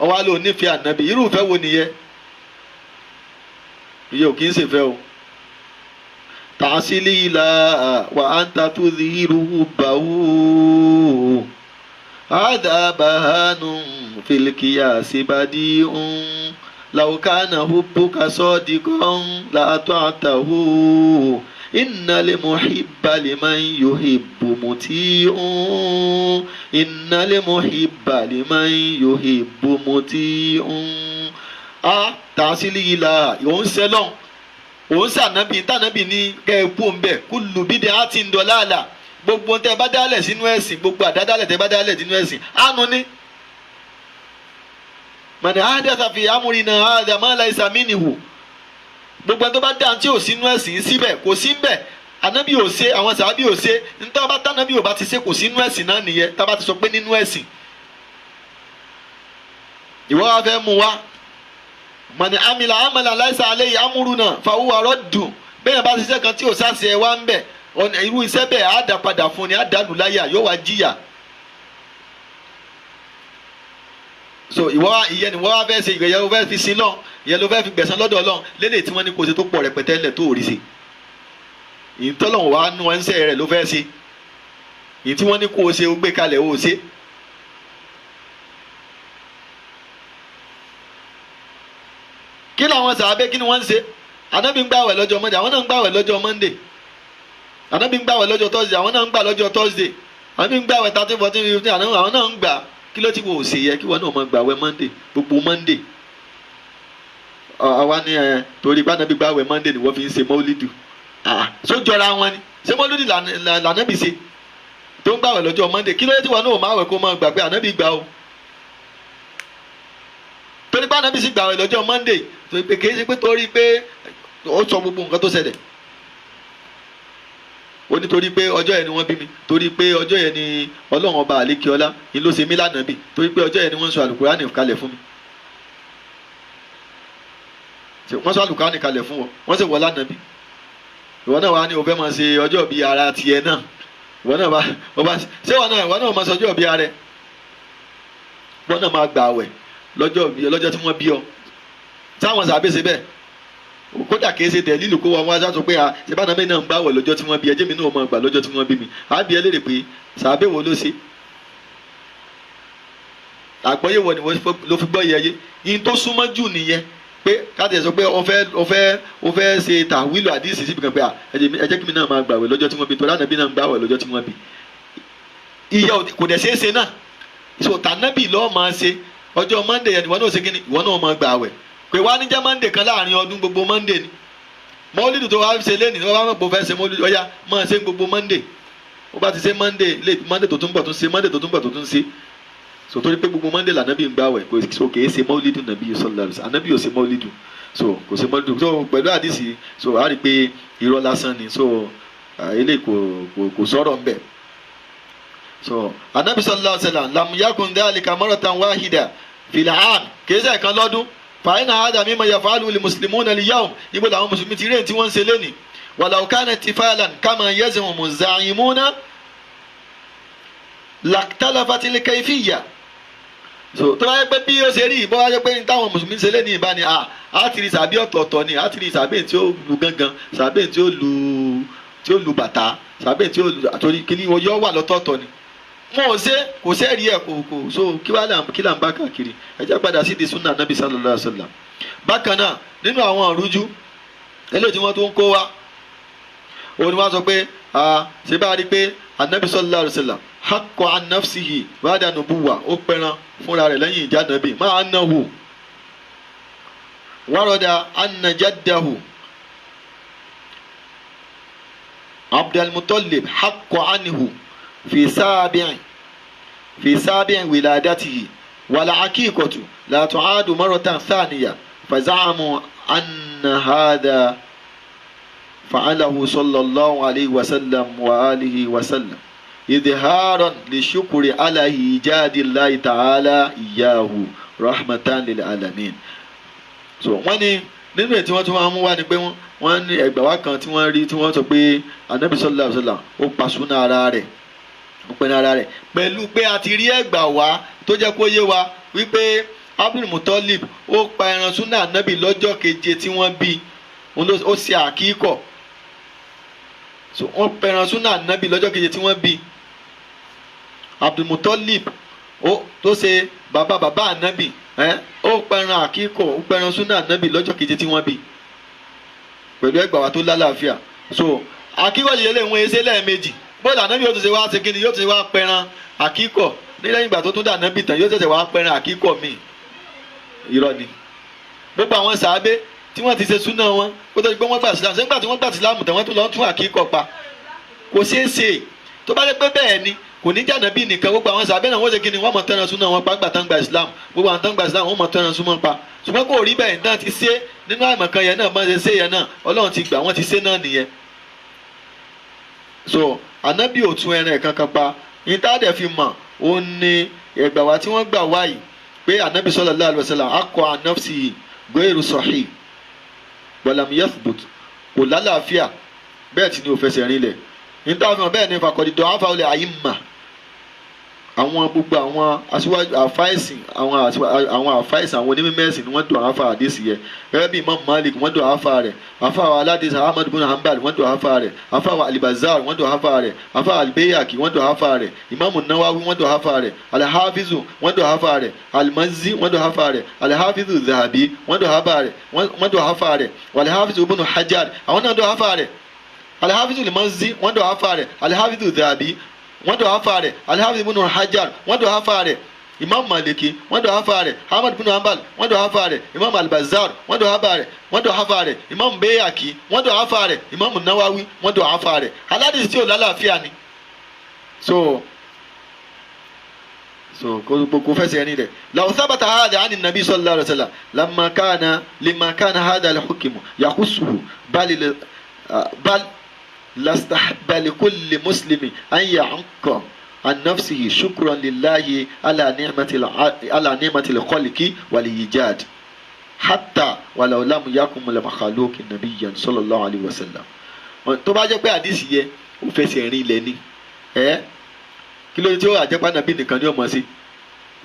ọwọ́ á lò nífẹ̀ẹ́ Ànábì. Irúfẹ́ wo nìyẹn? Iye ò kì í ṣèfẹ́ o. Tàṣílì ilà wà á ń ta tó di irú bàwù àdàbàhánu fìlìkìyà síbàdí ń làwùkánà hubbuka sọ́ọ̀dìkan làtọ́ àtàwù Innal muhibba liman yuhibbu muti'un, innal muhibba liman yuhibbu muti'un. A tàásílì yìí la òun sẹlọ̀n òun sànábì tànábì ní kẹ́ ẹ kú ń bẹ̀ kullu bid'atin dalalah. Gbogbo tẹ́ bá dálẹ̀ sínú ẹ̀sìn, gbogbo àdádálẹ̀ tẹ́ bá dálẹ̀ sínú ẹ̀sìn, àánú ni. Man ahdatha fi amrina hadha ma laysa minhu. Gbogbo ẹni tó bá dá tí ò sínú ẹ̀sìn síbẹ̀, kò sí ńbẹ̀. Ànábì ò ṣe, àwọn sàábì ò ṣe. Nítorí bá tànábì ò bá ti ṣe, kò sínú ẹ̀sìn náà nìyẹn. Tá bá ti sọ pé nínú ẹ̀sìn, ìwọ wa fẹ́ mú wa. Man amila amalan laysa alayhi amruna fahuwa raddun. Bẹ́ẹ̀ bá ṣiṣẹ́ kan tí ò sáṣẹ ẹ wá ń bẹ̀, irú iṣẹ́ bẹ́ẹ̀ á dá padà fún ni, á dàlú láyà, yóò wá jìyà. So ìwọ ìyẹn ni wọ́n wá fẹ́ ṣe, ìyẹn ló fẹ́ fi sin lọ́n, ìyẹn ló fẹ́ fi gbẹ̀san lọ́dọ̀ Ọlọ́run lélẹ̀ tí wọ́n ní kó ṣe tó pọ̀ rẹpẹtẹ lẹ̀ tó rí ṣe. Ìtọ́lọ́hún wa nú ẹnsẹ̀ rẹ̀ ló fẹ́ ṣe. Ìyí tí wọ́n ní kó ṣe, ó gbé kalẹ̀, ó ṣe. Kí làwọn sàábé, kí ni wọ́n ń ṣe? Ànábì ń gbàwẹ̀ lọ́jọ́ Monday, àwọn náà ń gbàwẹ̀ lọ́jọ́ Monday. Ànábì ń gbàwẹ̀ lọ́jọ́ Thursday, àwọn náà ń gbà lọ́jọ́ Thursday. Ànábì ń gbàwẹ̀ 13, 14, 15, àwọn náà ń gbà. Kí ló ti wò ó ṣe yẹ kí wọn náà máa gbàwẹ̀ Monday gbogbo Monday? Àwa ni ẹ torí pé Ànábì gbàwẹ̀ Monday ni wọ́n fi ń ṣe mọ́lídù. Sójọra wọn ni ṣé mọ́lídù lànàbì ṣe tó ń gbàwẹ̀ lọ́jọ́ Monday? Kí ló ti wọn náà máa wẹ̀ kó máa gbà pé Ànábì gbà o? Torí pé Ànábì sì gbàwẹ̀ lọ́jọ́ Monday, torí pé kìí ṣe pé torí pé ó sọ gbogbo nǹkan tó ṣẹlẹ̀. Ó ní torí pé ọjọ́ yẹn ni wọ́n bí mi, torí pé ọjọ́ yẹn ni Ọlọ́run ọba àlékiọlá ni ló ṣe mí lánàbì, torí pé ọjọ́ yẹn ni wọ́n sọ àlùkùránì kalẹ̀ fún mi. Wọ́n sọ àlùkùránì kalẹ̀ fún wọn, wọ́n sì wọ́n lánàbì. Ìwọ náà wà ní o fẹ́ máa ṣe ọjọ́ bí ara tiẹ̀ náà. Ìwọ náà bá ṣé ìwọ náà máa ṣe ọjọ́ bí ara ẹ̀? Ìwọ náà máa gbà àwẹ̀ lọ́jọ́ tí wọ́n bí ọ. Táwọn sàbẹ̀ ṣe bẹ́ẹ̀, kódà kìí ṣe tẹ̀lílù kó wọn wá sọ pé ṣe bá nàbẹ́ náà ń gbàwẹ̀ lọ́jọ́ tí wọ́n bí, ẹjẹ́ mi náà máa gbà lọ́jọ́ tí wọ́n bí mi. Àbí ẹ lérè pé sàbẹ̀ wo ló ṣe? Àgbọ́yé wo ni ló fi gbọ́ yẹyẹ? Yín tó súnmọ́ jù nìyẹn pé káàtì ẹ̀ sọ pé ó fẹ́ ṣe tàwílò àdìsí síbi kan pé ẹ jẹ́ kí mi náà máa gbàwẹ̀ lọ́jọ́ tí wọ́n bí, torí ànábì náà ń gbàwẹ̀ lọ́jọ́ tí wọ́n bí. Ìyá kò dẹ̀ ṣeé ṣe náà. So tànábì lọ́ọ́ máa ṣe ọjọ́ Monday yẹn, ìwọ náà ṣe kí ni? Ìwọ náà máa gbàwẹ̀. Pé wá ní jẹ́ Monday kan láàrin ọdún, gbogbo Monday ni mọ́lídù tó wá ṣe lẹ́nìí. Wọ́n bá mọ̀ pé ó fẹ́ ṣe mọ́lídù, ọ̀yá máa ṣe gbogbo Monday. Ó bá ti ṣe Monday late, Monday tó tún bọ̀ tún ṣe, Monday tó tún bọ̀ tó tún ṣe. So torí pé gbogbo Monday lànàbí ń gbàwẹ̀, kò so kìí ṣe mọ́lídù nàbí sallallahu alaihi wasallam. Ànàbí ò ṣe mọ́lídù, so kò ṣe mọ́lídù. So pẹ̀lú àdìsí, so a rí i pé irọ́ lásán ni. So eléyìí kò sọ̀rọ̀ ńbẹ̀. So ànàbí sallallahu alaihi wasallam lam yakun dhalika maratan wahida fil aam, kìí ṣe ẹ̀kan lọ́dún. Fàáyínà àdá mímọ yàfàálù lè mùsùlùmí náà lè yáwó ibo làwọn mùsùlùmí ti rí tí wọ́n ń ṣe lẹ́nìí. Walau kana tifalan kama yazimu zaimuna laktalafatil kayfiyya. So tó bá yẹ pé bí ó ṣe rí ìbọn wáyé pé ní táwọn mùsùlùmí ṣe lẹ́nìí ìbá ni a ti rí sàbí ọ̀tọ̀ọ̀tọ̀ ni, a ti rí sàbí tí ó lu gángan, sàbí tí ó lu bàtà, sàbí tí ó lu àtòrí kíní yọ wà lọ́tọ̀ọ̀tọ̀ ni. Wọn ò ṣe, kò sẹ́ẹ̀rí ẹ̀ kò so kí là ń bá káàkiri. Ẹ jẹ́ padà sí di sunna nabi sallallahu alayhi wa sallam. Bákan náà nínú àwọn àrújú eléyìí tí wọ́n tún ń kó wa, òun ni wọ́n sọ pé ṣe bá rí i pé anabi sallallahu alayhi wa sallam hakọ an nafsihi ba'da nubuwa, ó pẹran fúnra rẹ̀ lẹ́yìn ìjà nàbì máa annahu warada anna jaddahu Abdul Muttalib hakọ anhu fi sábìín wiladatihi wàlà akíkọ̀tù la tu'adu maratan thaniya fazamu anna hadha fa'alahu sallallahu alayhi wa sallam wa alihi wa sallam idharan li shukri ala ijadillahi ta'ala iyahu rahmatan lil alamin. So wọ́n ní nínú ètí wọ́n tún wọ́n mú wá ni pé wọ́n ní ẹgbàá wa kan tí wọ́n rí tí wọ́n sọ pé anabi sallallahu alayhi wa sallam ó pa súnà ara rẹ̀, ó pinnu ara rẹ̀ pẹ̀lú pé a ti rí ẹgbàá wa tó jẹ́ kó yé wa wípé Abdul Muttalib ó pa ẹran súnà anabi lọ́jọ́ keje tí wọ́n bí, ó ṣe àkíkọ̀. So wọ́n pa ẹran súnà anabi lọ́jọ́ keje tí wọ́n bí. Abdul Muttalib ó tó ṣe bàbá bàbá anabi ó pa ẹran àkíkọ̀, ó pa ẹran súnà anabi lọ́jọ́ keje tí wọ́n bí pẹ̀lú ẹgbàá wa tó lálàáfíà. So Àkíkọ̀ yìí lè wọ́n ẹsẹ̀ lẹ́ẹ̀mejì. Bóòlù ànábì yóò tún ṣe wá ṣe kíni, yóò tún ṣe wá pẹran àkíkọ̀ nílẹ̀ ìgbà tó tún dà nábì tán, yóò ṣẹ̀ṣẹ̀ wá pẹran àkíkọ̀ míì. Irọ́ ni. Gbogbo àwọn sàábé tí wọ́n ti ṣe súná wọn kó tó di pé wọ́n gbà sílámù, sẹ́ńgbà tí wọ́n gbà sílámù tán wọ́n tún lọ tún àkíkọ̀ pa. Kò ṣeé ṣe. Tó bá jẹ́ pé bẹ́ẹ̀ ni, kò ní jàǹdà bí nìkan, gbogbo àwọn sàbẹ̀ náà wọ́n ṣe kí ni, wọ́n mọ̀ tẹ́ran súná wọn pa gbà tán gba Islam. Gbogbo àwọn tán gba Islam wọ́n mọ̀ tẹ́ran súnmọ́ pa. Ṣùgbọ́n kò rí bẹ́ẹ̀, náà ti ṣe nínú àìmọ̀ kan yẹn náà, bá ṣe ṣe yẹn náà, Ọlọ́run ti gbà wọ́n ti ṣe náà nìyẹn. So ànábì ò tún ẹran kankan pa. Ní tá a dẹ̀ fi mọ̀, ó ní ẹgbà wá tí wọ́n gbà wáyìí pé ànábì sallallahu alaihi wasallam akọ ànáfsì gbẹ́rù sahih walam yathbut, kò lálàáfíà, bẹ́ẹ̀ tí ni ò fẹsẹ̀ rinlẹ̀. Ní tá a fi mọ̀ bẹ́ẹ̀ ni fàkọ̀dìdọ̀ àfàwọlẹ̀ àyìnmà, àwọn gbogbo àwọn aṣíwájú àfáìsìn, àwọn àfáìsìn, àwọn onímẹ̀sìn ni wọ́n dùn àáfà àdìsí yẹ. Gẹ́gẹ́ bí Imam Malik wọ́n dùn àáfà rẹ̀, àáfà aládìsí Ahmad bin Hanbal wọ́n dùn àáfà rẹ̀, àáfà alibazar wọ́n dùn àáfà rẹ̀, àáfà albayaki wọ́n dùn àáfà rẹ̀, Imam Nawawi wọ́n dùn àáfà rẹ̀, alhafizu wọ́n dùn àáfà rẹ̀, almazi wọ́n dùn àáfà rẹ̀, alhafizu zahabi wọ́n dùn àáfà rẹ̀, wọ́n dùn àáfà rẹ̀, alhafizu ibn Hajar àwọn náà dùn àáfà rẹ̀, alhafizu limazi wọ́n dùn àáfà rẹ̀, alhafizu zahabi wọ́n dọ̀ afa rẹ̀, Al-Hafiz ibn Hajar wọ́n dọ̀ afa rẹ̀, Imam Maliki wọ́n dọ̀ afa rẹ̀, Ahmad ibn Hanbal wọ́n dọ̀ afa rẹ̀, Imam Al-Bazzar wọ́n dọ̀ afa rẹ̀, wọ́n dọ̀ afa rẹ̀, Imam Bayhaqi wọ́n dọ̀ afa rẹ̀, Imam Nawawi wọ́n dọ̀ afa rẹ̀. Aládìsí tí ò lálàáfíà ni. So kò fẹsẹ̀ ẹni rẹ̀. Law thabata hadha ani nabi sallallahu alayhi wa sallam lamma kana lima kana hadha al-hukmu yakhussuhu bal lastahba likulli muslimi an ya'qa an nafsihi shukran lillahi ala ni'matil khalqi wal ijad hatta walau lam yakun al-makhluq nabiyyan sallallahu alayhi wa sallam. Tó bá jẹ́ pé àdìsí yẹ ó fẹsẹ̀ rìn ilẹ̀ ni, kí ló dé tí ó àjẹpá nàbí nìkan ni ó mọ̀ sí?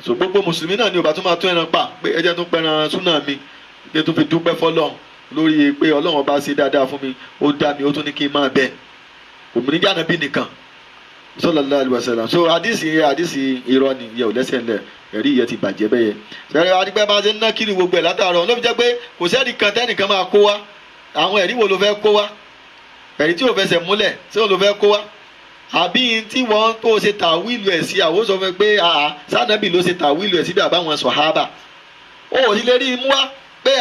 So gbogbo mùsùlùmí náà ni ó bá tún máa tún ẹran pa pé ẹ jẹ́ tún pẹran súnà mi kí n tún fi dúpẹ́ fọ́lọ́run lórí pé Ọlọ́run ọba ṣe dáadáa fún mi, ó dá mi, ó tún ní kí n máa bẹ. Òmìnira nàbí nìkan sallallahu alaihi wasallam. So àdìsí yẹ àdìsí irọ́ ni yẹ ò lẹ́sẹ̀ ńlẹ̀, ẹ̀rí yẹ ti bàjẹ́ bẹ́yẹ. Sẹ́rí adigbẹ́ máa ṣe ń ná kiri gbogbo ẹ̀ látàárọ̀ ló fi jẹ́ pé kò sẹ́ẹ̀rì kan tẹ́nìkan máa kó wá. Àwọn ẹ̀rí wo ló fẹ́ kó wá? Ẹ̀rí tí ò fẹsẹ̀ múlẹ̀ ṣé òun ló fẹ́ kó wá? Àbí tí wọ́n tó ṣe tàwílù ẹ̀ sí, àwọn sọ fún mi pé sànàbì ló ṣe tàwílù ẹ̀ síbi àbáwọn sọ̀hábà. Ó ò sì lè rí i mú wá pé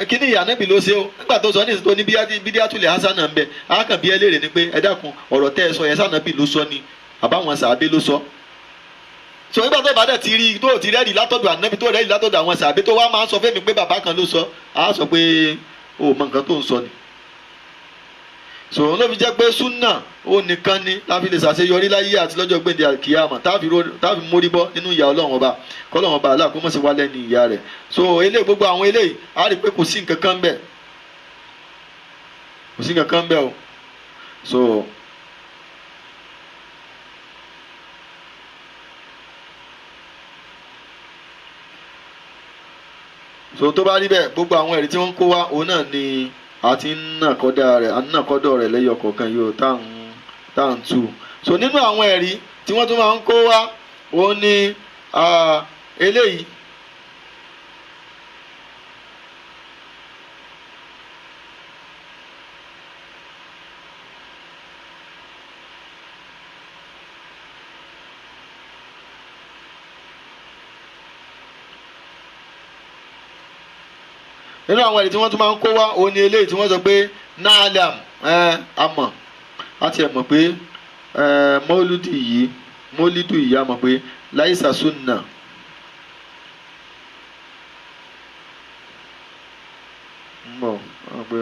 kíní ìyànàbì ló ṣe o. Nígbà tó sọ ní ìsìn tó ní bídíàtúlẹ̀ hasana ń bẹ, àákàn bí ẹ léèrè ni pé ẹ dákun ọ̀rọ̀ tẹ́ ẹ sọ yẹn sànàbì ló sọ ni àbáwọn sàábé ló sọ. So nígbà tó bá dẹ̀ ti rí tó ti rẹ́rìí látọ̀dọ̀ ànábì tó rẹ́rìí látọ̀dọ̀ àwọn sàábé tó wá máa ń sọ fẹ́mi pé bàbá kan ló sọ, á sọ pé o mọ nǹkan tó ń sọ ni. So ló fi jẹ́ pé súnà ó nìkan ni láfi lè ṣàṣeyọrí láyé àti lọ́jọ́ gbèǹde àkíyàmà táfi mórí bọ́ nínú ìyà Ọlọ́run ọba, kọ́lọ́run ọba aláà kó mọ̀ sí wá lẹ́nu ìyà rẹ̀. So eléyìí gbogbo àwọn eléyìí á rí i pé kò sí nǹkan kan bẹ́ẹ̀, kò sí nǹkan kan bẹ́ẹ̀ o. So tó bá rí bẹ́ẹ̀, gbogbo àwọn ẹ̀rí tí wọ́n ń kó wá òun náà ni àti nàkọ́dọ̀ rẹ̀ lẹ́yọ kọ̀ọ̀kan yóò tá à ń tú. So nínú àwọn ẹ̀rí tí wọ́n tún máa ń kó wá òun ni eléyìí. Nínú àwọn ẹ̀rí tí wọ́n tún máa ń kó wá òun ni eléyìí tí wọ́n sọ pé náàlàm àmọ̀ a ti ẹ̀ mọ̀ pé mọ́lúdì yìí a mọ̀ pé láìsà súnà ń bọ̀ wọ́n pé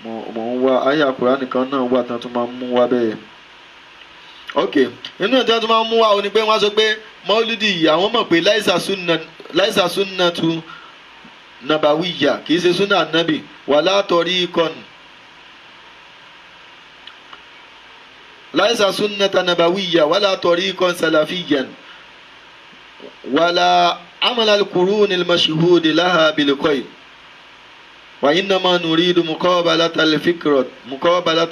mò ń wá àyá Kùránì kan náà wà tán tún máa ń mú wá bẹ́ẹ̀. Ok, inú ìtàn tó máa ń mú wá o ni pé wọ́n sọ pé mọ́lúdì yìí àwọn mọ̀ pé láìsà súnà tu nàbàwíyà kì í ṣe súnà ànábì wà látọ̀rí ikọ̀nù láìsà súnà ta nàbàwíyà wà látọ̀rí ikọ̀n sàlàfíyàn wàlà amala al-qurun al-mashhud laha bil-khayr wa innama nuridu muqabalata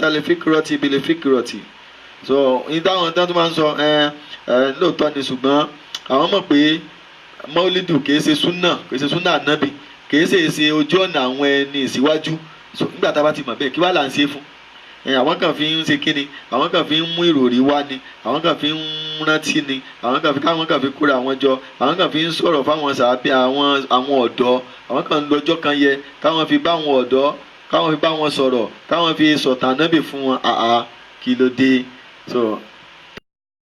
al-fikrati bil-fikrati. So ní táwọn tán tó máa ń sọ lóòótọ́ ni, ṣùgbọ́n àwọn mọ̀ pé mọ́lídù kìí ṣe súnà, kìí ṣe súnà ànábì, Kìí ṣe ṣe ojú ọ̀nà àwọn ẹni ìsíwájú. So nígbà tá a bá ti mọ̀ bẹ́ẹ̀, kí wàá là ń ṣe fún ẹ? Àwọn kan fi ń ṣe kíni? Àwọn kan fi ń mú ìròrí wá ni, àwọn kan fi ń rántí ni, àwọn kan fi káwọn kan fi kóra àwọn jọ, àwọn kan fi ń sọ̀rọ̀ fáwọn sàábì, àwọn ọ̀dọ́. Àwọn kan ń lọ́jọ́ kan yẹ káwọn fi bá àwọn ọ̀dọ́, káwọn fi bá wọn sọ̀rọ̀, káwọn fi sọ̀tàn nábì fún wọn. Àá, kí ló dé? So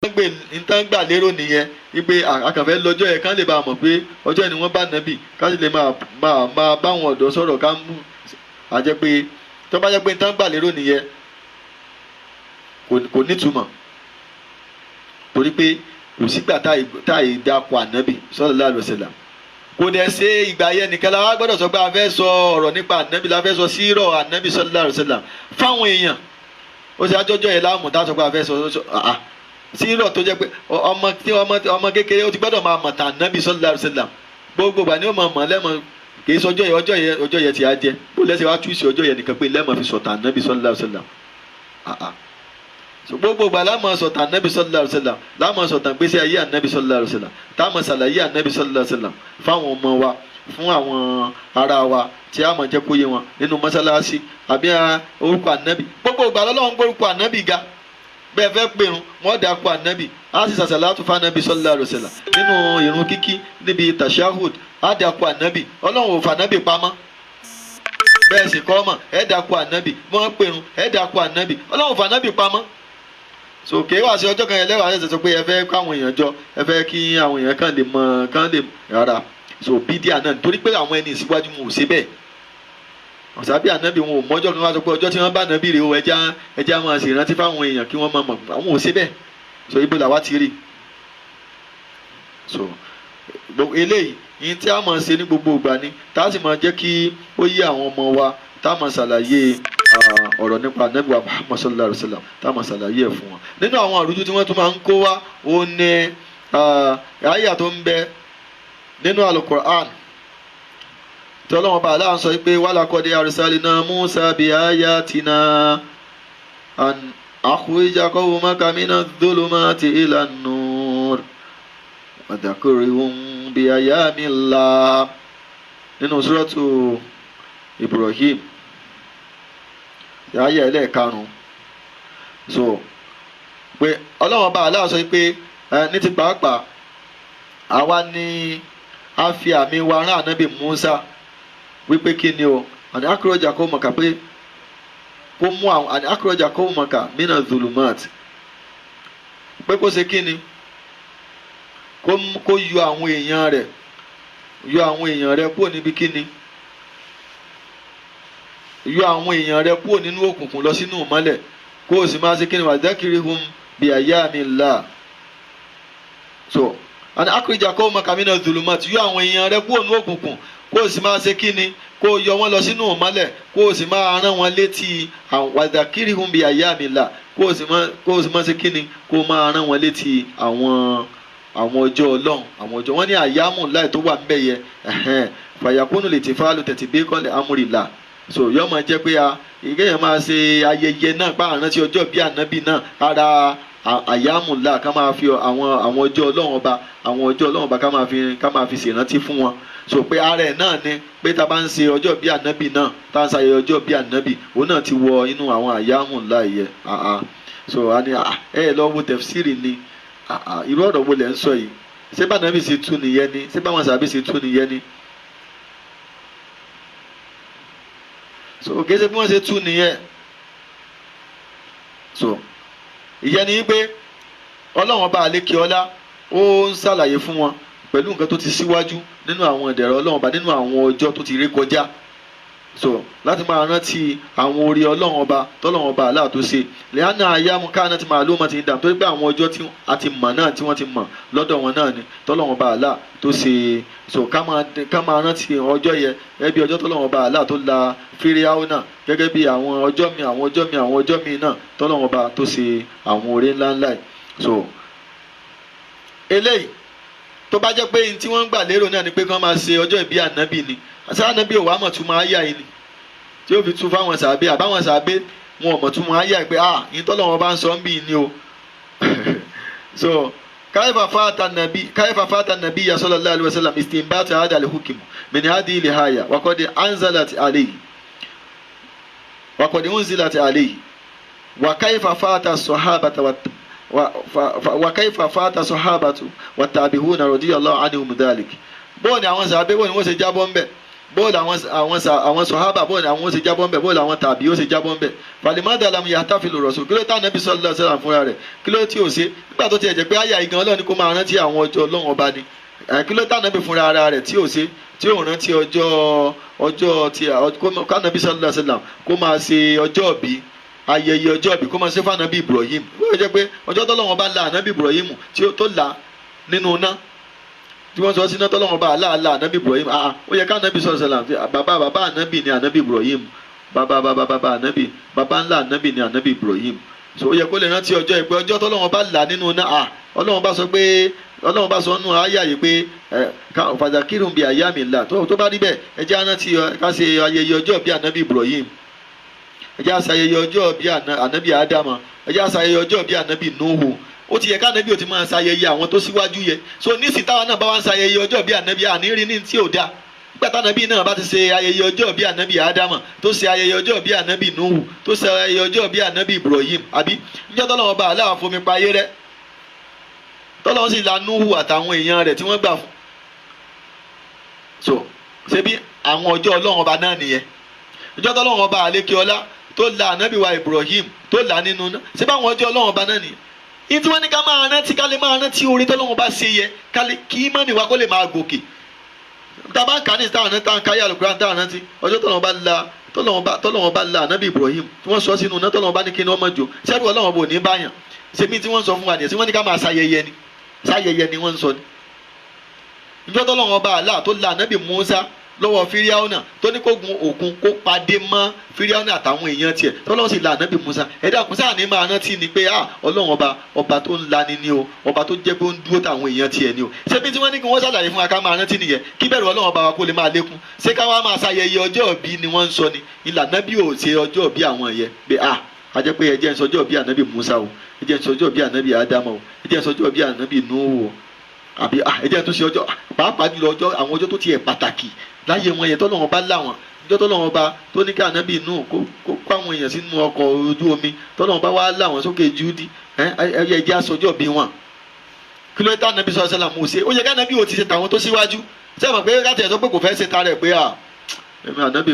nǹkan gbà lérò nìyẹn wípé àkànfẹ́ lọ́jọ́ yẹn kán lè bá a mọ̀ pé ọjọ́ yẹn ni wọ́n bá nábì, ká sì lè máa máa máa bá àwọn ọ̀dọ́ sọ̀rọ̀. Ká mú àjẹ́ pé tó bá jẹ́ pé nǹkan gbà lérò nìyẹn, kò nítumọ̀, torí pé kò sígbà tá ì dákọ̀ ànábì sallallahu alaihi wasallam. Kò dẹ̀ ṣe ìgbà yẹn nìkan la wá gbọ́dọ̀ sọ pé a fẹ́ sọ ọ̀rọ̀ nípa ànábì, la fẹ́ sọ sírọ̀ ànábì sallallahu alaihi wasallam fáwọn èèyàn. Ó ṣe àjọjọ́ yẹn láàmú tá a sọ pé a fẹ́ sọ sírọ̀, tó jẹ́ pé ọmọ tí ọmọ kékeré ó ti gbọ́dọ̀ máa mọ̀ tà ànábì sallallahu alaihi wasallam. Gbogbo ìgbà ni ó máa mọ̀ lẹ́mọ̀. Kì í sọ ọjọ́ yẹn. Ọjọ́ yẹn, ọjọ́ yẹn ti á jẹ́ bó lẹ́sẹ̀ wá túùsì ọjọ́ yẹn nìkan pé lẹ́mọ̀ fi sọ̀tà ànábì sallallahu alaihi wasallam. So gbogbo ìgbà láàmú sọ̀tà ànábì sallallahu alaihi wasallam, láàmú sọ̀tà gbèsè ayé ànábì sallallahu alaihi wasallam, táàmù sàlàyé ànábì sallallahu alaihi wasallam fáwọn ọmọ wa, fún àwọn ará wa, tí a máa jẹ́ kó yé wọn nínú mọ́sálásí àbí orúkọ ànábì. Gbogbo ìgbà lọ́lọ́run gbórúkọ ànábì ga. Bẹ́ẹ̀ fẹ́ pèrún, wọ́n dà kó ànábì, á sì sàṣàlátù fún ànábì sallallahu alaihi wasallam nínú ìrun kíkí, níbi tashahud, á dà kó ànábì. Ọlọ́run ò fà ànábì pamọ́. Bẹ́ẹ̀ sì kọ́ mọ̀, ẹ̀ dà kó ànábì, wọ́n pèrún, ẹ̀ dà kó ànábì. Ọlọ́run ò fà ànábì pamọ́. So kì í wá sí ọjọ́ kan yẹn lẹ́wàá ṣẹ̀ṣẹ̀ sọ pé ẹ fẹ́ káwọn èèyàn jọ, ẹ fẹ́ kí àwọn èèyàn kàn lè mọ kàn lè rárá. So bídíà náà, torí pé àwọn ẹni ìsíwájú wọn ò ṣe bẹ́ẹ̀. Ọ̀sábí ànábì wọn ò mọ́jọ́ kan wá sọ pé ọjọ́ tí wọ́n bá ànábì rèé o, ẹja máa ṣèrántí fáwọn èèyàn kí wọ́n máa mọ̀. Àwọn ò ṣe bẹ́ẹ̀. So ibo làwa ti rí? So eléyìí yìí tí a máa ṣe ní gbogbo ìgbà ni tá a sì máa jẹ́ kí ó yé àwọn ọmọ wa, tá a máa ṣàlàyé ọ̀rọ̀ nípa ànábì wa Muhammad sallallahu alayhi wa sallam, tá a máa ṣàlàyé ẹ̀ fún wọn. Nínú àwọn àrújú tí wọ́n tún máa ń kó wá, ó ní àyà tó ń bẹ nínú Alukur'an tí Ọlọ́run bá aláǹ sọ pé walaqad arsalna Musa bi ayatina an akhrija qawmaka mina dhulumati ila nur wa dhakkirhum bi ayyamillah, nínú suratu Ibrahim, ayé ẹlẹ́ẹ̀karùn-ún. So pé Ọlọ́run bá aláǹ sọ pé ní ti pàápàá àwa ni a fi àmì wa rán ànábì Musa wípé kí ni o, àní akhrija qawmaka, pé kó mú àwọn, àní akhrija qawmaka mina zulumat, pé kó ṣe kí ni, kó yọ àwọn èèyàn rẹ̀, yọ àwọn èèyàn rẹ̀ kúrò níbi kí ni, yọ àwọn èèyàn rẹ̀ kúrò nínú òkùnkùn lọ sínú ìmọ́lẹ̀, kó o sì máa ṣe kí ni, wa dhakkirhum bi ayyamillah. So àní akhrija qawmaka mina zulumat, yọ àwọn èèyàn rẹ̀ kúrò nínú òkùnkùn, kó o sì máa ṣe kí ni, kó o yọ wọn lọ sínú ìmọ́lẹ̀, kó o sì máa rán wọn létí wa dhakkirhum bi ayyamillah, kó o sì máa ṣe kí ni, kó o máa rán wọn létí àwọn ọjọ́ Ọlọ́run, àwọn ọjọ́ wọn ní àyámù láì tó wà ńbẹ̀ yẹ fàyàkúnù lè ti fáálù tẹ̀tí bí kọ́lẹ̀ amúrìlà. So yọ máa jẹ́ pé a ìkéyàn máa ṣe ayẹyẹ náà pa àrántí ọjọ́ bí ànábì náà, ara àyámù là ká máa fi àwọn ọjọ́ Ọlọ́run ọba, àwọn ọjọ́ Ọlọ́run ọba, ká máa fi ṣèrántí fún wọn. So pé ara ẹ̀ náà ni pé tá a bá ń ṣe ọjọ́ bí ànábì náà, tá a ń ṣayẹyẹ ọjọ́ bí ànábì, òun náà ti wọ inú àwọn àyámù ńlá yẹ. So a ní ẹ lọ wo tẹ̀fsírì ni. Irú ọ̀rọ̀ wo lẹ̀ ń sọ yìí? Ṣé bá ànábì ṣe tú nìyẹn ni? Ṣé báwọn sàbí ṣe tú nìyẹn ni? So kìí ṣe bí wọ́n ṣe tú nìyẹn. So ìyẹn ni pé Ọlọ́run ọba àlékè ọlá ó ń ṣàlàyé fún wọn pẹ̀lú nǹkan tó ti síwájú nínú àwọn ìdẹ̀rọ̀ Ọlọ́run ọba, nínú àwọn ọjọ́ tó ti rí kọjá, so láti máa rántí àwọn orí Ọlọ́run ọba tọ́lọ́run ọba aláà tó ṣe lẹ́yìn àyàmú káàná ti máa ló mọ̀ ti ń dà, torí pé àwọn ọjọ́ tí a ti mọ̀ náà, tí wọ́n ti mọ̀ lọ́dọ̀ wọn náà ni tọ́lọ́run ọba aláà tó ṣe. So ká máa rántí ọjọ́ yẹ gẹ́gẹ́ bí ọjọ́ tọ́lọ́run ọba aláà tó la Fíríáwó náà, gẹ́gẹ́ bí àwọn ọjọ́ mi, àwọn ọjọ́ mi, àwọn ọjọ́ mi náà tọ́lọ́run ọba tó ṣe àwọn orí ńláńlá yìí. So eléyìí, tó bá jẹ́ pé tí wọ́n ń gbà lérò náà ni pé kí wọ́n máa ṣe ọjọ́ ìbí ànábì ni, àṣà ànábì ò wá mọ̀ tún máa yá yìí ni tí ó fi tú fáwọn sàbẹ, àbáwọn sàbẹ wọn ò mọ̀ tún máa yá yìí pé ah, yìí tọ́lọ̀ wọn bá ń sọ ń bì ní o. So kaifa fata nabi, kaifa fata nabi ya sallallahu alaihi wasallam istinbat hada al-hukm. Min hadhihi lihaya wakodi anzalat alayhi wakodi unzilat alayhi wa kayfa fata sahabata wa kayfa fata sahabatu wa tabi'una radiyallahu anhum dhalik. Bóòlù àwọn sàbẹ̀ bóòlù wọ́n ṣe jábọ́ ńbẹ̀, bóòlù àwọn sọ̀hábà bóòlù àwọn ó ṣe jábọ́ ńbẹ̀, bóòlù àwọn tàbí ó ṣe jábọ́ ńbẹ̀. Falimada lam yahtafilu rasul, kí ló tá Ànábì sallallahu alaihi wasallam fúnra rẹ̀, kí ló tí ò ṣe nígbà tó tiẹ̀ jẹ́ pé àyà igan Ọlọ́run ni kó máa rántí àwọn ọjọ́ Ọlọ́run ọba ni, kí ló tá Ànábì fúnra ara rẹ̀ tí ò ṣe, tí ò rántí ọjọ́ tí Ànábì sallallahu alaihi wasallam kó máa ṣe ọjọ́ ìbí, ayẹyẹ ọjọ́ ìbí kó máa ṣe fún Ànábì Ibrahim. Ó jẹ́ pé ọjọ́ tọ́lọ́run bá la Ànábì Ibrahim tí ó tó la nínú iná tí wọ́n sọ sínú tọ́lọ́run bá aláàlá Ànábì Ibrahim, ó yẹ ká Ànábì sọ̀rọ̀ sọ̀rọ̀ bàbá bàbá Ànábì ni Ànábì Ibrahim, bàbá bàbá bàbá Ànábì, bàbá ńlá Ànábì ni Ànábì Ibrahim. So ó yẹ kó lè rántí ọjọ́ ìpè ọjọ́ tọ́lọ́run bá là nínú iná. Ọlọ́run bá sọ pé, Ọlọ́run bá sọ nù ayé àyè pé fàdàkìrùn bíi àyà mi là tó bá rí bẹ́ẹ̀, ẹ jẹ́ rántí ká ṣe ayẹyẹ ọjọ́ bí Ànábì Ibrahim, ẹ jẹ́ àṣà ayẹyẹ ọjọ́ bí Ànábì Ádámà, ẹ jẹ́ àṣà ayẹyẹ ọjọ́ bí Ànábì Nuhu. Ó ti yẹ ká Ànábì ò ti máa ṣayẹyẹ àwọn tó síwájú yẹ. So nísìnyí táwa náà bá wá ń ṣayẹyẹ ọjọ́ bí Ànábì, àní rí ní tí ò dáa. Nígbà tánábì náà bá ti ṣe ayẹyẹ ọjọ́ bí Ànábì Ádámà, tó ṣe ayẹyẹ ọjọ́ bí Ànábì Nuhu, tó ṣe ayẹyẹ ọjọ́ bí Ànábì Ibrahim, àbí níjọ́ tọ́lọ́wọ́n bá aláwọ̀ fomi pa ayé rẹ́, tọ́lọ́wọ́n sì la Nuhu àtàwọn èèyàn rẹ̀ tí wọ́n gbà fún. So ṣebí àwọn ọjọ́ Ọlọ́run ọba náà nìyẹn. Ìjọ́ tọ́lọ́run ọba àlékè ọlá tó la Ànábì wa Ibrahim tó là nínú náà, ṣé báwọn ọjọ́ Ọlọ́run ọba náà nìyẹn. Ìtí wọ́n ní ká máa rántí, ká lè máa rántí oore tọ́lọ́run bá ṣe yẹ, ká lè kí mọ́nì wa kó lè máa gòkè. Tá a bá ń kà ní táwọn náà tá a ń káyà Al-Qur'an, táwọn rántí ọjọ́ tọ́lọ́run bá la Ànábì Ibrahim tí wọ́n sọ sínú náà, tọ́lọ́run bá ní kí ni wọ́n mọ̀ jò sẹ́rù Ọlọ́run bò ní báyàn. Ṣebí tí wọ́n sọ fún wa nìyẹn, tí wọ́n ní ká máa ṣayẹyẹ ni, ṣayẹyẹ ni wọ́n ń sọ ni. Ìjọ́ tọ́lọ́run ọba àlá tó la Ànábì Musa lọ́wọ́ Fíríáúnà, tó ní kó gun òkun kó padé mọ́ Fíríáúnà àtàwọn èèyàn tiẹ̀, tọ́lọ́run sì la Ànábì Musa. Ẹ dákun, sáà ní máa rántí ni pé Ọlọ́run ọba, ọba tó ń lani ni o, ọba tó jẹ́ pé ó ń dúró táwọn èèyàn tiẹ̀ ni o. Ṣé bí tí wọ́n ní kí wọ́n ṣàlàyé fún wa ká máa rántí nìyẹn, kí bẹ̀rù Ọlọ́run ọba wa kó lè máa lékún. Ṣé ká wá máa ṣayẹyẹ ọjọ́ ìbí ni wọ́n ń sọ ni? Ìlànà bí ò ṣe ọjọ́ ìbí àwọn yẹn pé a jẹ́ pé ẹ jẹ́ ń sọjọ́ ìbí Ànábì Musa o, ẹ jẹ́ ń sọjọ́ ìbí Ànábì Ádámà o, ẹ jẹ́ ń sọjọ́ ìbí Ànábì Nuhu o, àbí ẹ jẹ́ tó ṣe ọjọ́, pàápàá jùlọ ọjọ́ àwọn ọjọ́ tó tiẹ̀ pàtàkì láyé wọn yẹn tọ́lọ́run bá láwọn, ọjọ́ tọ́lọ́run bá tó ní ká Ànábì Nuhu kó àwọn èèyàn sínú ọkọ̀ ojú omi, tọ́lọ́run bá wá láwọn sókè Júdí, ẹ ẹ jẹ́ aṣọjọ́ bí wọn. Kí ló dé tá Ànábì sọ sẹ́lá mú ṣe? Ó yẹ ká Ànábì ò ti ṣe tàwọn tó síwájú. Ṣé ẹ mọ̀ pé ká tiẹ̀ sọ pé kò fẹ́ ṣe tarẹ̀ pé èmi Ànábì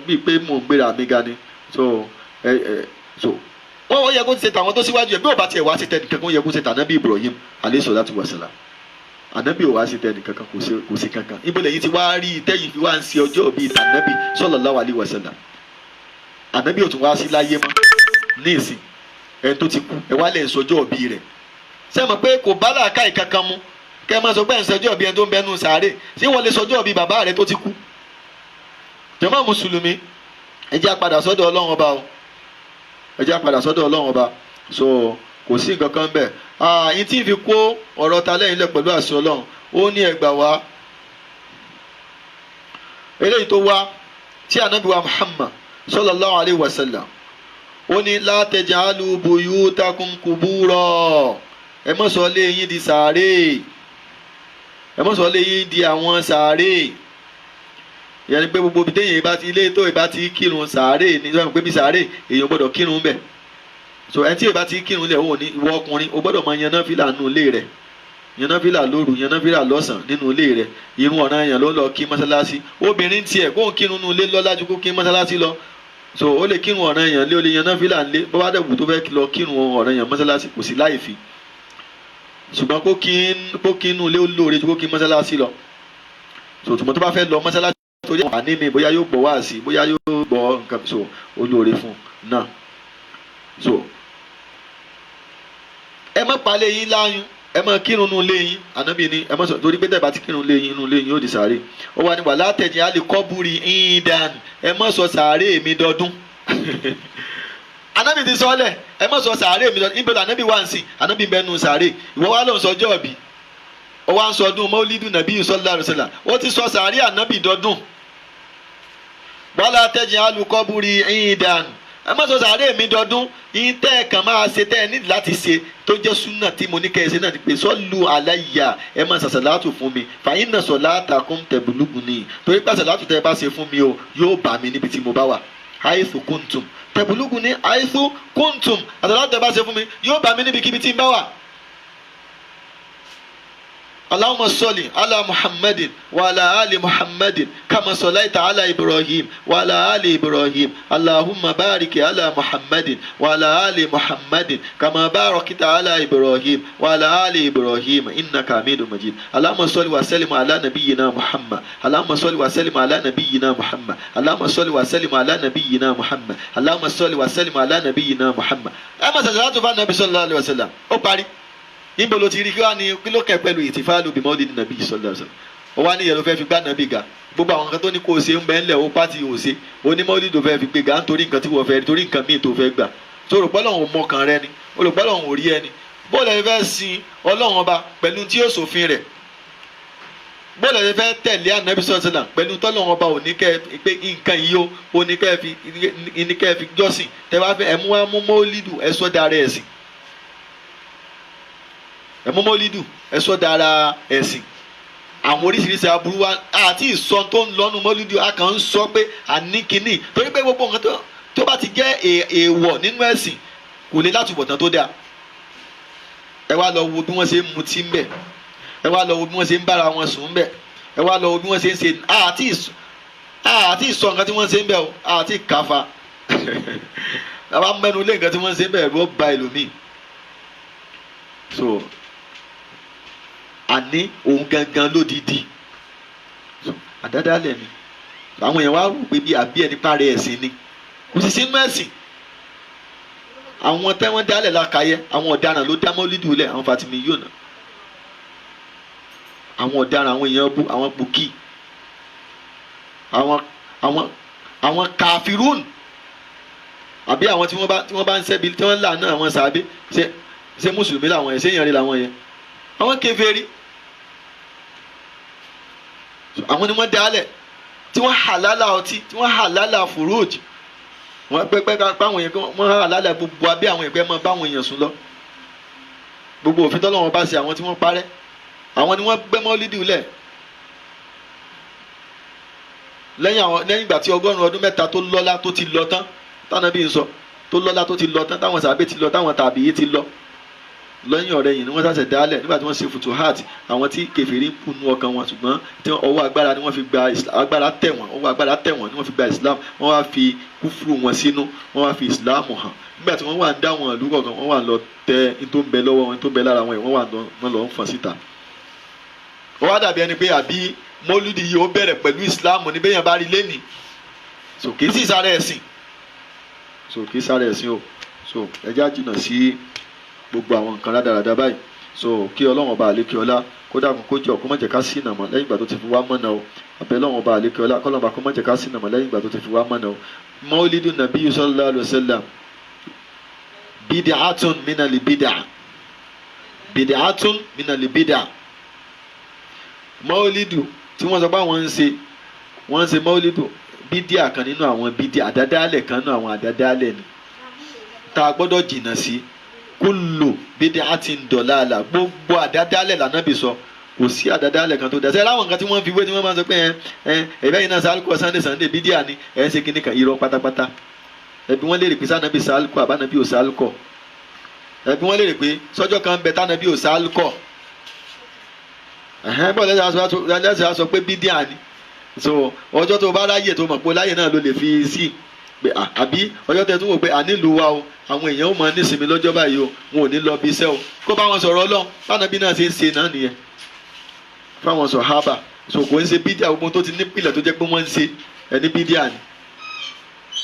bíi pé mò ń gbéra mi ga ni. So ẹ ẹ so wọ́n yẹ kó ti ṣe tàwọn tó síwájú ẹ̀. Bí ò bá tiẹ̀ wá ṣe tẹ̀ nìkan, kó yẹ kó ṣe tànábì Ibrahim alayhi salatu wa salam. Ànábì ò wá sí tẹnì kankan, kò sí kankan. Ibo lẹ́yìn tí wàá rí tẹ́yìn fi wá ń ṣe ọjọ́ bíi tànábì sallallahu alaihi wasallam? Ànábì ò tún wá sí láyé mọ́ ní ìsìn, ẹni tó ti kú, ẹ wá lẹ̀ ń sọjọ́ òbí rẹ̀. Ṣé mọ̀ pé kò bá làákàyè kankan mu kẹ́ ẹ máa sọ pé ẹ̀ ń sọjọ́ òbí ẹni tó ń bẹnu sàárè? Ṣé wọ́n lè sọjọ́ òbí bàbá rẹ̀ tó ti kú? Jàmá mùsùlùmí, ẹ jẹ́ á padà sọ́dọ̀ Ọlọ́run ọba o, ẹ jẹ́ á padà sọ́dọ̀ Ọlọ́run ọba. So kò sí nǹkan kan bẹ́ẹ̀. Àyìn tí ń fi kó ọ̀rọ̀ ta lẹ́yìn lẹ̀ pẹ̀lú àṣẹ Ọlọ́run, ó ní ẹgbà wá eléyìí tó wá tí Ànábì wa Muhammad sallallahu alayhi wa sallam, ó ní la taj'alu buyutakum qubura, ẹ má sọ ilé yín di sàárè, ẹ má sọ ilé yín di àwọn sàárè. Ìyẹn ni pé gbogbo ibi téèyàn bá ti ilé tó ìbá ti kírun, sàárè ní sọ pé bí sàárè, èèyàn gbọ́dọ̀ kírun bẹ̀. So ẹni tí ìbá ti kírun lẹ̀, òun ní ìwọ ọkùnrin, o gbọ́dọ̀ máa yan náfìlà nínú ilé rẹ̀, yan náfìlà lóru, yan náfìlà lọ́sàn nínú ilé rẹ̀. Irun ọ̀ràn yẹn ló ń lọ kí mọ́sálásí. Obìnrin tiẹ̀, kó ń kírun nínú ilé lọ́lá ju kó kí mọ́sálásí lọ. So ó lè kírun ọ̀ràn yẹn lé, ó lè yan náfìlà ńlé. Bó bá dẹ̀wù tó fẹ́ lọ kírun ọ̀ràn yẹn mọ́sálásí, kò sí láì fi, ṣùgbọ́n kó kí inú ilé ó lóore ju kó kí mọ́sálásí lọ. So tùmọ̀ tó bá fẹ́ lọ mọ́sálásí torí àwọn àní mi, bóyá yóò gbọ́ wáàsí, bóyá yóò gbọ́ nǹkan, so ó lóore fún un náà. So ẹ má palẹ̀ yín láyún, ẹ má kírun nínú ilé yín. Ànábì ni ẹ má sọ, torí pé tẹ́ bá ti kírun ilé yín, inú ilé yín yóò di sàárè. Ó wà ní wala taj'alu qabri idan, ẹ má sọ sàárè mi dọdún. Ànábì ti sọ lẹ̀, ẹ má sọ sàárè mi dọdún. Níbo lànábì wà ń sìn? Ànábì bẹ́ẹ̀ nù sàárè. Ìwọ wá ló ń sọjọ́ ọ̀bì, ó wá ń sọ ọdún mọ́lídù nàbí sallallahu alaihi wasallam, ó ti sọ sàárè ànábì dọdún. Wala taj'alu qabri idan. Ẹ má sọ sàárè mi dọdún. Yín tẹ́ ẹ kàn máa ṣe tẹ́ ẹ nídìí láti ṣe tó jẹ́ súnà tí mo ní kẹ́ ẹ ṣe náà ti pè sọ́lù aláyà, ẹ máa ṣàṣàlátù fún mi. Fàyín náà sọ̀láàtà kún tẹ̀bùlùgùn ni, torí pé àṣàlátù tẹ́ ẹ bá ṣe fún mi o, yóò bá mi níbi tí mo bá wà. Àìsù kúntùm tẹ̀bùlùgùn ni, àìsù kúntùm, àṣàlátù tẹ́ ẹ bá ṣe fún mi yóò bá mi níbikíbi tí n bá wà. Allahumma salli ala Muhammadin wa ala ali Muhammadin kama sallaita ala Ibrahim wa ala ali Ibrahim. Allahumma barik ala Muhammadin wa ala ali Muhammadin kama barakta ala Ibrahim wa ala ali Ibrahim innaka Hamidum Majid. Allahumma salli wa sallim ala nabiyyina Muhammad. Allahumma salli wa sallim ala nabiyyina Muhammad. Allahumma salli wa sallim ala nabiyyina Muhammad. Allahumma salli wa sallim ala nabiyyina Muhammad. Ẹ má ṣàṣàlátù fún Ànábì sallallahu alaihi wasallam. Ó parí. Níbo ló ti rí? Kí wàá ní kí ló kẹ pẹ̀lú ìtìfáàlù bí mọ́lì nàbí sallallahu alaihi wasallam? Ó wá níyẹn ló fẹ́ fi gbá nàbí ga. Gbogbo àwọn nǹkan tó ní kó o ṣe ń bẹ ńlẹ̀, ó pàtì ò ṣe. Onímọ̀lì tó fẹ́ fi gbé ga nítorí nǹkan tí wọ́n fẹ́, torí nǹkan míì tó fẹ́ gbà. Tó rò pé Ọlọ́run ò mọkàn rẹ ni, ó rò pé Ọlọ́run ò rí ẹni. Bóòlù ẹ fẹ́ sin Ọlọ́run ọba pẹ̀lú tí yóò sòfin rẹ̀? Bóòlù ẹ fẹ́ tẹ̀lé Ànábì sallallahu alaihi wasallam pẹ̀lú tọ́lọ́run ọba ò ní kẹ́ pé nǹkan yìí ó ní kẹ́ fi jọ́sìn? Tẹ́ bá fẹ́ ẹ mú wá mú mọ́lídù, ẹ sọ́ dára ẹ̀sìn. Ẹ mú mọ́lídù, ẹ sọ́ dára ẹ̀sìn. Àwọn oríṣiríṣi aburú wa àti ìsọ tó ń lọ́nu mọ́lídù, a kàn ń sọ pé àní kínní, torí pé gbogbo nǹkan tó bá ti jẹ́ èèwọ̀ nínú ẹ̀sìn kò lè látúbọ̀tán tó dáa. Ẹ wá lọ wo bí wọ́n ṣe ń mutí ń bẹ̀, ẹ wá lọ wo bí wọ́n ṣe ń bára wọn sùn ń bẹ̀, ẹ wá lọ wo bí wọ́n ṣe ń ṣe. Àti ìsọ nǹkan tí wọ́n ṣe ń bẹ̀ o, àti ìkáfa àbá mẹ́nu lé nǹkan tí wọ́n ṣe ń bẹ̀ ló ba ẹlòmíì. So àní òun gangan lódìdí. So àdádálẹ̀ ni. Àwọn èèyàn wá rò pé bí àbí ẹni parẹ́ ẹ̀sìn ni, kò sì sínú ẹ̀sìn. Àwọn tẹ́wọ́n dálẹ̀ lákàyẹ, àwọn ọ̀daràn ló dá mọ́lídùú lẹ̀, àwọn Fatimi yóò nà, àwọn ọ̀daràn, àwọn èèyàn bú, àwọn pòkì, àwọn kàfírún, àbí àwọn tí wọ́n bá ń sẹ́bi, tí wọ́n là náà, àwọn sàbí ṣe mùsùlùmí làwọn yẹn, ṣé èèyàn rí làwọn yẹn? Àwọn kèfèrí, àwọn ni wọ́n dálẹ̀, tí wọ́n halala ọtí, tí wọ́n halala furuj, wọ́n pẹ́pẹ́ báwọn yẹn, wọ́n halala gbogbo abẹ́ àwọn ìpẹ́ mọ́ báwọn èèyàn sùn lọ. Gbogbo òfin tọ́lọ́wọ́n bá ṣe, àwọn tí wọ́n parẹ́, àwọn ni wọ́n gbẹ́ mọ́lídìí lẹ̀ lẹ́yìn àwọn, lẹ́yìn ìgbà tí 103 ọdún tó lọ́lá tó ti lọ tán, tánàbí ń sọ tó lọ́lá tó ti lọ tán, táwọn sàbẹ̀ ti lọ, táwọn tàbí yìí ti lọ, lẹ́yìn ọ̀rẹ́ yìí ni wọ́n ṣàṣẹ̀ dálẹ̀ nígbà tí wọ́n ṣe futuhat. Àwọn tí kèfèrí kùnú ọkàn wọn, ṣùgbọ́n tí ọwọ́ agbára ni wọ́n fi gba, agbára tẹ̀ wọ́n, ọwọ́ agbára tẹ̀ wọ́n ni wọ́n fi gba Islam. Wọ́n wá fi kúfúrú wọn sínú, wọ́n wá fi Islam hàn. Nígbà tí wọ́n wà ń dá wọn ìlú kọ̀ọ̀kan, wọ́n wà lọ tẹ ní tó ń bẹ lọ́wọ́ wọn, ní tó ń bẹ lára wọn yìí, wọ́n wà lọ ń fọ́n síta. Wọ́n wá dàbí ẹni pé àbí mọ́lúdì yìí ó bẹ̀rẹ̀ pẹ̀lú Islam ní bẹ́yẹn bá rí lẹ́nìí. So kì í sì sáré ẹ̀sìn, so kì í sáré ẹ̀sìn o. So ẹ já jìnnà sí gbogbo àwọn nǹkan rádaràda báyìí. So kí Ọlọ́run ọba àlékè ọlá kó dákun, kó jọ, kó má jẹ́ ká ṣìnà mọ́ lẹ́yìn ìgbà tó ti fi wá mọ̀nà o. Àbẹ̀ Ọlọ́run ọba àlékè ọlá, kọ́lọ́run ọba kó má jẹ́ ká ṣìnà mọ́ lẹ́yìn ìgbà tó ti fi wá mọ̀nà o. Maulidu Nabi sallallahu alaihi wasallam bid'atun minal bid'a, bid'atun minal bid'a. Maulidu tí wọ́n sọ pé àwọn ń ṣe, wọ́n ń ṣe maulidu, bídíà kan nínú àwọn bídíà, àdádálẹ̀ kan nínú àwọn àdádálẹ̀ ni tá a gbọ́dọ̀ jìnnà sí. Kullu bid'atin dọ̀làlà, gbogbo àdádálẹ̀ lànàbì sọ, kò sí àdádálẹ̀ kan tó dá sẹ́yìn. Láwọn nǹkan tí wọ́n fi wé, tí wọ́n máa ń sọ pé ẹ ẹ ẹ̀bẹ́ yìí náà sálùkọ Sunday Sunday, bídíà ni ẹ̀ ń ṣe kíní kan, irọ́ pátápátá. Ẹbí wọ́n léèrè pé sànàbì sálùkọ àbánàbì ò sálùkọ? Ẹbí wọ́n léèrè pé sọ́jọ́ kan bẹ tànàbì ò sálùkọ? Ẹ̀hẹ́n, bọ́ọ̀ lẹ́sẹ̀ á sọ pé bídíà ni. So ọjọ́ tó bá ráyè, tó mọ̀ pé láyè náà ló lè fi sí pé àbí ọjọ́ tẹ tún wò pé ànílùú wa o, àwọn èèyàn ó máa nísinmi lọ́jọ́ báyìí o, wọn ò ní lọ bí iṣẹ́ o, kó bá wọn sọ̀rọ̀ Ọlọ́run, bánàbí náà ṣe ń ṣe náà nìyẹn fáwọn sọ̀hábà. So kò ń ṣe bídíà. Gbogbo tó ti nípìnlẹ̀ tó jẹ́ pé wọ́n ń ṣe ẹni bídíà ni.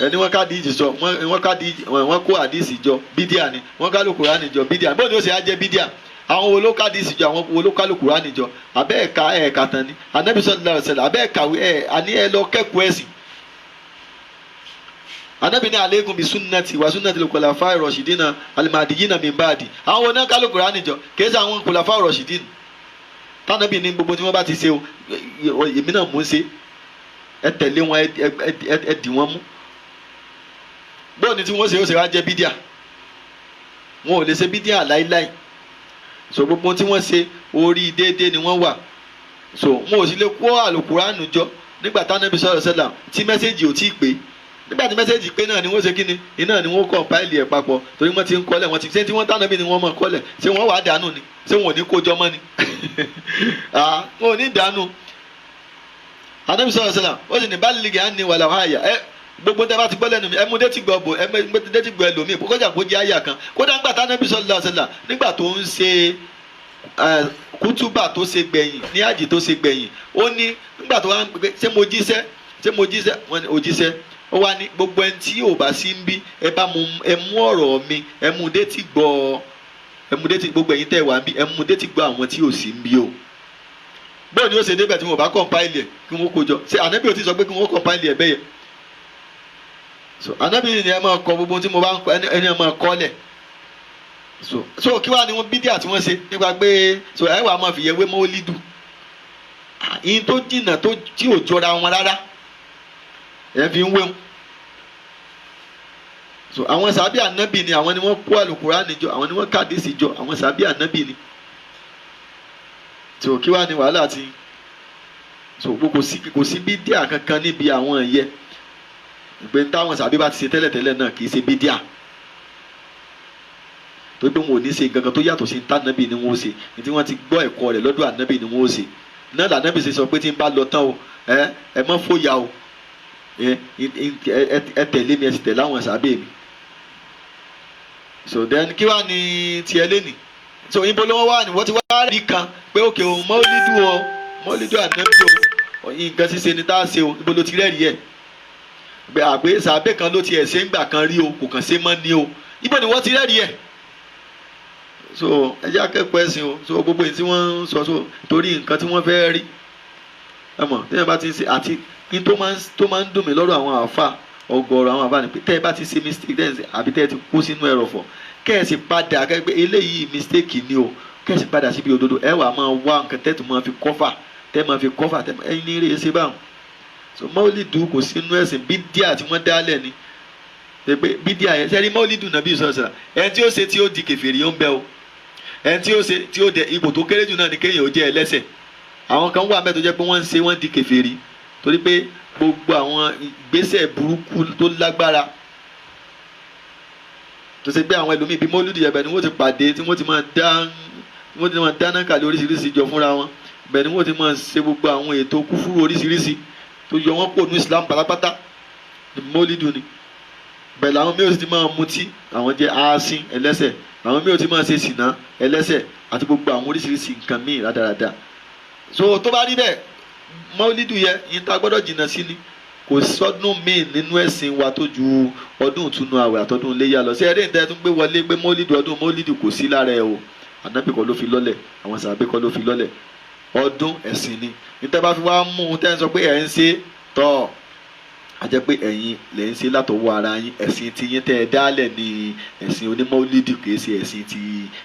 Ẹni wọ́n ká díìsì sọ, wọ́n ká díìsì, wọ́n kó àdíìsì jọ, bídíà ni. Wọ́n ká lùkùránì jọ, bídíà. Bóun ni ó ṣe á jẹ́ bídíà? Àwọn wo ló ká díìsì jọ? Àwọn wo ló ká lùkùránì jọ? Abẹ́ ẹ̀ka ẹ̀ka tán ni Anabi sallallahu alaihi wasallam. Abẹ́ ẹ̀kàwé ẹ̀ àní ẹ lọ kẹ́kọ̀ọ́ ẹ̀sìn. Anabi ní aleikum bi sunnati wa sunnati al-khulafa'i rashidina al-mahdiyina min ba'di. Àwọn wo náà ká lùkùránì jọ? Kìí ṣe àwọn khulafa'i rashidin tánàbí ní gbogbo tí wọ́n bá ti ṣe o, èmi náà mú un ṣe, ẹ tẹ̀lé wọn, ẹ dì wọ́n mú. Bóun ni tí wọ́n ṣe ó ṣe wá jẹ́ bídíà? Wọn ò lè ṣe bídíà láíláí. So gbogbo tí wọ́n ṣe, orí déédéé ni wọ́n wà. So wọn ò sì lè kó àlùkùránù jọ nígbà tánàbí sọ̀rọ̀ sẹ́là tí message ò tí ì pé. Nígbà tí message pé náà ni wọ́n ṣe kí ni, iná ni wọ́n compile ẹ̀ papọ̀, torí wọ́n ti ń kọ́lẹ̀. Wọ́n ti ṣé tí wọ́n tánàbí ni wọ́n mọ̀ kọ́lẹ̀. Ṣé wọ́n wàá dànù ni? Ṣé wọn ò ní kó jọ mọ́ ni? Wọn ò ní dànù. Ànábì sọ̀rọ̀ sẹ́là, ó sì ní balligh anni walau aya. Ẹ gbogbo tẹ bá ti gbọ́ lẹ́nu mi, ẹ mú détí gbọ́ bò, ẹ mú détí gbọ́ ẹlòmíì, kókó kó jẹ́ àyà kan. Kódà nígbà tánàbí sọ̀rọ̀ sẹ́là, nígbà tó ń ṣe kútúbà tó ṣe gbẹ̀yìn ní àjì tó ṣe gbẹ̀yìn, ó ní nígbà tó wá ń pè, "Ṣé mo jíṣẹ́? Ṣé mo jíṣẹ́?" Wọ́n ní, "Òjíṣẹ́." Ó wá ní, "Gbogbo ẹni tí ò bá sí ń bí, ẹ bá mu, ẹ mú ọ̀rọ̀ mi, ẹ mú détí gbọ́, ẹ mú détí gbogbo ẹ̀yin tẹ́ wà ń bí, ẹ mú détí gbọ́ àwọn tí ò sí ń bí o." Bóò ni ó ṣe débẹ̀ tí wọn bá compile ẹ̀ kí wọ́n kó jọ? Ṣé ànábì ò ti sọ pé kí wọ́n compile ẹ̀ bẹ́yẹ? So ànábì ni ẹ máa kọ gbogbo tí mo bá ń kọ, ẹni ẹ máa kọ́ lẹ̀. So kí wàá ní wọn bídíà tí wọ́n ṣe nípa pé so ẹ wàá máa fi yẹ wé mọ́lídù yín tó jìnnà tó tí ò jọra wọn rárá, ẹ fi ń wéwọn. So àwọn sàbí ànábì ni, àwọn ni wọ́n kó àlùkùránì jọ, àwọn ni wọ́n kàdísì jọ, àwọn sàbí ànábì ni. So kí wàá ní wàhálà ti? So kò sí bídíà kankan níbi àwọn ẹ̀yẹ pé táwọn sàbí bá ti ṣe tẹ́lẹ̀tẹ́lẹ̀ náà kì í ṣe bídíà, tó gbé wọn ò ní ṣe nǹkan kan tó yàtọ̀ sí tànàbì ni wọ́n ó ṣe. Ní tí wọ́n ti gbọ́ ẹ̀kọ́ rẹ̀ lọ́dọ̀ ànábì ni wọ́n ó ṣe náà. Lànàbì ṣe sọ pé tí n bá lọ tán o, ẹ má fòyà o, ẹ tẹ̀lé mi, ẹ sì tẹ̀lé àwọn sàbẹ̀ mi. So then, kí wàá ní tiẹ̀ lẹ́nìí? So ibo ló wà ní wọ́n ti wá rí kan pé òkè o, mọ́lídù o, mọ́lídù ànábì o, nǹkan ṣíṣe ni tá a ṣe o? Ibo ló ti rẹ́rìí ẹ̀ pé àpé sàbẹ̀ kan ló tiẹ̀ ṣe ń gbà kan rí o, kò kàn ṣe mọ́ ni o? Ibo ni wọ́n ti rẹ́rìí ẹ̀? So ẹ jẹ́ akẹ́kọ̀ọ́ ẹ̀sìn o. So gbogbo èyí tí wọ́n ń sọ, so torí nǹkan tí wọ́n fẹ́ rí, ẹ mọ̀, téèyàn bá ti ń ṣe àti kí tó máa ń dùn mí lọ́rọ̀ àwọn àáfà, ọ̀gọ̀ọ̀rọ̀ àwọn àáfà ni pé tẹ́ ẹ bá ti ṣe mistake, tẹ́ ẹ àbí tẹ́ ẹ ti kú sínú ẹrọ̀fọ̀, kẹ́ ẹ sì padà kẹ́ ẹ pé eléyìí mistake ni o, kẹ́ ẹ sì padà síbi òdodo. Ẹ wà máa wá nǹkan tẹ́ tó máa fi cover, tẹ́ máa fi cover tẹ́ ẹ ní eré ṣe báwọn. So mọ́lídù kò sínú ẹ̀sìn, bídíà tí wọ́n dálẹ̀ ni pé bídíà yẹn sẹ́ni. Mọ́lídù nàbí sọ̀rọ̀, ẹni tí ó ṣe tí ó di kèfèrí ó ń bẹ o. Ẹni tí ó ṣe tí ó dẹ ipò tó kéré jù náà ni kéèyàn ó jẹ́ ẹlẹ́ṣẹ̀. Àwọn kan wà mẹ́ẹ̀ tó jẹ́ pé wọ́n ń ṣe, wọ́n di kèfèrí, torí pé gbogbo àwọn ìgbésẹ̀ burúkú tó lágbára tó ṣe pé àwọn ẹlòmíì bíi mọ́lúdì ẹ̀bẹ̀ ni wọ́n ti pàdé, tí wọ́n ti máa dáná kàlẹ́ oríṣiríṣi jọ fúnra wọn. Bẹ́ẹ̀ ni wọ́n ti máa ṣe gbogbo àwọn ètò kúfúrú oríṣiríṣi tó yọ wọ́n kó ní Islam pátápátá ní mọ́lídù ni. Bẹ́ẹ̀ làwọn mí ò sì ti máa mutí, àwọn jẹ́ aásín ẹlẹ́sẹ̀. Àwọn mí ò ti máa ṣe sìná ẹlẹ́sẹ̀ àti gbogbo àwọn oríṣiríṣi nǹkan míì rádaràda. So tó bá rí bẹ́ẹ̀, mọ́lídù yẹ yín tá a gbọ́dọ̀ jìnnà sí ni. Kò sọ́dún míì nínú ẹ̀sìn wa tó ju ọdún ìtúnu àwẹ̀ àtọdún iléyà lọ sí. Ẹ̀rí ìtẹ́ tún gbé wọlé pé mọ́lídù, ọdún mọ́lídù kò sí lára ẹ̀ o. Ànábì kọ́ ló fi lọ́lẹ̀, àwọn sàbẹ̀ kọ́ ló fi lọ́lẹ̀. Ọdún ẹ̀sìn ni. Níta bá fi wá mú un tẹ́ ń sọ pé ẹ̀ ń ṣe tọ́, a jẹ́ pé ẹ̀yin lẹ̀ ń ṣe látọwọ́ ara yín. Ẹ̀sìn tí yín tẹ́ ẹ dálẹ̀ ní ẹ̀sìn onímọ̀lídì, kìí ṣe ẹ̀sìn ti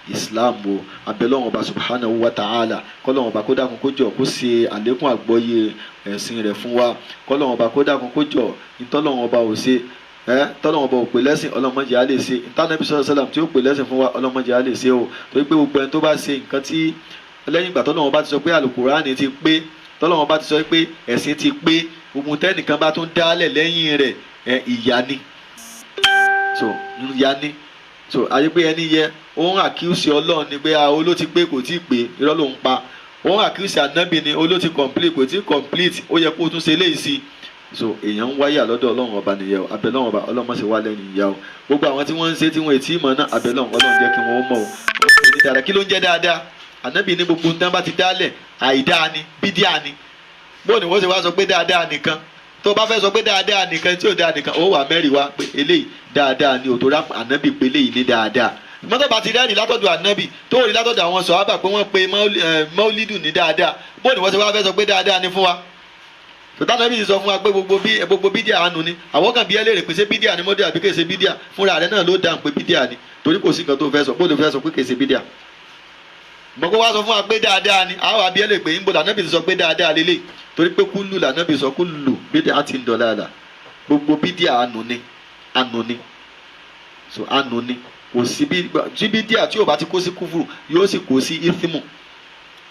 Islam o. Abẹ́lọ́wọ̀n Ọba subhanahu wa ta'ala, kọ́lọ́wọ̀n Ọba kó dákun, kó jọ, kó ṣe àlékún àgbọ́yé ẹ̀sìn rẹ̀ fún wa. Kọ́lọ́wọ̀n Ọba kó dákun, kó jọ, ìtọ́lọ́wọ̀n Ọba ò ṣe ẹ, tọ́lọ́wọ̀n Ọba ò pè lẹ́sìn, ọlọ́mọdé á lè ṣe. Ìtànàbí sọ́dọ̀ sálàm tí ó pè lẹ́sìn fún wa, ọlọ́mọdé á lè ṣe o. Torí pé gbogbo ẹni tó bá ṣe nǹkan tí lẹ́yìn ìgbà tọ́lọ́wọ̀n bá ti sọ pé àlùkùránì ti pé, tọ́lọ́wọ̀n bá ti sọ pé ẹ̀sìn ti pé, gbogbo tẹ́nìkan bá tún dálẹ̀ lẹ́yìn rẹ̀, ẹ ìyá ni. So ìyá ni. So ayé pé ẹni yẹ òun accuse Ọlọ́run ni pé ah, oló ti pé, kò tí ì pé, irọ́ ló ń pa. Òun accuse ànábì ni, oló ti complete, kò tí ì complete, ó yẹ kó tún ṣe léyìí sí. So èèyàn ń wáyà lọ́dọ̀ Ọlọ́run Ọba nìyẹn o. Abẹ́ Ọlọ́run Ọba, Ọlọ́run má ṣe wá lẹ́nu ìyá o. Gbogbo àwọn tí wọ́n ń ṣe tí wọ́n ètí ìmọ̀ náà, abẹ́ Ọlọ́run, Ọlọ́run jẹ́ kí wọ́n mọ̀ o. Ní dáadáa, kí ló ń jẹ́ dáadáa? Ànábì ní gbogbo nǹkan bá ti dálẹ̀, àìdáa ni, bídíà ni. Bóun ni wọ́n ṣe wá sọ pé dáadáa nìkan? Tó o bá fẹ́ sọ pé dáadáa nìkan tí ò dáa nìkan, ó wà mẹ́rin wá pé eléyìí dáadáa ni, òtò rà ànábì pé eléyìí ní dáadáa. Mọ́tò bá ti rẹ́rìí látọ̀dọ̀ ànábì, tó rí látọ̀dọ̀ àwọn sọ̀hábà pé wọ́n pe mọ́lídù ní dáadáa, bóun ni wọ́n ṣe wá fẹ́ sọ pé dáadáa ni fún wa? Tòtá ànábì ti sọ fún wa pé gbogbo bídíà àánú ni. Àwọn kan bí ẹ léèrè pé ṣé bídíà ni mọ́dé àbí kèsè bídíà? Fúnra rẹ̀ náà ló dáhùn pé bídíà ni, torí kò sí nǹkan tó fẹ́ sọ bó ló fẹ́ sọ pé kèsè bídíà. Gbogbo wa sọ fún wa pé dáadáa ni, àwọn àbí ẹ lè pè ń bò lànàbì ti sọ pé dáadáa lélẹ̀, torí pé kúlù lànàbì sọ, kullu bid'atin dalalah, gbogbo bídíà àánú ni, àánú ni. So àánú ni kò sí bí bídíà tí yóò bá ti kó sí kúfùrù yóò sì kó sí ìthímù,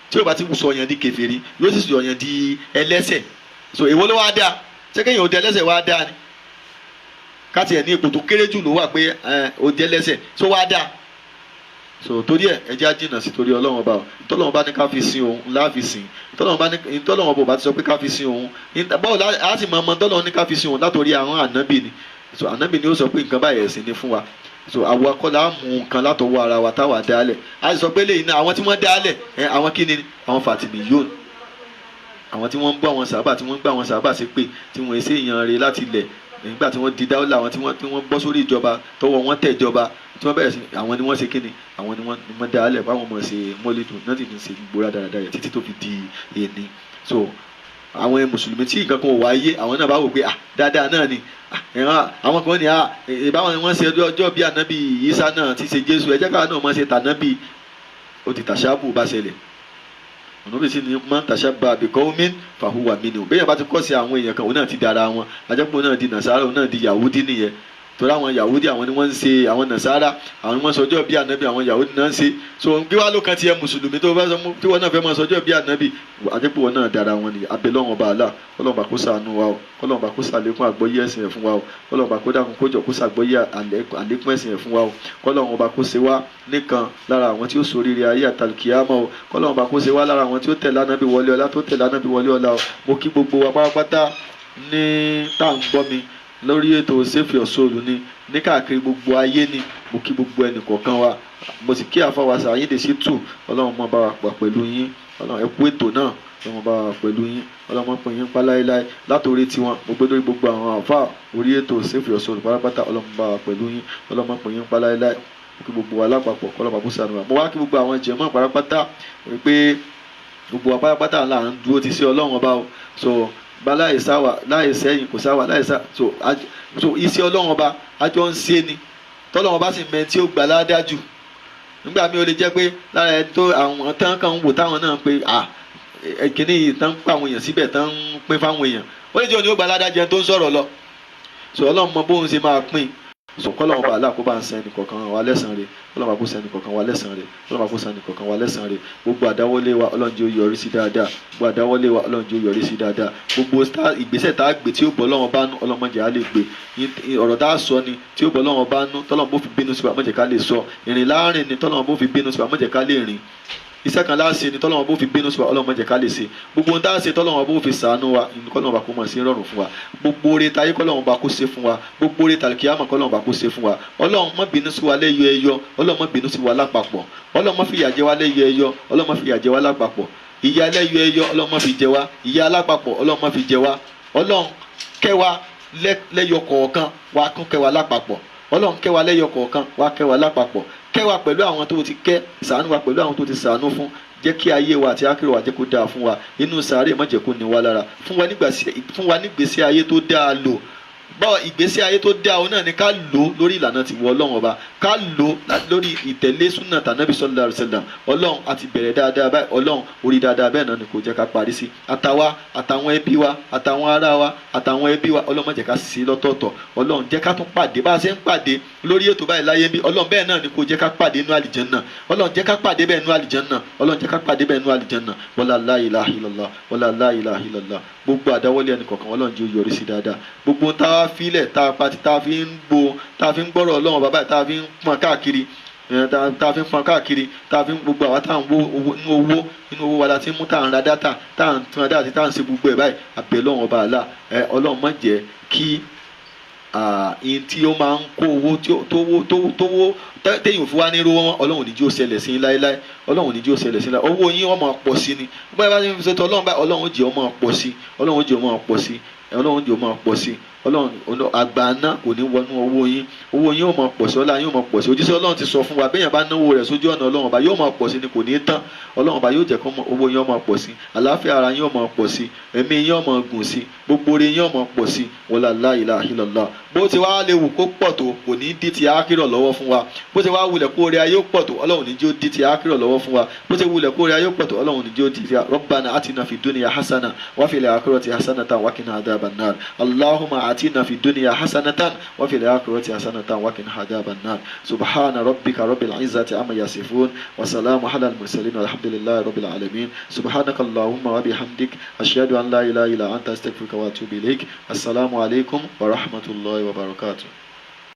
tí yóò bá ti sọ yẹn di kèfèrí yóò sì sọ yẹn di ẹlẹ́ṣẹ̀. So èwo ló wá dáa? Ṣé kéèyàn ò di ẹlẹ́ṣẹ̀ wá dáa ni? Káti ẹ̀ ní ipò tó kéré jù ló wà pé ò di ẹlẹ́ṣẹ̀, so wá dáa. So torí ẹ ẹ jẹ́ á jìnnà sí torí Ọlọ́run ọba o. Tọ́lọ́run bá ní ká fi sin òun ńlá fi sìn. Tọ́lọ́run bá ní, tọ́lọ́run ọba ò bá ti sọ pé ká fi sin òun, báwo á sì mọ ọmọ tọ́lọ́run ní ká fi sin òun látòrí àwọn ànábì ni. So ànábì ni ó sọ pé nǹkan báyìí ẹ̀sìn ni fún wa. So àwọn akọ́lá á mú nǹkan látọwọ́ ara wa táwa dálẹ̀. A sì sọ pé lẹ́yìn náà àwọn tí wọ́n dálẹ̀ ẹ àwọn kí ni? Àwọn Fàtìmíyùn, àwọn tí wọ́n ń bọ́ àwọn sàábà, tí wọ́n ń gbà àwọn sàábà sí pé tí wọ́n ṣe èèyàn rẹ̀ láti ilẹ̀ nígbà tí wọ́n di dáwọ́lá, àwọn tí wọ́n bọ́ sórí ìjọba tọwọ́ wọn tẹ̀ ìjọba tí wọ́n bẹ̀rẹ̀ sí, àwọn ni wọ́n ṣe kíni, àwọn ni wọ́n dálẹ̀ báwọn mọ̀ ṣe mọ́lẹ́dùn náà ti fi ṣe gbogbo rádaràda yẹn títí tó fi di èní. So àwọn mùsùlùmí tí nǹkan kan ò wáyé, àwọn náà bá wò pé dáadáa náà ni àwọn kan ní ìbáwọn ni wọ́n ṣe ọjọ́ bí ànábì Ìsá náà ti ṣe Jésù, ẹ jẹ́ káwọn náà mọ̀ ṣe tànábì. Ó ti tàṣàbù bá ṣẹlẹ̀ ọ̀nà sì ni man tashabbaha biqawmin fahuwa minhum. Bẹ́ẹ̀ bá ti kọ́ sí àwọn èèyàn kan, òun náà ti dára wọn, ajẹ́pọ̀ náà di nàṣàrà, òun náà di yahudi nìyẹn. Torí àwọn yahudi àwọn ni wọ́n ń ṣe, àwọn nàṣàrà àwọn ni wọ́n sọjọ́ bí ànábì, àwọn yahudi náà ń ṣe. So bí wàá ló kan tiẹ̀ mùsùlùmí tó bá sọ tí wọ́n náà fẹ́ máa sọjọ́ bí ànábì, ajẹ́pọ̀ wọn náà dára wọn nìyẹn. Abẹ́lọ́wọ̀n ọba àlá, kọ́lọ́n bá kó ṣàánú wa o, kọ́lọ́n bá kó ṣàlékún àgbọ́yé ẹ̀sìn ẹ̀ fún wa o, kọ́lọ́n bá kó dákun kójọ kó ṣàgbọ́yé àlékún ẹ̀sìn ẹ̀ fún wa o, kọ́lọ́n ọba kó ṣe wá nìkan lára àwọn tí ó ṣoríire ayé àtàlùkìyámọ̀ o, kọ́lọ́n ọba kó ṣe wá lára àwọn tí ó tẹ̀lé ànábì wọlé ọlá, tó tẹ̀lé ànábì wọlé ọlá o. Mo kí gbogbo wa pátápátá ní tá à ń gbọ́ mi lórí ètò Save Your Soul ní ní káàkiri gbogbo ayé ni. Mo kí gbogbo ẹnì kọ̀ọ̀kan wa, mo sì kí àfọwọ́sà Ayíǹde Ṣítù. Ọlọ́run mọ́ bá wa pà pẹ̀lú yín. Ọlọ́run, ẹ kú ètò náà. Ọlọ́run bá wa pẹ̀lú yín. Ọlọ́run mọ́ pín yín pa láéláé látòrí tiwọn. Mo gbé lórí gbogbo àwọn àfáà orí ètò Save Your Soul pátápátá. Ọlọ́run bá wa pẹ̀lú yín. Ọlọ́run mọ́ pín yín pa láéláé. Mo kí gbogbo wa lápapọ̀, kọ́lọ́mà kó ṣàánú wa. Mo wá kí gbogbo àwọn jẹ̀mọ́ pátápátá pé gbogbo wa pátápátá là ń dúró ti sí Ọlọ́run ọba o. So bá láì sáwà láì sẹ́yìn kò sáwà láì sá. So iṣẹ́ Ọlọ́run ọba àjọ ń ṣe ni, tọ́lọ́run ọba sì mẹ́ tí ó gbà ládájú. Nígbà mi ò lè jẹ́ pé lára ẹni tó àwọn tán kan ń wò táwọn náà pé à kíní yìí tán ń pa àwọn èèyàn síbẹ̀, tán ń pín fáwọn èèyàn, ó lè jẹ́ òní ó gbà ládájú ẹni tó ń sọ̀rọ̀ lọ. So Ọlọ́run mọ bóun ṣe máa pín. So kọ́lọ́run ọba àlá kó bá ń sẹ́ni kọ̀ọ̀kan wa lẹ́sàn-án rẹ̀. Kọ́lọ́run bá kó sẹ́ni kọ̀ọ̀kan wa lẹ́sàn-án rẹ̀. Kọ́lọ́run bá kó sẹ́ni kọ̀ọ̀kan wa lẹ́sàn-án rẹ̀. Gbogbo àdáwọ́lé wa, Ọlọ́run jẹ́ ó yọrí sí dáadáa. Gbogbo àdáwọ́lé wa, Ọlọ́run jẹ́ ó yọrí sí dáadáa. Gbogbo ìgbésẹ̀ tá a gbé tí ó bọ́ Ọlọ́run bá nú, Ọlọ́run má jẹ́ á lè gbé. Ọ̀rọ̀ tá a sọ ni tí ó bọ́ Ọlọ́run bá nú, tọ́lọ́run bó fi bínú sí wa, má jẹ́ ká lè sọ. Ìrìn láàrin ni tọ́lọ́run bó fi bínú sí wa, má jẹ́ ká lè rìn. Iṣẹ́ kan láṣẹ ni tọ́lọ́run bó fi bínú sí wa, Ọlọ́run má jẹ́ ká lè ṣe. Gbogbo ohun tá a ṣe tọ́lọ́run bó fi ṣàánú wa, kọ́lọ́run bá kó mọ̀ sí rọrùn fún wa. Gbogbo oore tayé, kọ́lọ́run bá kó ṣe fún wa. Gbogbo oore tàlùkìyámọ̀, kọ́lọ́run bá kó ṣe fún wa. Ọlọ́run má bínú sí wa lẹ́yọ ẹyọ. Ọlọ́run má bínú sí wa lápapọ̀. Ọlọ́run má fìyà jẹ wá lẹ́yọ ẹyọ. Ọlọ́run má fìyà jẹ wá lápapọ̀. Ìyà lẹ́yọ ẹyọ, Ọlọ́run má fi jẹ wá. Ìyà alápapọ̀, Ọlọ́run má fi jẹ wá. Ọlọ́run kẹ́ wa lẹ́yọ kọ̀ọ̀kan, wá kún kẹ́ wa lápapọ̀. Ọlọ́run kẹ́ wa lẹ́yọ kọ̀ọ̀kan, wá kẹ́ wa lápapọ̀. Kẹ́ wa pẹ̀lú àwọn tó ti kẹ́, ṣàánú wa pẹ̀lú àwọn tó ti ṣàánú fún. Jẹ́ kí ayé wa àti ákérò wa jẹ́ kó dáa fún wa. Inú sàárè, má jẹ́ kó ní wa lára. Fún wa nígbèsí ayé tó dáa lò. Báwo ìgbésí ayé tó dáa òun náà ni ká lò lórí ìlànà tiwọ Ọlọ́run ọba, ká lò lórí ìtẹ̀lé súnà tànàbí sallallahu alaihi wasallam. Ọlọ́run, àti bẹ̀rẹ̀ dáadáa báyìí. Ọlọ́run, orí dáadáa bẹ́ẹ̀ náà ni kò jẹ́ ká parí sí, àtàwa àtàwọn ẹbí wa, àtàwọn ará wa, àtàwọn ẹbí wa. Ọlọ́run, má jẹ́ ká sí lọ́tọ̀ọ̀tọ̀. Ọlọ́run, jẹ́ ká tún pàdé bá a ṣe ń pàdé lórí ètò báyìí láyé bí. Ọlọ́run, bẹ́ẹ̀ náà ni kò jẹ́ ká pàdé inú àlìjánnà. Ọlọ́run, jẹ́ ká pàdé bẹ́ẹ̀ inú àlìjánnà. Ọlọ́run, jẹ́ ká pàdé bẹ́ẹ̀ inú àlìjánnà. Wala la ilaha illallah, wala la ilaha illallah. Gbogbo àdáwọ́lé ẹnì kọ̀ọ̀kan, Ọlọ́run jẹ́ ó yọrí sí dáadáa. Gbogbo tá a filẹ̀, tá a pati, tá a fi ń gbo, tá a fi ń gbọ́rọ̀ Ọlọ́run bàbá, tá a fi ń pọn káàkiri, tá a fi ń pọn káàkiri, tá a fi ń gbogbo àwa tá à ń wo owó inú owó inú owó wa la ti ń mú, tá à ń ra data, tá à ń tún data, tá à ń ṣe gbogbo ẹ̀ báyìí. Àbẹ̀ Ọlọ́run ọba àlá ẹ, Ọlọ́run má jẹ́ kí ihun tí ó máa ń kó owó tówó tówó téèyàn fún wa ní irú wọn, Ọlọ́run ní jí ó ṣẹlẹ̀ sí láéláé. Ọlọ́run ní jí ó ṣẹlẹ̀ sí láéláé. Owó yín, wọ́n máa pọ̀ sí ni. Báyìí bá ti fi ṣètò Ọlọ́run báyìí, Ọlọ́run ó jẹ́ ó máa pọ̀ sí. Ọlọ́run ó jẹ́ ó máa pọ̀ sí. Ọlọ́run jẹ́ ó máa pọ̀ sí. Ọlọ́run, àgbàná kò ní wọnú owó yín. Owó yín ó máa pọ̀ sí, ọlá yín ó máa pọ̀ sí. Òjíṣẹ́ Ọlọ́run ti sọ fún wa, béèyàn bá náwó rẹ̀ sójú ọ̀nà Ọlọ́run ọba, yóò máa pọ̀ sí ni, kò ní tán. Ọlọ́run ọba yóò jẹ́ kó owó yín ó máa pọ̀ sí, àlàáfíà ara yín ó máa pọ̀ sí, ẹ̀mí yín ó máa gùn sí, gbogbo oore yín ó máa pọ̀ sí. Wala la ilaha illallah. Bó ti wá léwu kó pọ̀ tó, kò ní dí ti ákírọ̀ lọ́wọ́ fún wa. Bó ti wá wulẹ̀ kó oore ayé ó pọ̀ tó, Ọlọ́run ní jẹ́ ó dí ti ákírọ̀ lọ́wọ́ fún wa. Bó ti wulẹ̀ kó oore ayé ó pọ̀ tó, Ọlọ́run ní jẹ́ ó dí ti. Rabbana atina fid dunya hasana wa fil akhirati hasanatan wa qina adhaban nar. Allahumma. Atina fi dunya hasanatan wa fil akhirati hasanatan wa qina adhaban nar. Subhana rabbika rabbil izzati amma yasifun wa salamu ala al mursalin walhamdulillahi rabbil alamin. Subhanaka allahumma wa bihamdik, ashhadu an la ilaha illa anta, astaghfiruka wa atubu ilaik. Assalamu alaikum wa rahmatullahi wa barakatuh.